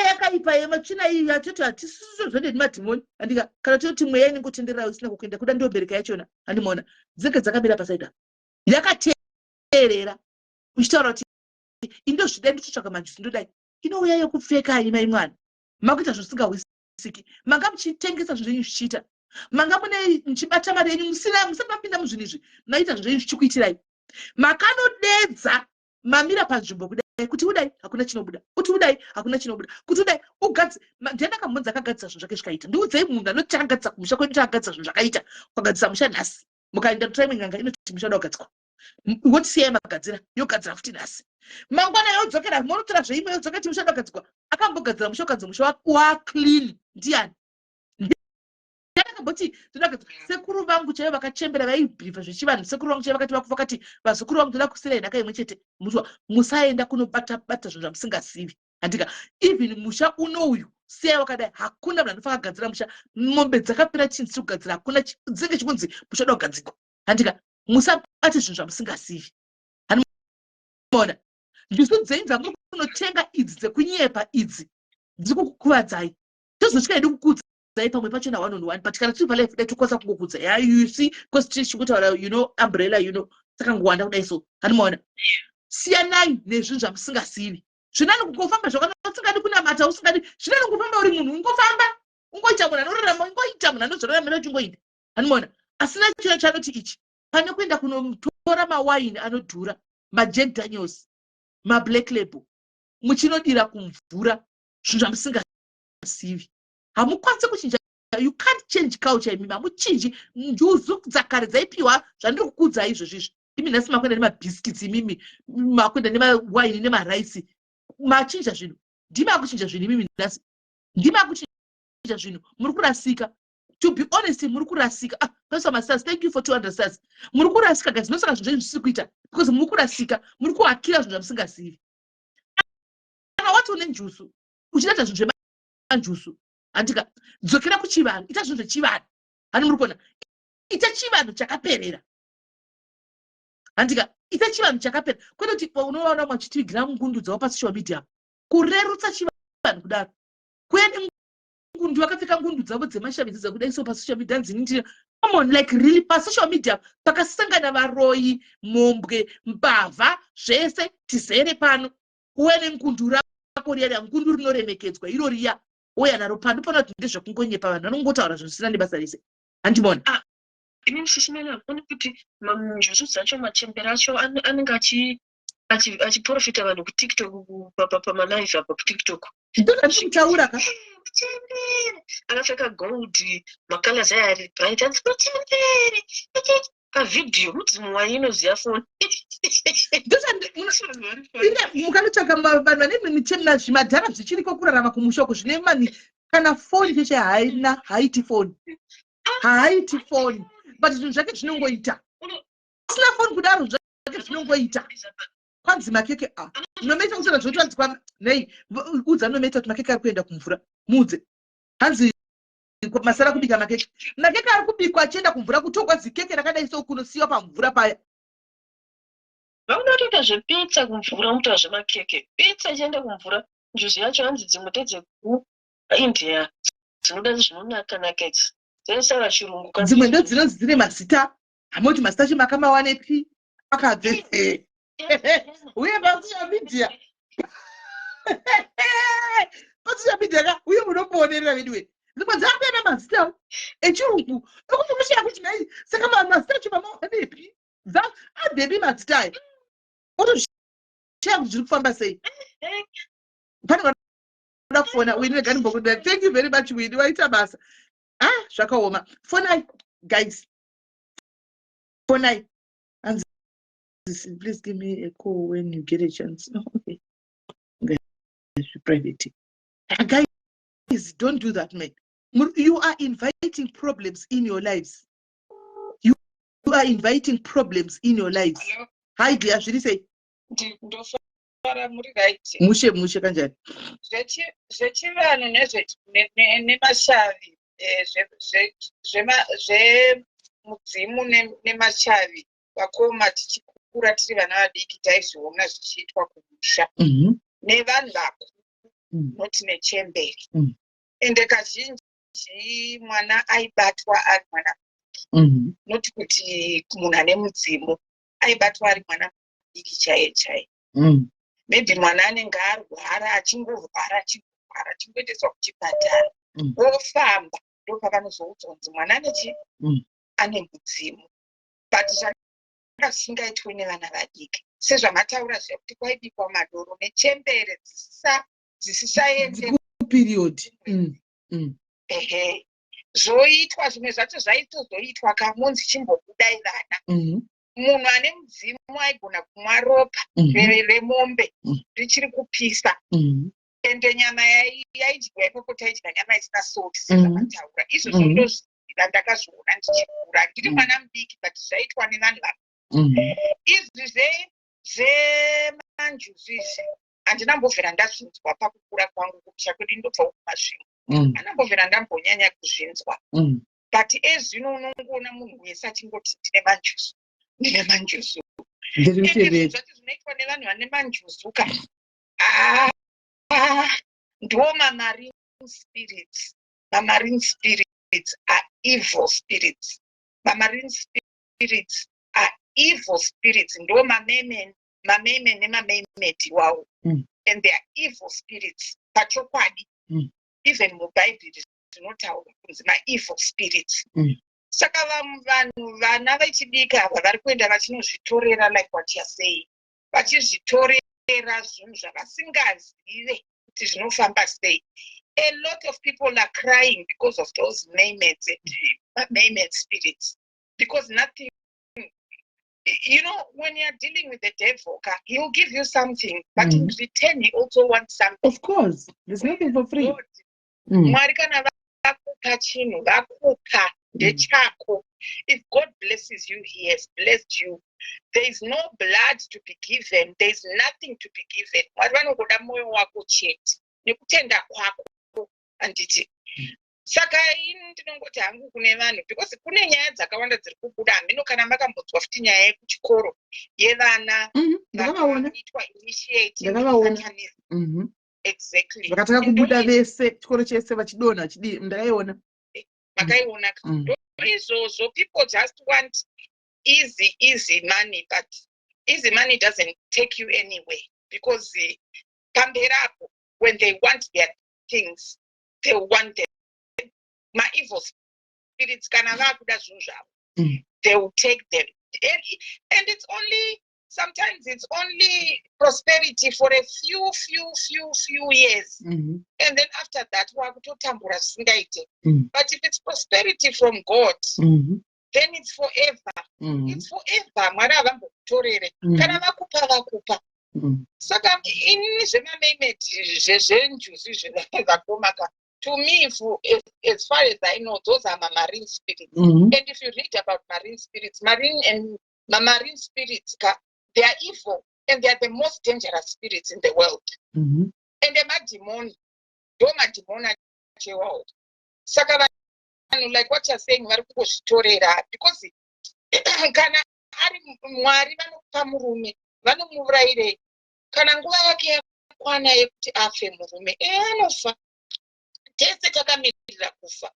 yakaipa yematsvina iyi yatoti hatisisozvede nemadhimoni, andika? Kana toti mweya inongotenderera isina kukuenda kuda, ndiyo mbereka yachona, handimaona? Dzinenge dzakamira pasaidi apa, yakateerera uchitaura kuti indozvidai, nditotsvaka manjuzu, ndodai, inouya yokupfekai. Mai mwana, makuita zvisingahwisisiki. Manga muchitengesa zvinhu zvenyu zvichiita, manga mune muchibata mari yenyu musina, musati mapinda muzvinhu izvi, maita zvinhu zvenyu zvichikuitirai. Makanodedza mamira panzvimbo kudai, kuti udai hakuna chinobuda, kuti udai hakuna chinobuda, kuti udai ugadzi. Ndiani akambonzi akagadzisa zvinhu zvake zvikaita? Ndiudzei munhu anoti akagadzisa kumusha kwedu, takagadzisa zvinhu zvakaita. Ukagadzisa musha nhasi, mukaenda kutora imwe n'anga inoti musha uda kugadzikwa, woti siyai magadzira, yogadzira futi nhasi, mangwana yodzokera, monotora zveimwe, yodzokera ti musha uda kugadzikwa. Akambogadzira musha ukanzi musha waclean ndiani? Akamboti ndoda kugadzira? Sekuru vangu chaivo vakachembera, vaibhivha zvechivanhu. Sekuru vangu chaivo vakati vakufa, vakati, "Vazukuru vangu, ndoda kusirai nhaka imwe chete. Muchiwa musaenda kunobata bata zvinhu zvamusingazivi," handika? Even musha uno uyu siyai wakadai. Hakuna munhu anofanira kugadzira musha. Mombe dzakapera chinhu chiri kugadzira, hakuna dzinenge chikunzi musha uda kugadzikwa, handika? Musabate zvinhu zvamusingazivi, handimaona? Njuzu dzenyu dzamuri kunotenga idzi dzekunyepa idzi dziri kukukuvadzai. Tozosvika hedu kukuudzai pamwe pachona one on one, but kana tiri palive dai tokwanisa kungokudza. Yeah, you see, because tiri chikutaura, umbrella, takangowanda kudai so, handimaona? Siyanai nezvinhu zvamusingazivi. Zvinani kungofamba zvakanaka usingadi kunamata, usingadi. Zvinani kungofamba uri munhu, ungofamba, ungoita munhu anorarama, ungoita munhu anozviraramira uchingoita, handimaona? Asina chiro chanoti ichi, pane kuenda kunotora mawaini anodhura, maJack Daniels, maBlack Label, muchinodira kumvura zvinhu zvamusingazivi. Hamukwanisi kuchinja. You can't change culture. Imimi hamuchinji. Njuzu dzakare dzaipiwa zvandiri kukuudzai izvozvo izvi. Imi nhasi makuenda nemabhiskits, imimi makuenda nemawaini nemaraisi, machinja zvinhu. Ndimi akuchinja zvinhu imimi nhasi, ndimi akuchinja zvinhu. Muri kurasika, to be honest, muri kurasika. Ah, pastor masters, thank you for 200 stars. Muri kurasika, guys. Ndosaka zvinhu zvenyu zvisiri kuita, because muri kurasika, muri kuhakira zvinhu zvamusingazivi. Kana wati une njuzu, uchiita zvinhu zvemanjuzu, handika dzokera kuchivanhu, ita zvinhu zvechivanhu. Hani muri kuona? Ita chivanhu chakaperera, handika? Ita chivanhu chakapera, kwete kuti unovaona vamwe vachitivigira ngundu dzavo pasocial media. Kurerutsa chivanhu kudaro, kuya nengundu, vakapfeka ngundu dzavo dzemashavi dzekudai so pasocial media, nzinindira. Come on, like, really? Pasocial media pakasangana varoyi, mombwe, mbavha, zvese tizere pano. Uya nengundu rako riya riya, ngundu rinoremekedzwa iro riya, uya naro pano. Pano kuti ndezvekungonyepa, vanhu vanongotaura zvinhu zvisina nebasa rese, handimona? Ah, inini sisimene hakuni kuti njuzu dzacho, machembere acho anenge achiprofita vanhu kuTikTok, pamalive apa kuTikTok. Ndozvandikutaura ka. Chembere akapfeka gold, macolors aya ari bright, anzi machembere pavhidhiyo, mudzimu wainoziya foni. Mukanotsvaka vanhu vane michena, zvimadhara zvichiriko kurarama kumusha uko, zvine mani, kana foni cheshe haina, haiti foni, haaiti foni, but zvinhu zvake zvinongoita. Asina foni kudaro, zvake zvinongoita. Kwanzi makeke a Nometa kutaura zvoti vanzi kwa nei, udza Nometa kuti makeke ari kuenda kumvura. Muudze hanzi masara kubika makeke. Makeke ari kubikwa achienda kumvura, kutogwa zikeke rakadai so kunosiyiwa pamvura paya. Vakuda kutoita zvepizza kumvura, mutoa zvemakeke, pizza ichienda kumvura. Njuzu yacho hanzi dzimwe ndedzekuIndia, dzinoda zvinonaka naka idzi, dzinosaura chirungu. Dzimwe ndo dzinonzi dzine mazita hamoti, mazita acho makamawanepi, akabve uye pasocial media, pasocial media ka. Uye munombonerera veduwe, dzimwe dzakuenda mazita echirungu ekuti unoshaya kuti nai, saka mazita acho mamawanepi, abvepi mazita aya? Otoshaya kuti zviri kufamba sei. Pane vanoda kufona. Wini, rega ndimbokuda. Thank you very much, Wini, waita basa. Ah, zvakaoma. Fonai, guys, fonai. Hanzi please give me a call when you get a chance. Oh, okay. Private. Guys, don't do that, man. You are inviting problems in your lives. You are inviting problems in your lives. Hello? Hi dear, zviri sei? Ndofara, muri right? Mushe mushe, kanjani? Zvechivanhu nemashavi, zvemudzimu nemashavi, vakoma, tichikura tiri vana vadiki taizviona zvichiitwa kumusha nevanhu vakuru, noti nechemberi. Ende kazhinji mwana aibatwa ari mwana, noti kuti munhu ane mudzimu, aibatwa ari mwana mudiki chaiye chaiye. Maybe mwana anenge arwara, achingorwara, achingorwara, achingoendeswa kuchipatara, ofamba, ndopavanozoudzwa kunzi mwana ane chi ane mudzimu. But zvanga zvisingaitwi nevana vadiki sezvamataura zviya kuti kwaibikwa madoro nechembere dzisisaende Period. Ehe, zvoitwa zvimwe zvacho, zvaitozoitwa kamonzi chimbobudai vana. Munhu ane mudzimu aigona kumwa ropa remombe richiri kupisa, ende nyama yaidyiwa ikoko, taidya nyama isina salt sezvamataura izvozvo. Ndozviziva, ndakazviona ndichikura, ndiri mwana mudiki, but zvaitwa nevanhu va izvi zvemanjuzu izvi handina mbovhera ndazvinzwa pakukura kwangu. Kumusha kwedu, ndobva kuMasvingo, handambovhera ndambonyanya kuzvinzwa, but ezvino unongoona munhu wese achingoti ndine manjuzu, ndine manjuzu. Ndiri Ende muteveri. zvinhu zvacho zvinoitwa nevanhu vane manjuzu ka, ah, ndo mamarine spirits. Mamarine spirits are evil spirits. Mamarine spirits are evil spirits. Ndo mamermen, mamermen nemamermaid iwawo, and they are evil spirits pachokwadi. Even mubhaibheri zvinotaurwa kunzi maevil spirits. Saka vanhu, vana vechidiki ava vari kuenda vachinozvitorera, like what you are saying, vachizvitorera zvinhu zvavasingazive kuti zvinofamba sei. A lot of people are crying because of those mermaids and mermaid spirits, because nothing When you're dealing with the devil ka, he will give you something, but in return he also wants something. Of course, there's nothing for free. God, Mwari kana vakupa chinhu, vakupa, ndechako. If God blesses you, he has blessed you. There is no blood to be given, there is nothing to be given. Mwari vanongoda mwoyo wako chete nekutenda kwako, handiti? Saka ini ndinongoti hangu kune vanhu, because kune nyaya dzakawanda dziri kubuda. Hameno kana makambonzwa futi nyaya yekuchikoro yevana Ndakavaona. Vakaitwa initiate Ndakavaona. satanism. Exactly. Vakatanga kubuda vese, chikoro chese vachidonha, vachidii. Ndakaiona. Makaiona? Izvozvo, people just want easy, easy money, but easy money doesn't take you anywhere, because pamberi apo, when they want their things, they want them. Maevil spirits, kana vakuda zvinhu zvavo, they will take them. And it's only sometimes, it's only prosperity for a few, few, few, few years, and then after that wakutotambura zvisingaite. But if it's prosperity from God, then it's forever. It's forever. Mwari havambokutorere. Kana vakupa, vakupa. Saka ini zvemamermaid, zvezvenjuzu zvevakomaka, to me, if, as far as I know, those are mamarine spirits. And if you read about marine spirits, marine and marine spirits ka, they are evil and they are the most dangerous spirits in the world. And madhimoni, ndo madhimoni acho iwawo. Saka vanhu, like what you're saying, vari kungozvitorera, because kana ari Mwari vanokupa murume, vanomurayirei? Kana nguva yake yakwana yekuti afe murume, e anofa. Tese takamirira kufa.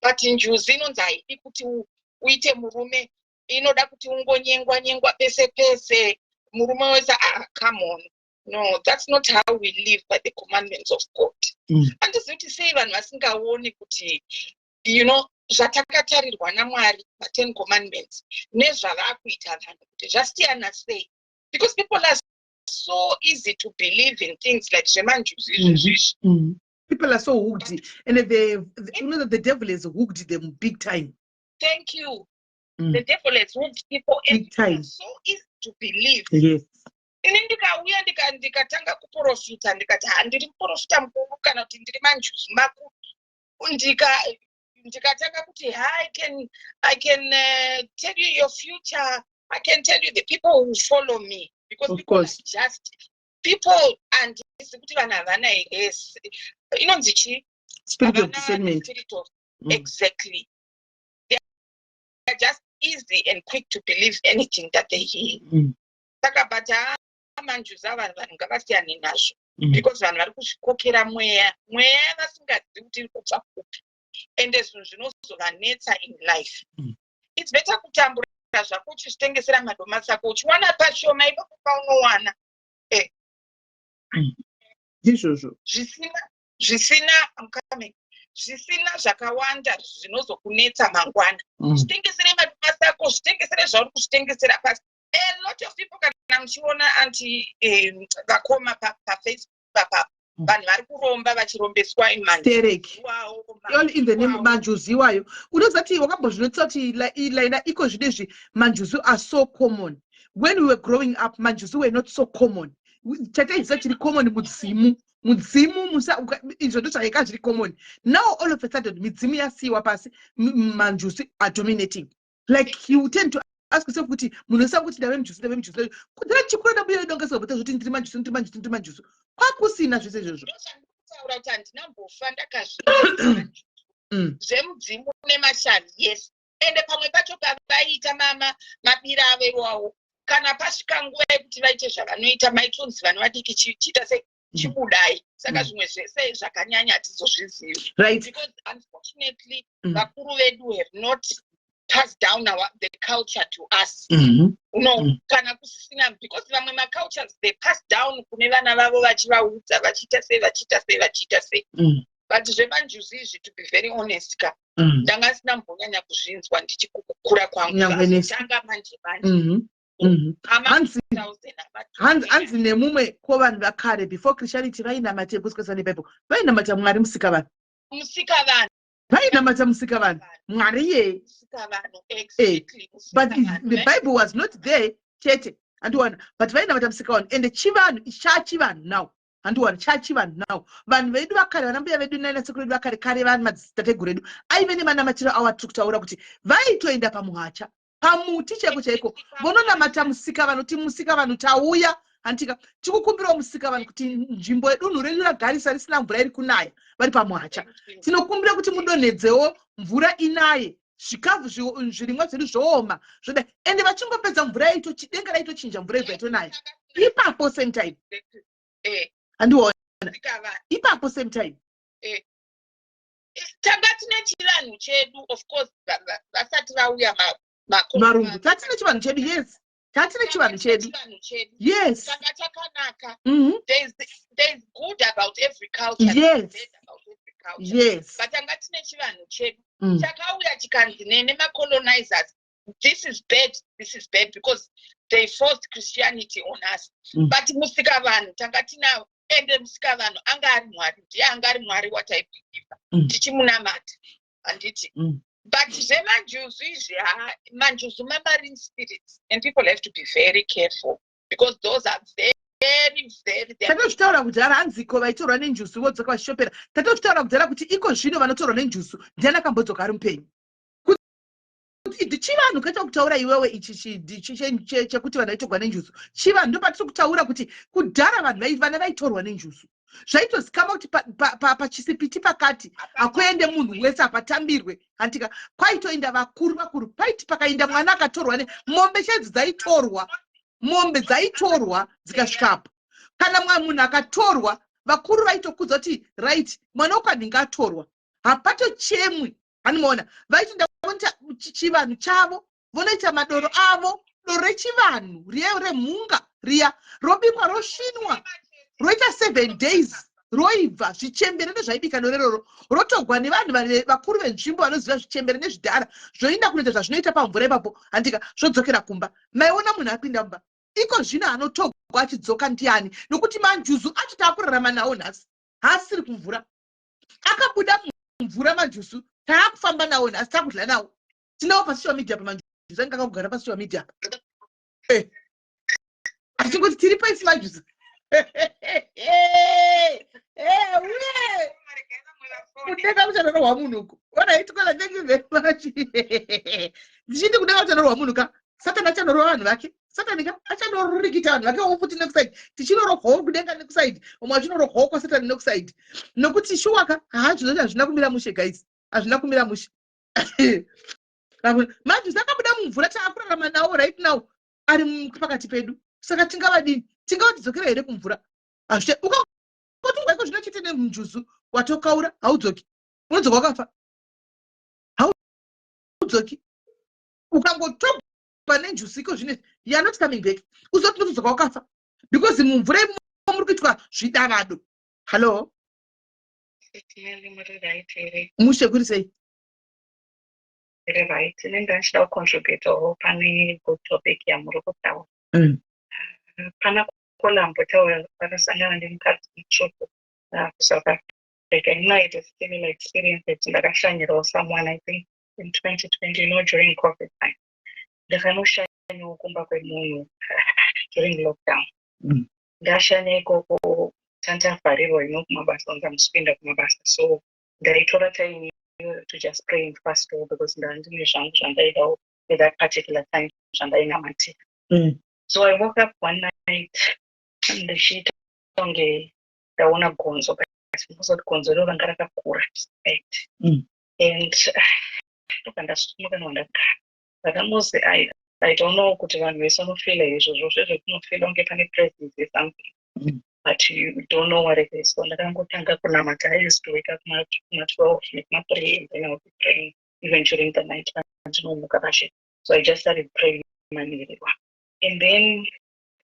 But njuzu inonzi haidi kuti uite murume, inoda kuti ungonyengwa nyengwa pese pese, murume wese. Ah, come on, no, that's not how we live by the commandments of God. Handizivi kuti sei vanhu vasingaoni kuti zvatakatarirwa naMwari, ma10 commandments, nezvavakuita vanhu, kuti zvasiyana sei, because people are so easy to believe in things like zvemanjuzu izvezvizvi. People are so hooked, and the you know that the devil has hooked them big time. Thank you. The devil has hooked people and Big time. people are so easy to believe. Ini ndikauya, ndikatanga kuprofita, ndikati, "Ha, ndiri muprofita mukuru," kana kuti, "Ndiri manjuzu makuru," ndikatanga kuti, "Ha, I can tell you your future, I can tell you," the people who follow me, because Of people course. are just people. Handisi kuti vanhu havana here inonzi chii? Spirit of Havana discernment. Spirit of Exactly. They are just easy and quick to believe anything that they hear. Saka, but haa, manjuzu ava, vanhu ngavasiyane nazvo, because vanhu vari kuzvikokera mweya, mweya yavasingazivi kuti iri kubva kupi, ende zvinhu zvinozovanetsa in life. It's better kutambura zvako uchizvitengesera madomasi ako, uchiwana pashoma ipapo paunowana. Ndizvozvo. Zvisina, I'm coming, zvisina zvakawanda zvinozokunetsa mangwana. Zvitengesere madomasi ako, zvitengesere zvauri kuzvitengesera pasi. A lot of people, kana muchiona anti vakoma paFacebook apa, vanhu vari kuromba, vachirombeswa. Stereki. Iwawo. All in the name manjuzu iwayo. Unozati wakambozvinotisa kuti laina iko zvinezvi manjuzu are so common. When we were growing up, manjuzu were not so common. Chataiziva chiri common mudzimu, mudzimu izvo ndo zvakaika zviri common. Now all of a sudden midzimu yasiyiwa pasi, manjuzu are dominating. Like, you tend to ask yourself kuti munhu wese akuti, "Ndave mujuzu, ndave mujuzu." Kudhara chikura, ndabuya idongeswa zvoti, "Ndiri manjuzu, ndiri manjuzu, ndiri manjuzu." Kwakusina zvese izvozvo. Ndozvandikutaura kuti handinambofa ndakazvi zvemudzimu nemashavi, yes. Ende pamwe pacho pavaiita mabira avo iwawo, kana pasvika nguva yekuti vaite zvavanoita, maitonzi vanhu vadiki, chiita sei, chibudai. Saka zvimwe zvese zvakanyanya hatizozvizivi, because unfortunately vakuru vedu have not passed down the culture to us. No, kana kusisina, because vamwe macultures they pass down kune vana vavo, vachivaudza, vachiita sei, vachiita sei, vachiita sei. But zvemanjuzu izvi, to be very honest ka, ndanga sina mbonyanya kuzvinzwa ndichikukura kwangu. Nyangwe nesu. Zvazotanga manje manje. Ama 2000, ama Hanzi nemumwe, ko vanhu vakare before Christianity vainamata kuswesa nebhaibheri? Vainamata Mwari musika vanhu. Musika vanhu. Vainamata Musika vanhu, Mwari iyeye. Exactly. But the Bible was not there chete, handiwana? But vainamata Musika vanhu. Ende chivanhu chachivanhu now, handiwana? Chachivanhu now. Vanhu vedu vakare, vana mbuya vedu nanasekuru vedu vakare kare, vanhu madzitateguru edu aive nemanamatiro avo atiri kutaura kuti vaitoenda pamuhacha, pamuti chaiko chaiko, vononamata Musika vanhu, kuti Musika vanhu tauya, handitika? Tikukumbirawo Musika vanhu kuti nzvimbo yedunhu redu ragarisa risina mvura iri kunaya. Vari pamuhacha, tinokumbira kuti mudonhedzewo mvura inaye, zvikafu, zvirimwa zvedu zvooma zvoda. Ende vachingopedza, mvura yaito, denga raitochinja, mvura ibva yatonaya ipapo same time. Handiona ipapo same time. Tanga tine chivanhu chedu, of course, vasati vauya varungu. Tatine chivanhu chedu, yes, tatine chivanhu chedu. Yes. Tanga chakanaka. There's good about every culture, bad about every culture. But tanga tine chivanhu chedu. Chakauya chikanzi nemacolonizers, this is bad, this is bad, because they forced Christianity on us. But Musika vanhu tanga tinawo. Ende Musika vanhu anga ari Mwari, ndiye anga ari Mwari wataibhilivha tichimunamata, handiti? But zvemanjuzu izvi, ha, manjuzu mamarine spirits, and people have to be very careful because those are very very they are Tatozvitaura kudhara, hanziko vaitorwa nenjuzu vodzoka vachishopera. Tatozvitaura kudhara kuti iko zvino vanotorwa nenjuzu ndiani akambodzoka ari mupenyu? Kuti chivanhu kaita kutaura iwewe ichi chekuti vanhu vaitorwa nenjuzu, chivanhu. Ndopatiri kutaura kuti kudhara vanhu vana vaitorwa nenjuzu, zvaitozikama kuti pachisipiti pakati hakuende munhu wese, hapatambirwe, handitika? Kwaitoenda vakuru vakuru. Paiti pakaenda mwana akatorwa nemombe chaidzo dzaitorwa, mombe dzaitorwa dzikasvikapo. Kana mwa munhu akatorwa, vakuru vaitokudza kuti right, mwana wekwanhinga atorwa, hapatochemwi, hanimaona? Vaitoenda vonoita chivanhu chavo, vonoita madoro avo, doro rechivanhu riya remhunga riya, robikwa, rosvinwa, roita 7 days, roibva. Zvichembere ndozvaibika doro iroro, rotogwa nevanhu vakuru venzvimbo vanoziva, zvichembere nezvidhara, zvoenda kunoita zvazvinoita pamvura ipapo, handika? Zvodzokera kumba. Maiona munhu apinda mumba. Iko zvino anotogwa achidzoka ndiani? Nokuti manjuzu acho taakurarama nawo nhasi haasiri kumvura. Akabuda mumvura manjuzu taakufamba nawo nhasi, taakudya nawo, tinawo pasocial media. Pamanjuzu anenge akakugara pasocial media apa, achingoti tiripo isi manjuzu. Uye kudenga kuchanorohwa munhu uku. Alright kola, thank you very much. Ndichiti kudenga kuchanorohwa munhu ka, Satani achanorova vanhu vake. Satani ka achanorikita vanhu vake wo futi nekuside, tichinorohwawo kudenga nekuside, vamwe vachinorohwawo kwaSatani nekuside, nokuti shuwa ka, haa, zvinoti hazvina kumira mushe guys, hazvina kumira mushe. Manjuzu akabuda mumvura, taakurarama nawo right now, ari pakati pedu. Saka tingavadini? Tingavatidzokera here kumvura? Hazvicha. Ukangotongwa iko zvino chete nemunjuzu, watokaura, haudzoki, unodzoka wakafa, haudzoki. Ukangotogwa nenjuzu iko zvino, you are not coming back. Uzoti unotodzoka wakafa, because mumvura imomo muri kuitwa zvidavado. Hallo. Muri right here? Mushe, kuri sei? Very right. Inenge ndichida kucontributawo pane good topic yamuri kutaura. Pana kolambotaura vakasangana nemukadzi mutsvuku kuSouth Africa. I had a similar experience that ndakashanyirawo someone, I think in 2020, during COVID time. Ndakanoshanyawo kumba kwemunhu during lockdown. Ndashanya ikoko, tandavharirwa kumabasa, kunzi hamusi kuenda kumabasa, so ndaitora time iyoyo to just pray and fast because ndanga ndine zvangu zvandaidawo at that particular time zvandainamatira. So I woke up one night ndichiita kunge ndaona gonzo, but ndinozoti gonzo iro ranga rakakura, right? And ndobva ndasumuka, ndagara ndakamuzi I don't know kuti vanhu vese vanofeela izvozvo zvezvekunofeela kunge pane presence yesomething, but you don't know what it is. So ndakangotanga kunamata. I used to wake up kuma 12 nekuma 3, and then I would be praying even during the night pandinomuka pashe. So I just started praying manheru, and then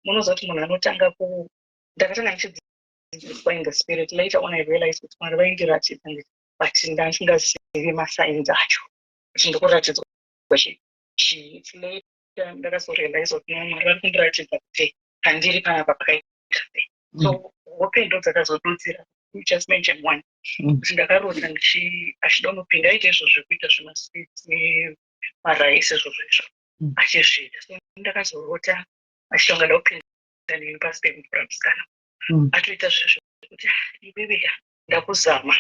munozoti munhu anotanga ku ndakatanga ndichidzidziswa in the spirit. Later on I realized kuti Mwari vaindiratidza, but ndandisingazivi masigns acho kuti ndikuratidzwa chii. It's later ndakazorealize kuti no, Mwari vari kundiratidza kuti pandiri panapa pakaita sei. So hope ndo dzakazodudzira. Me just mention one. Kuti ndakarota ndichi achida kunopinda, aita izvo zvekuita zvemasweets nemaraisi, izvozvo izvo achizviita. So ndakazorota achida kunga ndakupinda neni pasi pemvura, musikana atoita zvezvo kuti, "Ah, iwewe ya ndakuzama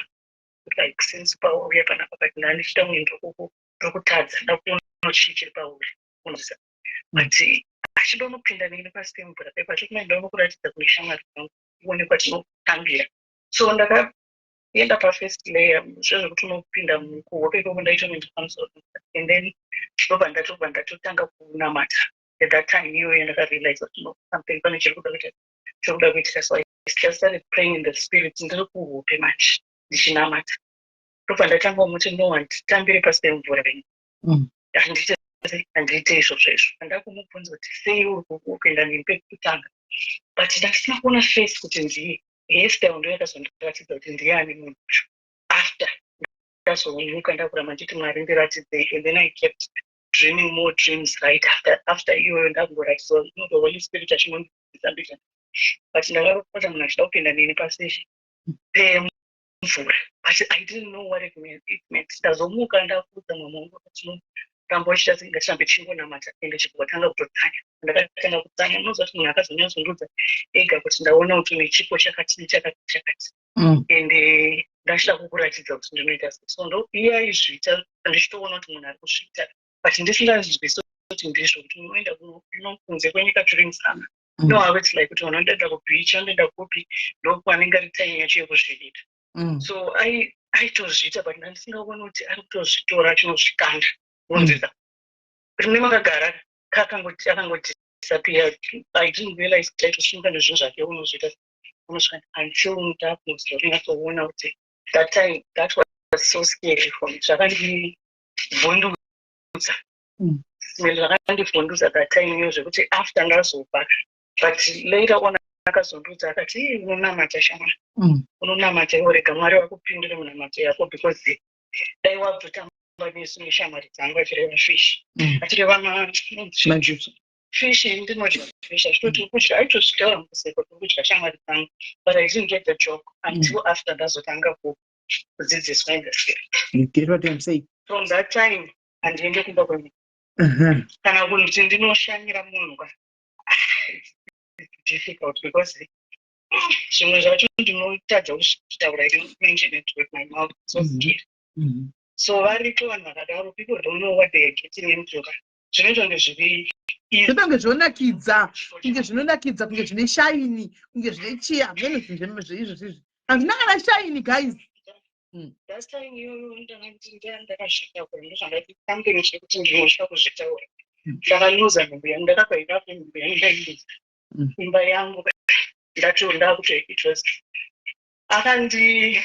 kuti like since pauya panapa, but ndandichita kunge ndokutadza, ndakuona chii chiri pauri unzisa." But achida unopinda neni pasi pemvura pepa, achiti mai, ndaona kuratidza kune shamwari dzangu, uone kwatinotambira. So ndakaenda pafirst layer, zvezvekuti unopinda kuhope ikoko, ndaitonoenda pamusoro and then ndobva ndatobva ndatotanga kunamata. At that time iyoyo ndakarealize kuti no, something pane chiri kuda kuita, chiri kuda kuitika. So I just started praying in the spirit, ndiri kuhope manje, ndichinamata. Ndobva ndatanga kumuti, "No, handitambire pasi pemvura ini." Handiite, handiite izvozvo izvo. Handakumubvunza kuti sei uri kupinda neni pekutanga, but ndasina kuona face kuti ndiye. Hairstyle ndo yakazondiratidza kuti ndiani munhu uyu. After ndazomuka, ndakuramba nditi, "Mwari, ndiratidzei." And then I kept dreaming more dreams right after iyoyo. Ndakungoratidzwa the Holy Spirit achinondisambisa, but ndakarota munhu achida kupinda neni pasi pemvura, but I didn't know what it meant. It meant ndazomuka, ndakuudza mama wangu kuti ramba uchita sei, ngatirambe tichingonamata. Ende chibva kutotsanya, ndakatanga kutsanya. Unoziva kuti munhu akazonyatsondiudza ega kuti ndaona kuti une chipo chakati nechakati chakati ende ndachida kukuratidza kuti ndinoita sei. So ndo iye aizviita, ndichitoona kuti munhu ari kuzviita, but ndisingazvizwisi kuti ndizvo, kuti unoenda kunze kwenyika during summer. No, how it's like kuti vanhu vanoenda kubeach, vanoenda kupi, ndokwanenge ari time yacho yekuzviita. So aitozviita, but ndandisingaoni kuti ari kutozvitora achinozvikanda. Unonzisa rine makagara akangodisappear. I didn't realize kuti aitosumuka nezvinhu zvake, unozviita, unosvika, until ndakuzonyatsoona kuti that time that was so scary for me. Zvakandivhundutsa. Zvakandivhundutsa that time iyo, zvekuti after ndazobva, but later on akazondiudza akati, "Ii, unonamata shamwari. Unonamata iwe, rega Mwari vakupindure munamato yako, because dai wabvutamba nesu neshamwari dzangu," achireva fish, achireva manjuzu. Fish, ndinodya fish, achitoti kudya, aitozvitaura mukuseka kuti kudya shamwari dzangu, but I didn't get the joke until after ndazotanga kudzidziswa in the spirit. You get what I'm saying? From that time handiendi kumba kwemunhu kana kuti ndinoshanyira munhu ka. It's difficult because zvimwe zvacho ndinotadza kuzvitaura. I don't mention it with my mouth, so scary. So variko vanhu vakadaro. People don't know what they are getting into ka. Zvinoita kunge zviri easy. Zvinonge zvinonakidza, kunge zvinonakidza, kunge zvine shine, kunge zvine chiya, hameno zvinhu zveizvo zvizvi hazvina kana shine, guys. Last time iyoyo ndakazvitaura, ndozvandati something chekuti ndinotya kuzvitaura. Ndakaluza nhumbu yangu, ndakabva ikapo nhumbu yangu, ndailuza imba yangu, ndato ndakuto it was akandi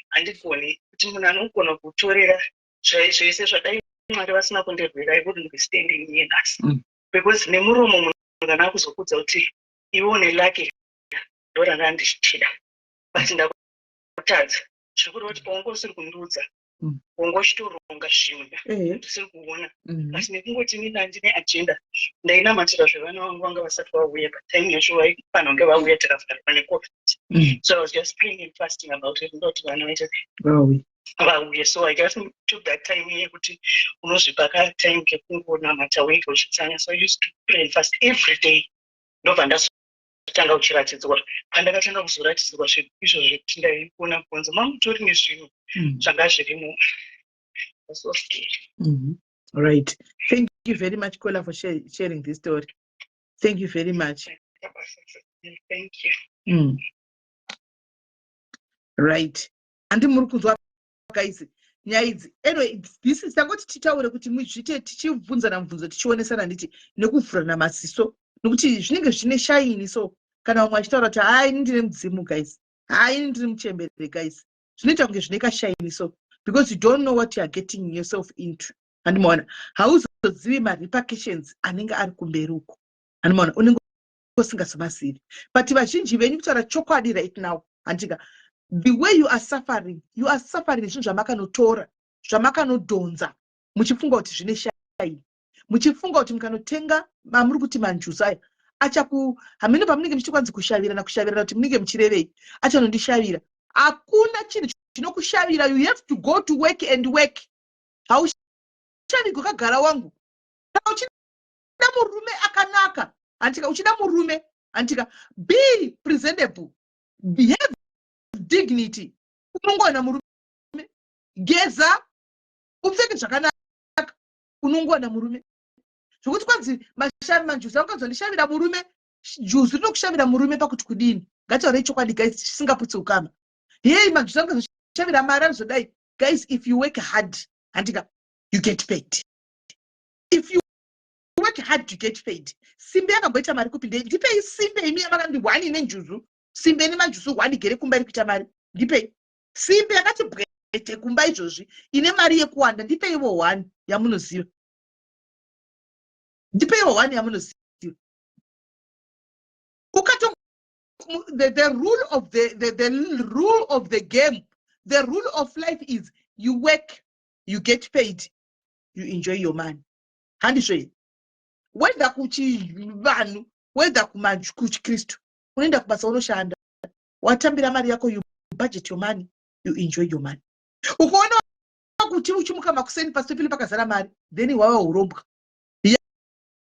handigoni kuti munhu anogona kutorera zvese zvadai. Mwari vasina kundirwira, I wouldn't be standing here nhasi because nemuromo munhu kana akuzokudza kuti iwe une lucky, ndo ranga ndichida, but ndakutadza. Zvekureva kuti paunga usiri kundiudza, wanga uchitoronga zvimwe ndisiri kuona. But nekungoti inini handine agenda, ndainamatira zvevana vangu vanga vasati vauya patime yacho, vaifanira kunge vauya, tikavharwa neCOVID. So I was just praying and fasting about it, ndoti vana vaite Vauye. vauye. So I just took that time yekuti unozvipa katime kekungonamata wega uchitsanya. So I used to pray and fast every day. Ndobva ndazotanga kuchiratidzwa, pandakatanga kuzoratidzwa izvo zvekuti ndaiona bvunzo mamutori nezvinhu zvanga zvirimo. So scary. Right. Thank you very much, Kola, for sharing this story. Thank you very much. Thank you. Right. Handi muri kunzwa, guys, nyaya idzi? Anyway, this is tangoti titaure kuti muzviite, tichibvunzana mubvunzo, tichionesana, nditi nekuvhurana masiso, nekuti zvinenge zvine shine. So kana vamwe vachitaura kuti, "Hai, ini ndine mudzimu, guys, hai, ini ndiri muchembere, guys," zvinoita kunge zvine kashine so, because you don't know what you are getting yourself into. Handimaona, hauzozivi marepercussions anenge ari kumberi uko. Handimaona, unenge usingazomazivi. But vazhinji venyu, kutaura chokwadi right now, handika, the way you are suffering, you are suffering zvinhu zvamakanotora, zvamakanodhonza, muchifunga kuti zvine shine, muchifunga kuti mukanotenga mamuri kuti manjuzu aya achaku hamene pamunenge muchiti kwanzi kushavirana, kushavirana, kuti munenge muchirevei, achanondishavira. Hakuna chinhu chinokushavira. You have to go to work and work. Haushavigwi wakagara wangu. Kana uchida murume akanaka, handika, uchida murume, handika, be presentable, have dignity, unongowana murume. Geza, upfeke zvakanaka, unongowana murume. Zvokuti kwanzi mashavi manjuzu anganzi ndishavira murume, juzu rinokushavira murume pakuti kudini? Ngataurei chokwadi guys, chisingaputsi ukama. Hei, manjuzu angazoshavira mari, anozodai. Guys, if you work hard, handika, you get paid. If you work hard, you get paid. Simbe yakamboita mari kupi? Ndipei simbe imi yamakandi one nenjuzu. Simbe nemanjuzu one gere kumba iri kuita mari, ndipei simbe yakati bwete kumba izvozvi ine mari yekuwanda. Ndipeiwo one yamunoziva, ndipeiwo one yamunoziva. Ukato the rule of the rule of the game, the rule of life is you work, you get paid, you enjoy your money. Handizvo here? Whether kuchivanhu, whether kuchikristu, unoenda kubasa, unoshanda, watambira mari yako, you budget your money, you enjoy your money. Ukaona kuti uchimuka makuseni, pasi pepili pakazara mari, then wava urombwa,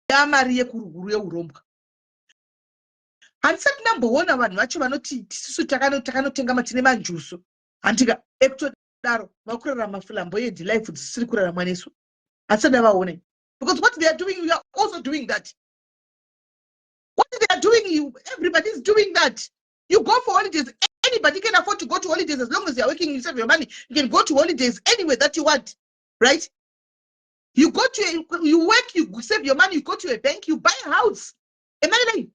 yamari yekuruguru yeurombwa. Handisati ndamboona vanhu vacho vanoti tisisu takanotenga matine manjuzu, handika, ekutodaro vakurarama flamboyant life dzisiri kuraramwa nesu. Handisati ndavaone, because what they are doing, you are also doing that. What they are doing, you, everybody is doing that. You go for holidays. Anybody can afford to go to holidays. As long as you are working, you save your money, you can go to holidays anywhere that you want, right? You go to a, you work, you save your money, you go to a bank, you buy a house. Am I lying?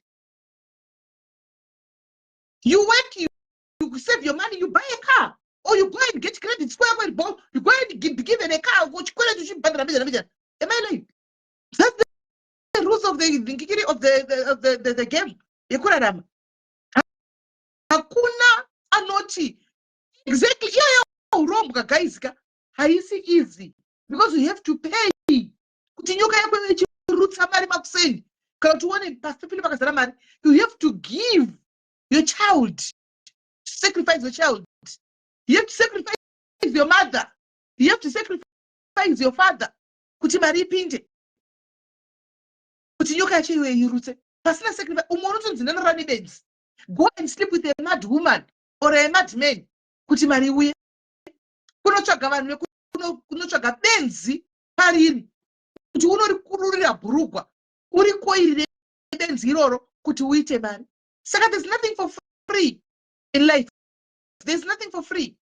You work, you save your money, you buy a car, or you go and get credit square, you go and be given a car. Am I lying? That's the rules of the of the, the, of the, the, the game yekurarama. Hakuna anoti exactly iyoyo urombwa. Guys ka, haisi easy, because you have to pay kuti nyoka yako ichirutsa mari makuseni, kana kuti uone pasi pepili pakazara mari. You have to give your child, sacrifice your child. You have to sacrifice your mother, you have to sacrifice your father kuti mari ipinde, kuti nyoka yacho iwe irutse. Pasina sacrifice, umwe unotonzi ndanorara nebenzi. Go and sleep with a mad woman or a mad man kuti mari iuye. Kunotsvaga vanhu, kunotsvaga benzi pariri kuti unorikururira bhurugwa uri koiri rebenzi iroro kuti uite mari. Saka there's nothing for free in life, there's nothing for free.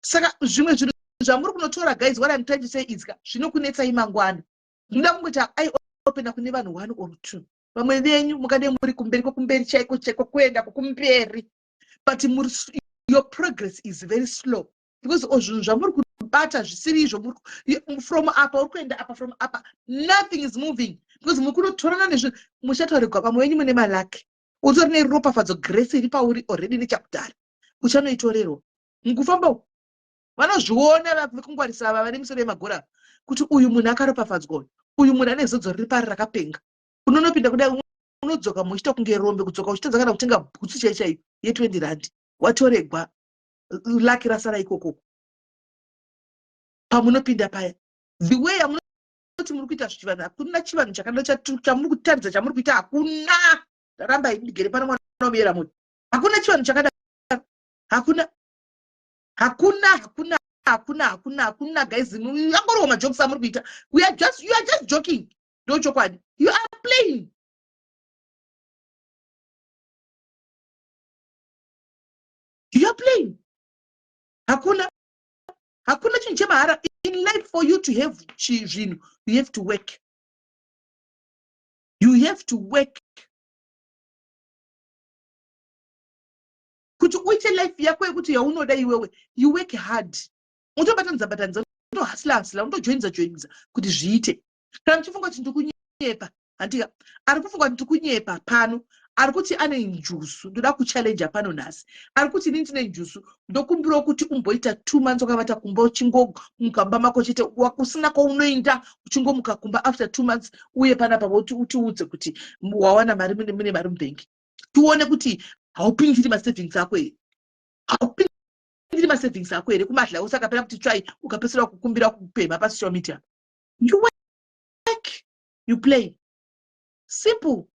Saka zvimwe zvinhu zvamuri kunotora, guys, what I'm trying to say is zvinokunetsai mangwana. Ndinoda kungoita eye opener kune vanhu one or two. Vamwe venyu mukade muri kumberi kwokumberi chaiko chaiko, kuenda kwokumberi, but your progress is very slow because zvinhu zvamuri kubata zvisiri izvo. From apa uri kuenda apa, from apa nothing is moving because muri kunotorana nezvinhu. Muchatoregwa. Vamwe venyu mune maluck, utori neropafadzo, grace iri pauri already nechakudhara, uchanoitorerwa mukufamba uku. Vanozviona vekungwarisa ava vane misoro yemagora kuti uyu munhu akaropafadzwa, uyu munhu ane zodzo riri pari rakapenga. Unonopinda kudai, unodzoka muchiita kunge rombe, kudzoka uchitadza kana kutenga bhutsu chai chaiyo ye20 rand. Watoregwa, luck rasara ikokoko. Pamunopinda paya, the way yamunoti muri kuita zvichivanhu, hakuna chivanhu chakada chamuri kutaridza chamuri kuita, hakuna. Ndaramba ndigere pano, mwana wamuyera munhu. Hakuna chivanhu chakadaro, hakuna, hakuna, hakuna, hakuna, hakuna, hakuna. Guys, angoriwo majokes amuri kuita. We are just You are just joking, ndo chokwadi. You are playing, you are playing. Hakuna, hakuna chinhu chemahara in life. For you to have zvinhu, you have to work, you have to work kuti uite life yako yekuti yaunoda iwewe. You work hard, unotobatanidza batanidza, unotohustler hustler, unotojoinza joinza kuti zviite. Kana muchifunga kuti ndikunyepa, handika, ari kufunga kuti ndikunyepa pano, ari kuti ane njuzu, ndoda kuchallenja pano nhasi. Ari kuti inini ndine njuzu, ndokumbirawo kuti umboita 2 months wakavata kumba, uchingomuka mumba mako chete, usina kwaunoenda, uchingomuka kumba. After 2 months uye panapa, utiudze kuti wawana mari, mune mari mubhengi, tione kuti. Haupindiri masavings ako here? Haupindiri masavings ako here kumadla usakapera kuti tsvai ukapesera kukumbira kupemha pasocial media? You work, you play. Simple.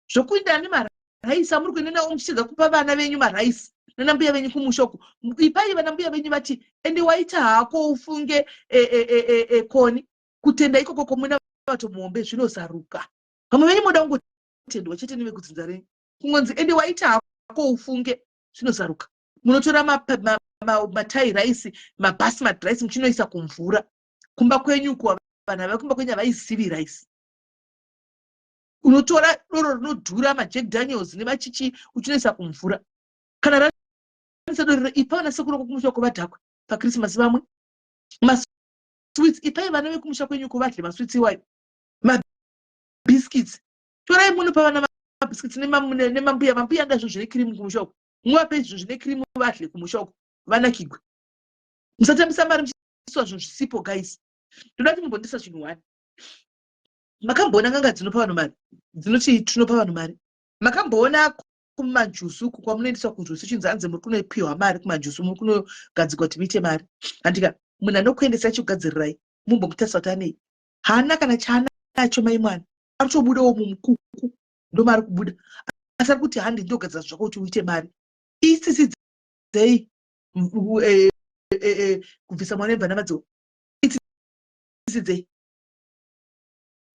Zvokuenda nemaraisi amuri kuenda nawo muchitadza kupa vana venyu maraisi nanambuya venyu kumusha uku. Ipai vanambuya venyu vati ende waita hako ufunge e, e, e, e, e, koni kutenda ikoko komuna vatomuhombe zvinozaruka. Vamwe venyu moda kungotendwa chete nevekudzinza renyu. Kungonzi ende waita hako ufunge zvinozaruka. Munotora matai rice, mabasmati rice muchinoisa kumvura. Kumba kwenyu uko vanhu vekumba kwenyu havaizivi rice. Unotora doro rinodhura majack Daniels nemachichi uchinoisa kumvura. Kana ranisa doro ipa vana sekuru kumusha uko vadhakwe paChristmas vamwe. Masweets ipai vana vekumusha kwenyu uko vadle masweets iwayo. Mabiscuits torai munopa vana mabiscuits nemambuya. Mambuya anoda zvinhu zvine kirimu kumusha uko. Muvape zvinhu zvine kirimu vadle kumusha uko vanakigwe. Musatambisa mari muchiiswa zvinhu zvisipo guys. Ndoda kuti mumbondisa chinhu one. Makamboona n'anga dzinopa vanhu mari dzinoti tinopa vanhu mari? Makamboona kumanjusu uku kwamunoendeswa kunjusu chinzi hanzi muri kunopiwa mari kumanjusu, muri kunogadzirwa kuti muite mari? Handika munhu anokuendesa achikugadzirirai mumbomutarisa kuti anei? Haana kana chaanacho mai mwana. Ari kutobudawo mumukuku ndomaari kubuda, asi ari kuti handi ndogadzira zvako kuti uite mari. Itsitsi dzei kubvisa mwana wemvana madziwa? Itsitsi dzei?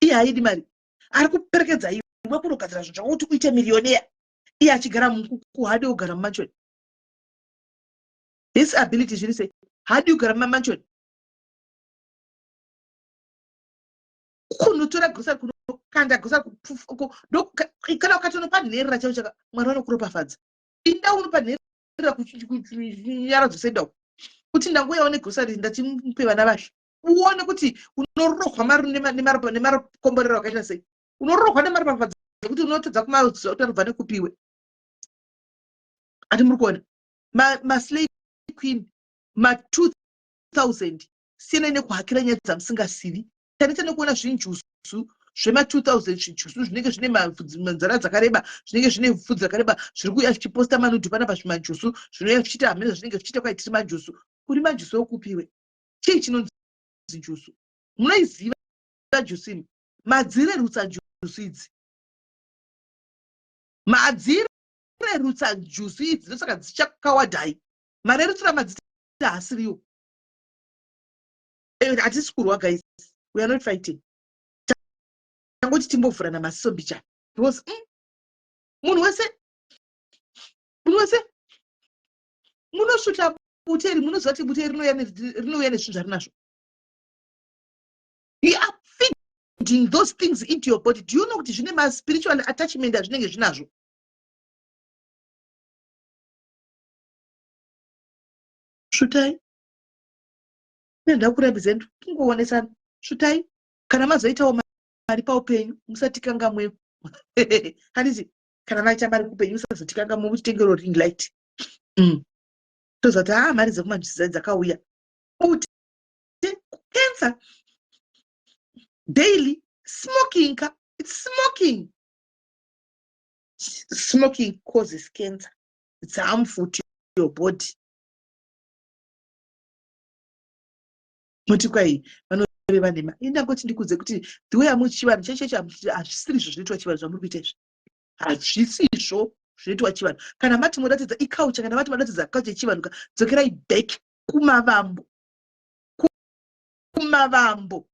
Iye haidi mari, ari kuperekedza iwe kunogadzira zvinhu zvako kuti uite millionaire, iye achigara mukuku. Haadi kugara mumansion. His ability zviri sei? Haadi kugara mumamansion. Kunotora grocery, kunokanda grocery, kana ukatonopa nherera chaicho chaka Mwari vanokuropafadza. Inda unopa nherera kunyaradzo senda uko kuti ndangouyawo negrocery ndati mupe vana vashe, uone kuti unorohwa mari nemakomborero akaita sei. Unorohwa nemaropafadzo ekuti unotadza kumaziva kuti anobva nekupiwe. Ati muri kuona maslay queen ma2000, siyanai nekuhakira nyaya dzamusingasivi. Taneta nekuona zvinjuzu zvema2000, zvijuzu zvinenge zvine nzara dzakareba, zvinenge zvine bvudzi rakareba, zviri kuuya zvichiposta manudhu panapa. Zvimanjuzu zvinouya zvichiita hameno zvinenge zvichiita kwaitiri manjuzu. Uri manjuzu okupiwe? Chii chinonzi njuzu? Munoiziva jusu imi? Madzirerutsa njuzu idzi, madzirerutsa njuzu idzi, ndosaka dzichakawadhai. Marerutsira madzita haasiriwo. Hatisi kurwa guys, we are not fighting. Tangoti timbovhurana maziso mbichana because munhu wese, munhu wese munosvuta bute iri, munoziva kuti bute rinouya nezvinhu zvarinazvo. You are feeding those things into your body. Do you know kuti zvine maspiritual attachment azvinenge zvinazvo? Svutai, nenda kurambidza kungoonesana. Svutai kana mazoitawo mari paupenyu musatikangamwewo, handiti? Kana maita mari kuupenyu musazotikangamwe muchitengero ring light. Toziva kuti haa, mari dzekumanzvisa dzakauya. Bute, cancer, daily smoking ka. It's smoking. Smoking causes cancer. It's harmful to your body. Muti kwai vanoreva nhema. Indangoti ndikudze kuti the way amuchivanhu chaicho chaicho hazvisiri izvo zvinoitwa chivanhu. Zvamuri kuita izvi hazvisizvo zvinoitwa chivanhu. Kana mati moratidza iculture, kana mati maratidza culture yechivanhu ka, dzokerai back kumavambo, kumavambo,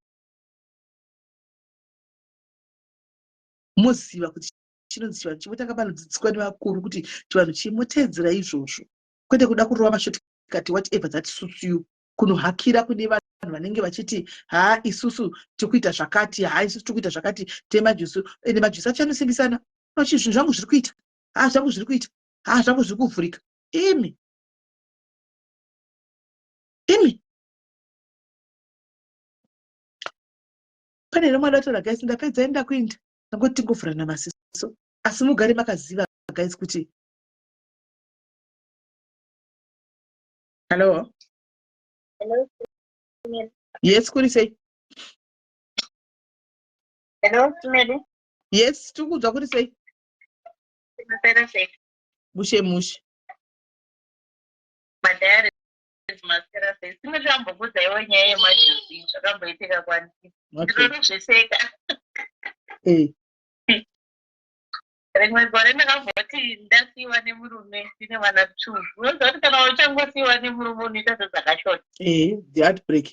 moziva kuti chinonzi chivanhu. Chimotanga panodzidziswa nevakuru kuti chivanhu chimotedzera izvozvo, kwete kuda kurova mashortcut, whatever that suits you, kunohakira kune vanhu vanenge vachiti ha, isusu tikuita zvakati, ha, isusu tikuita zvakati, temajusu. Ende majusu acho anosimbisana nochi zvinhu zvangu zviri kuita, ha, zvangu zviri kuita, ha, zvangu zviri kuvhurika. Imi, imi, pane here mwana taura? Guys, ndapedza, enda kuinda. Ndangoti tingovhurana masiso, asi mugare makaziva guys kuti hello. Hello. Yes, kuri sei? Hello, Mary. Yes, tiri kunzwa. Kuri sei? Maswera sei? Mushe mushe. Madiaries maswera sei? Sime tambokudza iwe nyaya yemajuzi zvakamboitika kwandiri. Ndinotozviseka. Eh. Rimwe gore ndakamboti ndasiiwa nemurume ndine vana two. Unoziva kuti kana uchangosiiwa nemurume unoita sezvakashota. Eh, the heartbreak.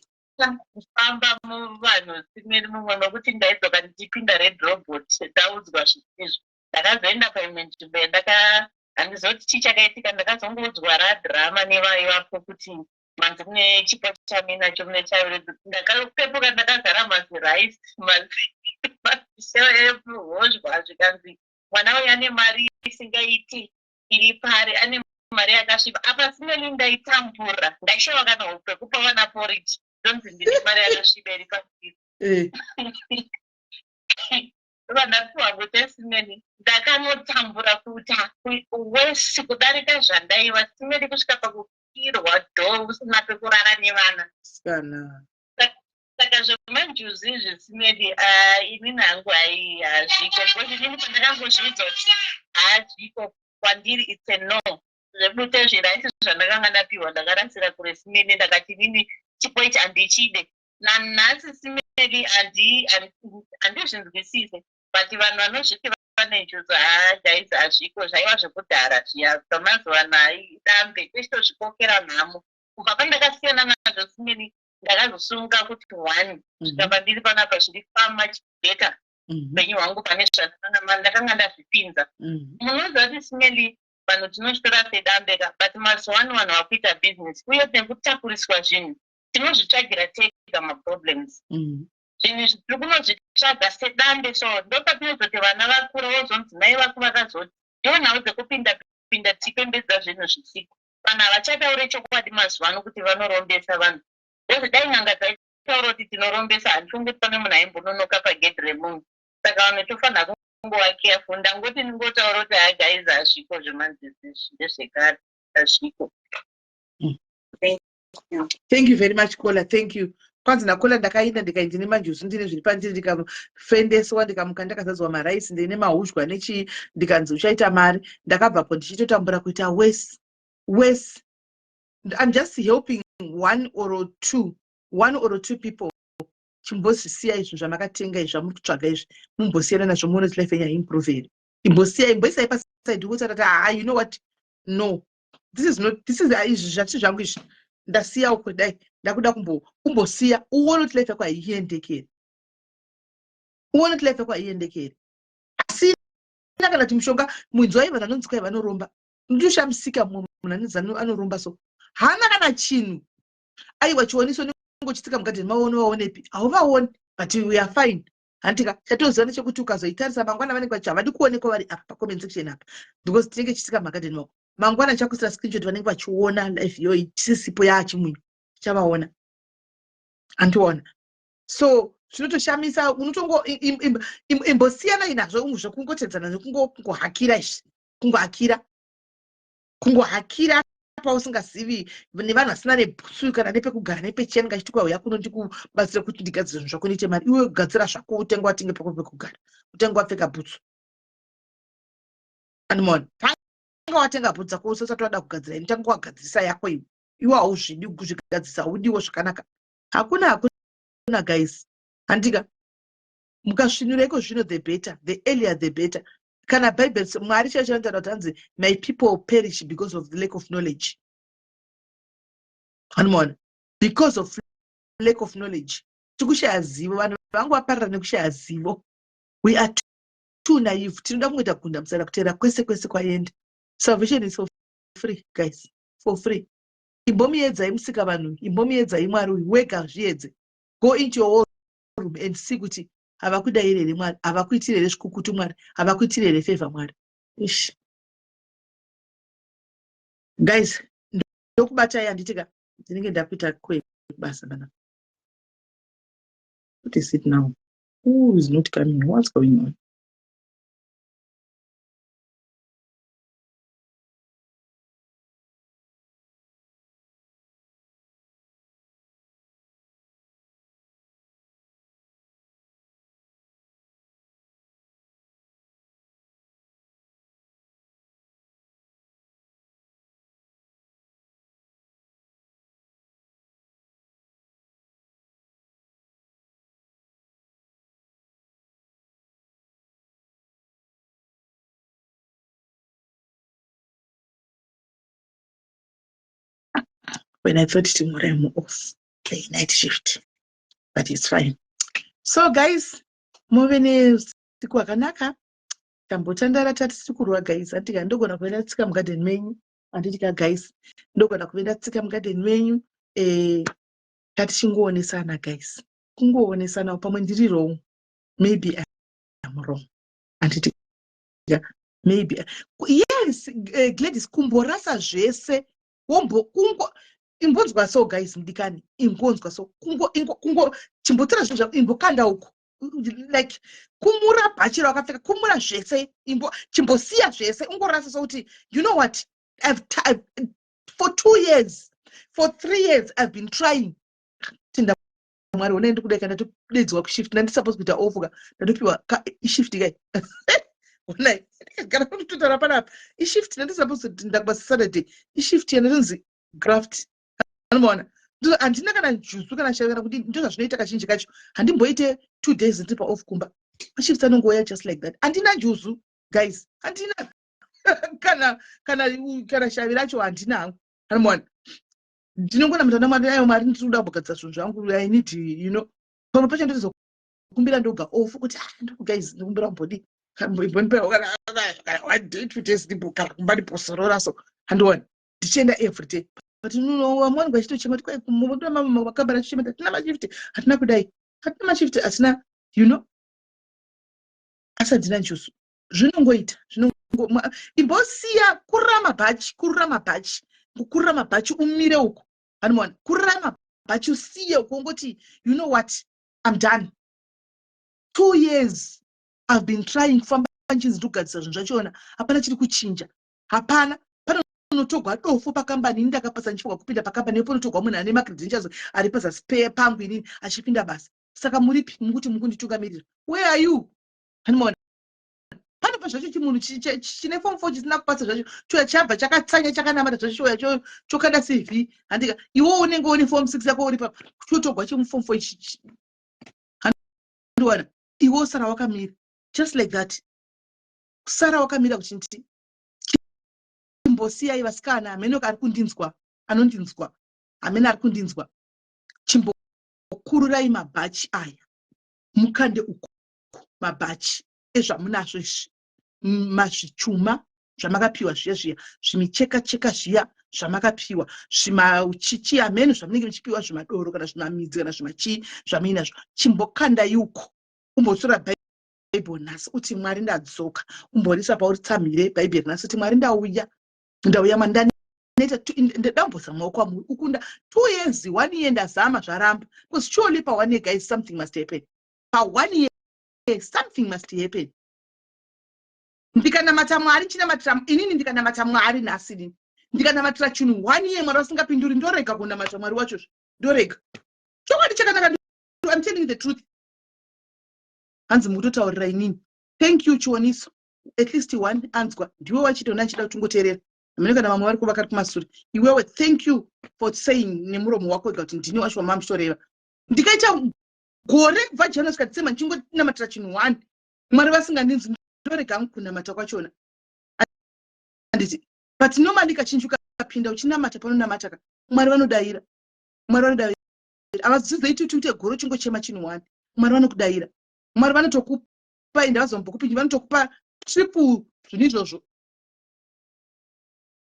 Kufamba muvanhu simeri mumwe mekuti ndaidzoka ndichipinda red robot ndaudzwa zvisizvo. Ndakazoenda paimwe nzvimbo yandaka handizivi kuti chii chakaitika ndakazongoudzwa radrama nevaivapo kuti manzi mune chipo chaminacho mune chaure ndakapepuka ndakazara mazirice mazisheepuhozhwa zvikanzi mwana uyu ane mari isingaiti iri pari ane mari yakasviba apa sineli ndaitambura ndaishaiwa kana hope kupa vana poriji ndonzi ndine mari yakasviba iri pasiri eh. Vanhapiwa kuti simeni ndakanotambura kuita wesi kudarika zvandaiva simeni kusvika pakukirwa dhoo usina pekurara nevana. Sikana. Saka zvemanjuzu izvi simeni ah, inini hangu hai hazviko because inini pandakangozviudza kuti hazviko kwandiri it's a no. Zvebute zveraisi zvandakanga ndapiwa ndakarasira kure simeni ndakati inini chipo ichi handichide. Nanhasi simeli handizvinzwisise but vanhu vanozviti vane njuzu haa guys hazviko zvaiva zvekudhara zviya zvamazuva ano haidambe tichitozvikokera nhamo kubva pandakasiyana nazvo simeli ndakazosunga kuti one kusvika pandiri panapa zviri far much better upenyu hwangu pane zvandakanga ndazvipinza. Munoziva kuti simeli vanhu tinochitora sedambe ka but mazuva ano vanhu vakuita business uye nekutakuriswa zvinhu tinozvitsvagira tega maproblems. Zvinhu izvi tiri kunozvitsvaga sedambe so ndopatinozoti vana vakura wozonzi mai vako vakazoti ndo nhau dzekupinda pinda tichipembedza zvinhu zvisiko. Vanhu havachataure chokwadi mazuva ano kuti vanorombesa vanhu because dai n'anga dzaitaura kuti tinorombesa handifungi kuti pane munhu aimbononoka pagedhi remunhu. Saka vanhu tofanira kungova careful. Ndangoti ndingotaura kuti haa guys hazviko zvemanzizi izvi ndezvekare hazviko. Thank you. Thank you very much Kola. Thank you. Kwanzi naKola ndakaenda ndikaenda ndine manjuzu ndine zviri pandiri ndikafendeswa ndikamuka ndakazadzwa maraisi ndine mahuzhwa nechii ndikanzi uchaita mari ndakabvapo ndichitotambura kuita worse worse. I'm just helping one or two one or two people chimbozvisiyai zvinhu zvamakatenga izvi zvamuri kutsvaga izvi mumbosiyana nazvo muone kuti life yenyu haimprove here imbosiyai imboisai paside wotaura kuti haa you know what no this is not this is izvi zvati zvangu izvi ndasiya uko dai ndakuda kumbo kumbosiya uone kuti life yako haiendeki here uone kuti life yako haiendeki here asina kana kuti mushonga munzwai vanhu vanonzi kwai vanoromba ndinoshamisika mumwe munhu anonzi anoromba so haana kana chinhu aiwa chioniso unenge uchitsika mugadheni mavo unovaonepi hauvaoni but we are fine handika chatoziva ndechekuti ukazoitarisa mangwana vanenge vachi havadi kuonekwa vari apa pacomment section apa because tinenge tichitsika mumagadheni mavo mangwana ndichakuisira screenshot vanenge vachiona life iyoyi tisisipo yaachimunyu tichavaona andiona so zvinotoshamisa unotongo imbosiyana inazvo zvekungotedzana nekungohakira izvi kungohakira kungohakira pausingazivi nevanhu vasina nebhutsu kana nepekugara nepecheni kachiti kwauya kuno ndikubatsire kuti ndigadzire zvinhu zvako ndiite mari iwe gadzira zvako utenge watenge pako pekugara utenge wapfeka bhutsu andimona tanga watenga bhutsu dzako usati wada kugadzira ini tanga wagadzirisa yako iwe iwe hauzvidi kuzvigadzirisa haudiwo zvakanaka hakuna hakuna guys handika mukasvinura iko zvino the better the earlier the better kana bible mwari chaicho chanotaura kuti hanzi my people perish because of the lack of knowledge anomaona because of lack of knowledge tikushaya zivo vanhu vangu vaparara nekushaya zivo we are too naive tinoda kungoita gunda musana kuteera kwese kwese kwaenda salvation is for free guys for free imbomuedzai musika vanhu imbomuedzai mwari uyu wega zviedze go into your war room and see kuti havakudairi here mwari havakuitiri here zvikukutu mwari havakuitiri here favor mwari ish guys ndokubatai handiti ka ndinenge ndakuita kwebasa bana what is it now who is not coming what's going on When I thought tomorrow I'm off, play night shift, but it's fine. So guys, muve neusiku hwakanaka. Tambotandara tati kurwa, guys. Andika ndogona kuenda tsika mugadheni menyu, anditika guys, ndogona kuenda tsika mugadheni menyu. Tatichingoonesana guys, kungoonesana. Pamwe ndiri wrong, maybe I'm wrong, anditi? Maybe yes. Gladys, kumborasa zvese, wombo kungo imbonzwa. So guys, mudikani, imbonzwa. So kungo kungo chimbotora zvinhu zvako, imbokanda uko, like kumura bhachi rawakapfeka, kumura zvese, imbo chimbosiya zvese, ungorasa. Sokuti you know what, I've, for 2 years, for 3 years I've been trying. Tinda Mwari, onai ndikudai kana ndatodedziwa kushift. Ndandisupposed kuita off ka, ndatopiwa ishift kai. Onai kana kutotaura panapa, ishift. Ndandisupposed kuti ndakubasa Saturday, ishift yandatonzi graft. Anomaona, handina kana njuzu kana shavi kana kuti. Ndo zvazvinoita kazhinji kacho, handimboite 2 days ndiri paoff kumba. Mashifts anongouya just like that. Handina njuzu guys, handina kana shavi racho, handina hangu. Anomaona, ndinongona mutana Mwari, ayo Mwari, ndiri kuda kugadzira zvinhu zvangu, I need. Pamwe pacho ndinozokumbira ndoga off kuti, ah, guys, ndikumbira mbodi kana one day, 2 days, ndimbogara kumba, ndimbosorora. So handioni ndichienda every day, but vamwe vanhu vachitochema kuti makambani achichema, hatina mashift, hatina kudai, hatina mashift, hatina, asi handina njuzu. Zvinongoita, imbosiya kurura mabhachi, kurura mabhachi, kukurura mabhachi, umire uko. Anomaona, kurura mabhachi, usiye uko, ungoti, "You know what, I'm done. 2 years I've been trying, kufamba nchinzi ndikugadzisa zvinhu zvachona, hapana chiri kuchinja, hapana." Panotogwa dofo pakambani, ini ndakapasa, ndichifanwa kupinda pakambani, panotogwa munhu ane macredentials ari pazasi pangu, inini achipinda basa. Saka muripi mukuti mukunditungamirira? Where are you? Anomaona, panobva zvacho chimunhu chine form 4 chisina kupasa zvacho, choya chabva chakatsanya, chakanamata zvacho, choya chokanda CV, handika? Iwo unenge une form 6 yako uri papa, chotogwa chemuform 4 ichi, handiwana. Iwe sara wakamira just like that, sara wakamira kuti nditi chimbosiyai vasikana. Hamene ari kundinzwa, anondinzwa, hamene ari kundinzwa, chimbokururai mabhachi aya, mukande uko mabhachi ezvamunazvo izvi, mazvichuma zvamakapiwa zviya zviya, zvimicheka cheka zviya zvamakapiwa, zvimachichi, hamene zvamunenge muchipiwa, zvimadoro kana zvimamidzi kana zvimachii zvamuinazvo, chimbokandai uko. Umbotora Bhaibheri nhasi, uti, "Mwari, ndadzoka." Umborisa pauri, tsamhire Bhaibheri nhasi, uti, "Mwari, ndauya, ndauya, mandaneta, ndambosa maoko amuri ukunda 2 years, one year ndazama, zvaramba." Because surely pa one year, guys, something must happen. Pa one year something must happen. Ndikanamata Mwari, chinamatira inini, ndikanamata Mwari nhasi, inini ndikanamatira chinhu one year, Mwari vasingapinduri, ndorega kunamata Mwari wacho, ndorega. Chokwadi chakanaka, I'm telling you the truth. Hanzi mukutotaurira inini. Thank you, Chioniso. At least one anzwa, ndiwe wachitona achida kuti ungoteerera. Hamene kana vamwe vari kuvakari kumasure. Iwewe, thank you for saying nemuromo wako wega kuti ndini wacho wamamuchitoreva. Ndikaita gore kubva January svika December ndichingonamatira chinhu one, Mwari vasingandinzwi, ndorega hangu kunamata kwachona, handiti? But normally kachinji ukapinda uchinamata, panonamata ka, Mwari vanodayira. Mwari vanodayira. Havazizoiti kuti uite gore uchingochema chinhu one. Mwari vanokudayira. Mwari vanotokupa, ende vazombokupi, vanotokupa triple zvinhu izvozvo,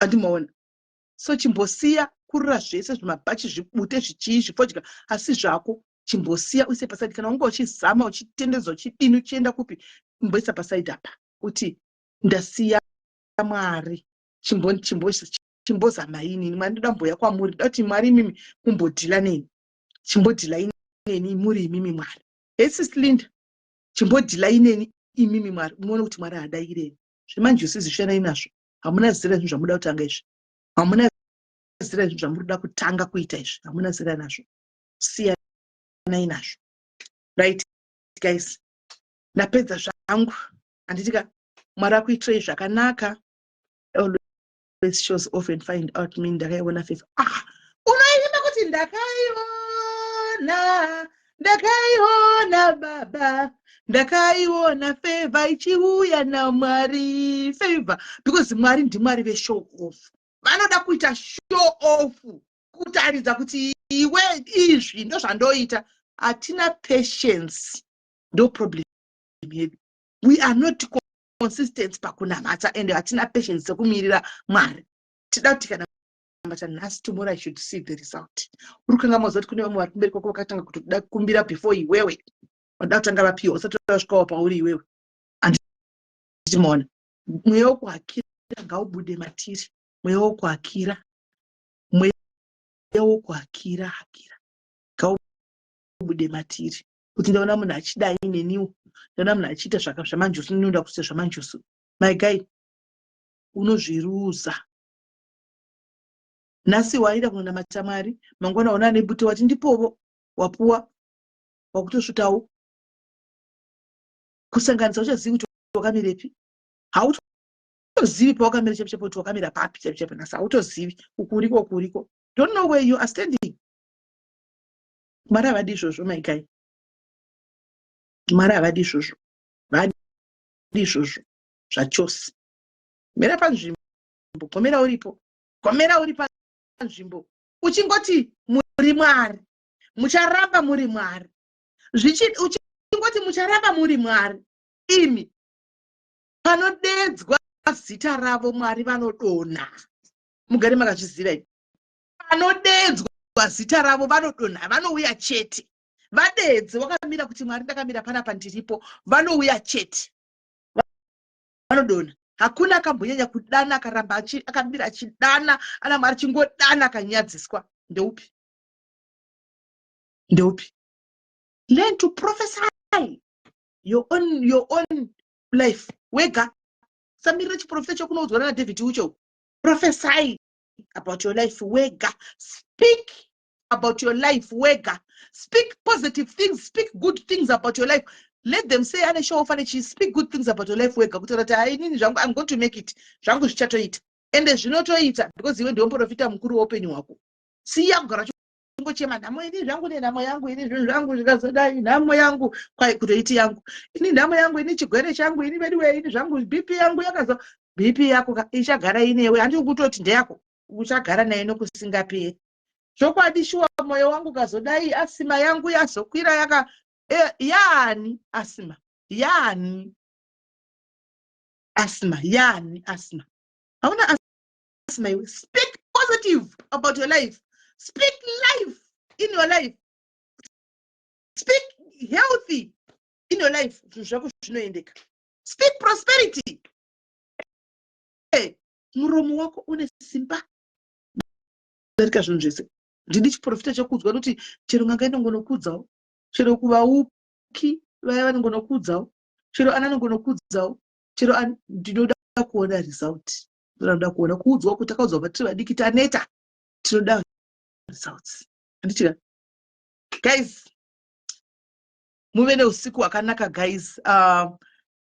andimaona? So chimbosiya kurura zvese, zvimabhachi, zvibute, zvichii, zvifodya asi zvako, chimbosiya, uise paside. Kana unge uchizama, uchitendedza, uchidini, uchienda kupi, imboisa paside apa, uti, "Ndasiya Mwari, chimbozama inini. Mwari, ndoda mboya kwamuri, ndoda kuti Mwari imimi mumbodhila neni, chimbodhila neni muri imimi Mwari." Hesi Linda, chimbodhila ineni imimi Mwari, muone kuti Mwari haadaireni. Zvemanjusi zvishanai nazvo. Hamuna zera zvinhu zvamuda kutanga izvi, hamuna zera zvinhu zvamuri kuda kutanga kuita izvi, hamuna zera nazvo, siyanai nazvo. Right guys, ndapedza zvangu, handiti ka? Mwari akuitirei zvakanaka. Always shows off and find out me. Ndakaiona favour. Ah, unoimba kuti ndakaiona, ndakaiona baba, ndakaiona favour ichiuya naMwari. Favour, because Mwari ndiMwari veshow off. Vanoda kuita show off. Kutaridza kuti iwe, izvi ndozvandoita. Hatina patience, ndo problem yedu. We are not consistent pakunamata and hatina patience sekumirira Mwari. Tida kuti kana namata nhasi, tomorrow I should see the result. Uri kanga maziva kuti kune vamwe vari kumberi kwako vakatanga kutoda kukumbira before iwewe, vada kutanga vapiwa usati vasvikawo pauri iwewe. Handiti maona? Mweya wokuhakira ngaubude matiri. Mweya wokuhakira, mweya wokuhakira hakira ngaubude matiri, kuti ndaona munhu achidai, neniwo ndaona munhu achiita zvamanjusu, ndinoda kuita zvamanjusu. My guy, unozviruza. Nhasi waida kunonamata Mwari, mangwana una nebute, wati ndipovo, wapuwa, wakutosvutawo kusanganisa. Uchazivi kuti wakamirepi. Hautozivi pawakamira chaipo chaipo, kuti wakamira papi chaipo chaipo nhasi. Hautozivi ukuriko, ukuriko. Don't know where you are standing. Mwari havadi izvozvo, my guy. Mwari havadi izvozvo, vadi izvozvo zvachose. Mira panzvimbo, gomera uripo, gomera uri panzvimbo, uchingoti muri Mwari, mucharamba muri Mwari. Uchingoti mucharamba muri Mwari imi. Panodedzwa zita ravo, Mwari vanodonha. Mugare makazviziva imi. Panodedzwa zita ravo, vanodonha, vanouya chete. Vadedze wakamira kuti Mwari, ndakamira panapa, ndiripo, vanouya chete, vanodonha. Hakuna akambonyanya kudana akaramba akamira achidana ana Mwari, achingodana akanyadziswa. Ndeupi? Ndeupi? Learn to prophesy your own life wega. Samirira chiprofita chokunoudzwa naDavid ucho. Prophesy about your life wega. Speak about your life wega. Speak positive things, speak good things about your life. Let them say ane show off, ane chii. Speak good things about your life wega, kutaura kuti, "Hai, inini zvangu, I'm going to make it, zvangu zvichatoita." Ende zvinotoita, because iwe ndiwe muprofita mukuru weupenyu hwako. Siya kugara uchingochema nhamo. Ini zvangu nenhamo yangu, ini zvinhu zvangu zvikazodai, nhamo yangu kwai kutoiti yangu, ini nhamo yangu, ini chigwere changu, ini vediwe, ini zvangu BP yangu yakazo. BP yako ichagara inewe. Handi kutoti ndeyako, uchagara nayo nokusingaperi. Chokwadi, shuwa, mwoyo wangu kazodai, asthma yangu yazokwira yaka yaani asthma yaani, asthma yaani, asthma hauna asthma iwe. Speak positive about your life. Speak life in your life. Speak healthy in your life. Zvinhu zvako zvinoendeka. Speak prosperity. Hey, muromo wako une simba darika zvinhu zvese. Ndidi chiprofita chekuudzwa, nokuti chero n'anga inongonokudzawo, chero kuvauki vaya vanongonokudzawo, chero ana anongonokudzawo, chero ndinoda kuona result. Ndinoda kuona. Kuudzwa kuti takaudzwa patiri vadiki, taneta. Tinoda results, handitika? Guys, muve neusiku hwakanaka, guys.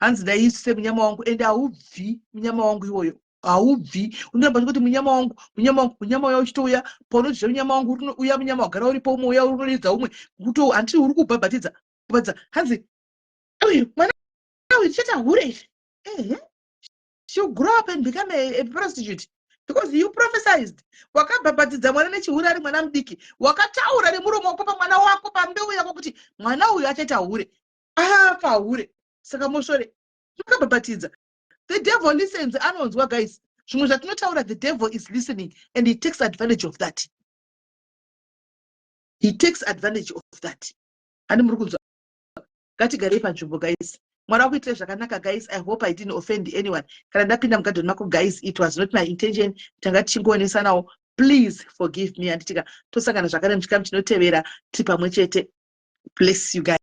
Hanzi ndaise munyama wangu, ende haubvi munyama wangu iwoyo, haubvi. Unoramba kuti munyama wangu, munyama wangu, munyama uya uchitouya. Paunoti zvemunyama wangu, uya munyama wagara uripo, umwe uya unoridza umwe kuto. Handiti uri kubhabhatidza kubhatidza? Hanzi uyu mwana uyu tichaita hure izvi. Ehe, she'll grow up and become a prostitute because you prophesized. Wakabhabhatidza mwana nechihure ari mwana mudiki. Wakataura nemuromo wako pamwana wako, pambeu yako, kuti mwana uyu achaita hure, afa hure. Saka mosvore makabhabhatidza. The devil listens, anonzwa, guys. Zvimwe zvatinotaura, the devil is listening and he takes advantage of that. He takes advantage of that. Hani muri kunzwa? Ngatigarei panzvimbo, guys. Mwari wakuitire zvakanaka, guys. I hope I didn't offend anyone. Kana ndapinda mugadheni mako, guys, it was not my intention. Tanga tichingoonesanawo. Please forgive me, handitika? Tosangana zvakare muchikamu chinotevera, tiri pamwe chete. Bless you guys.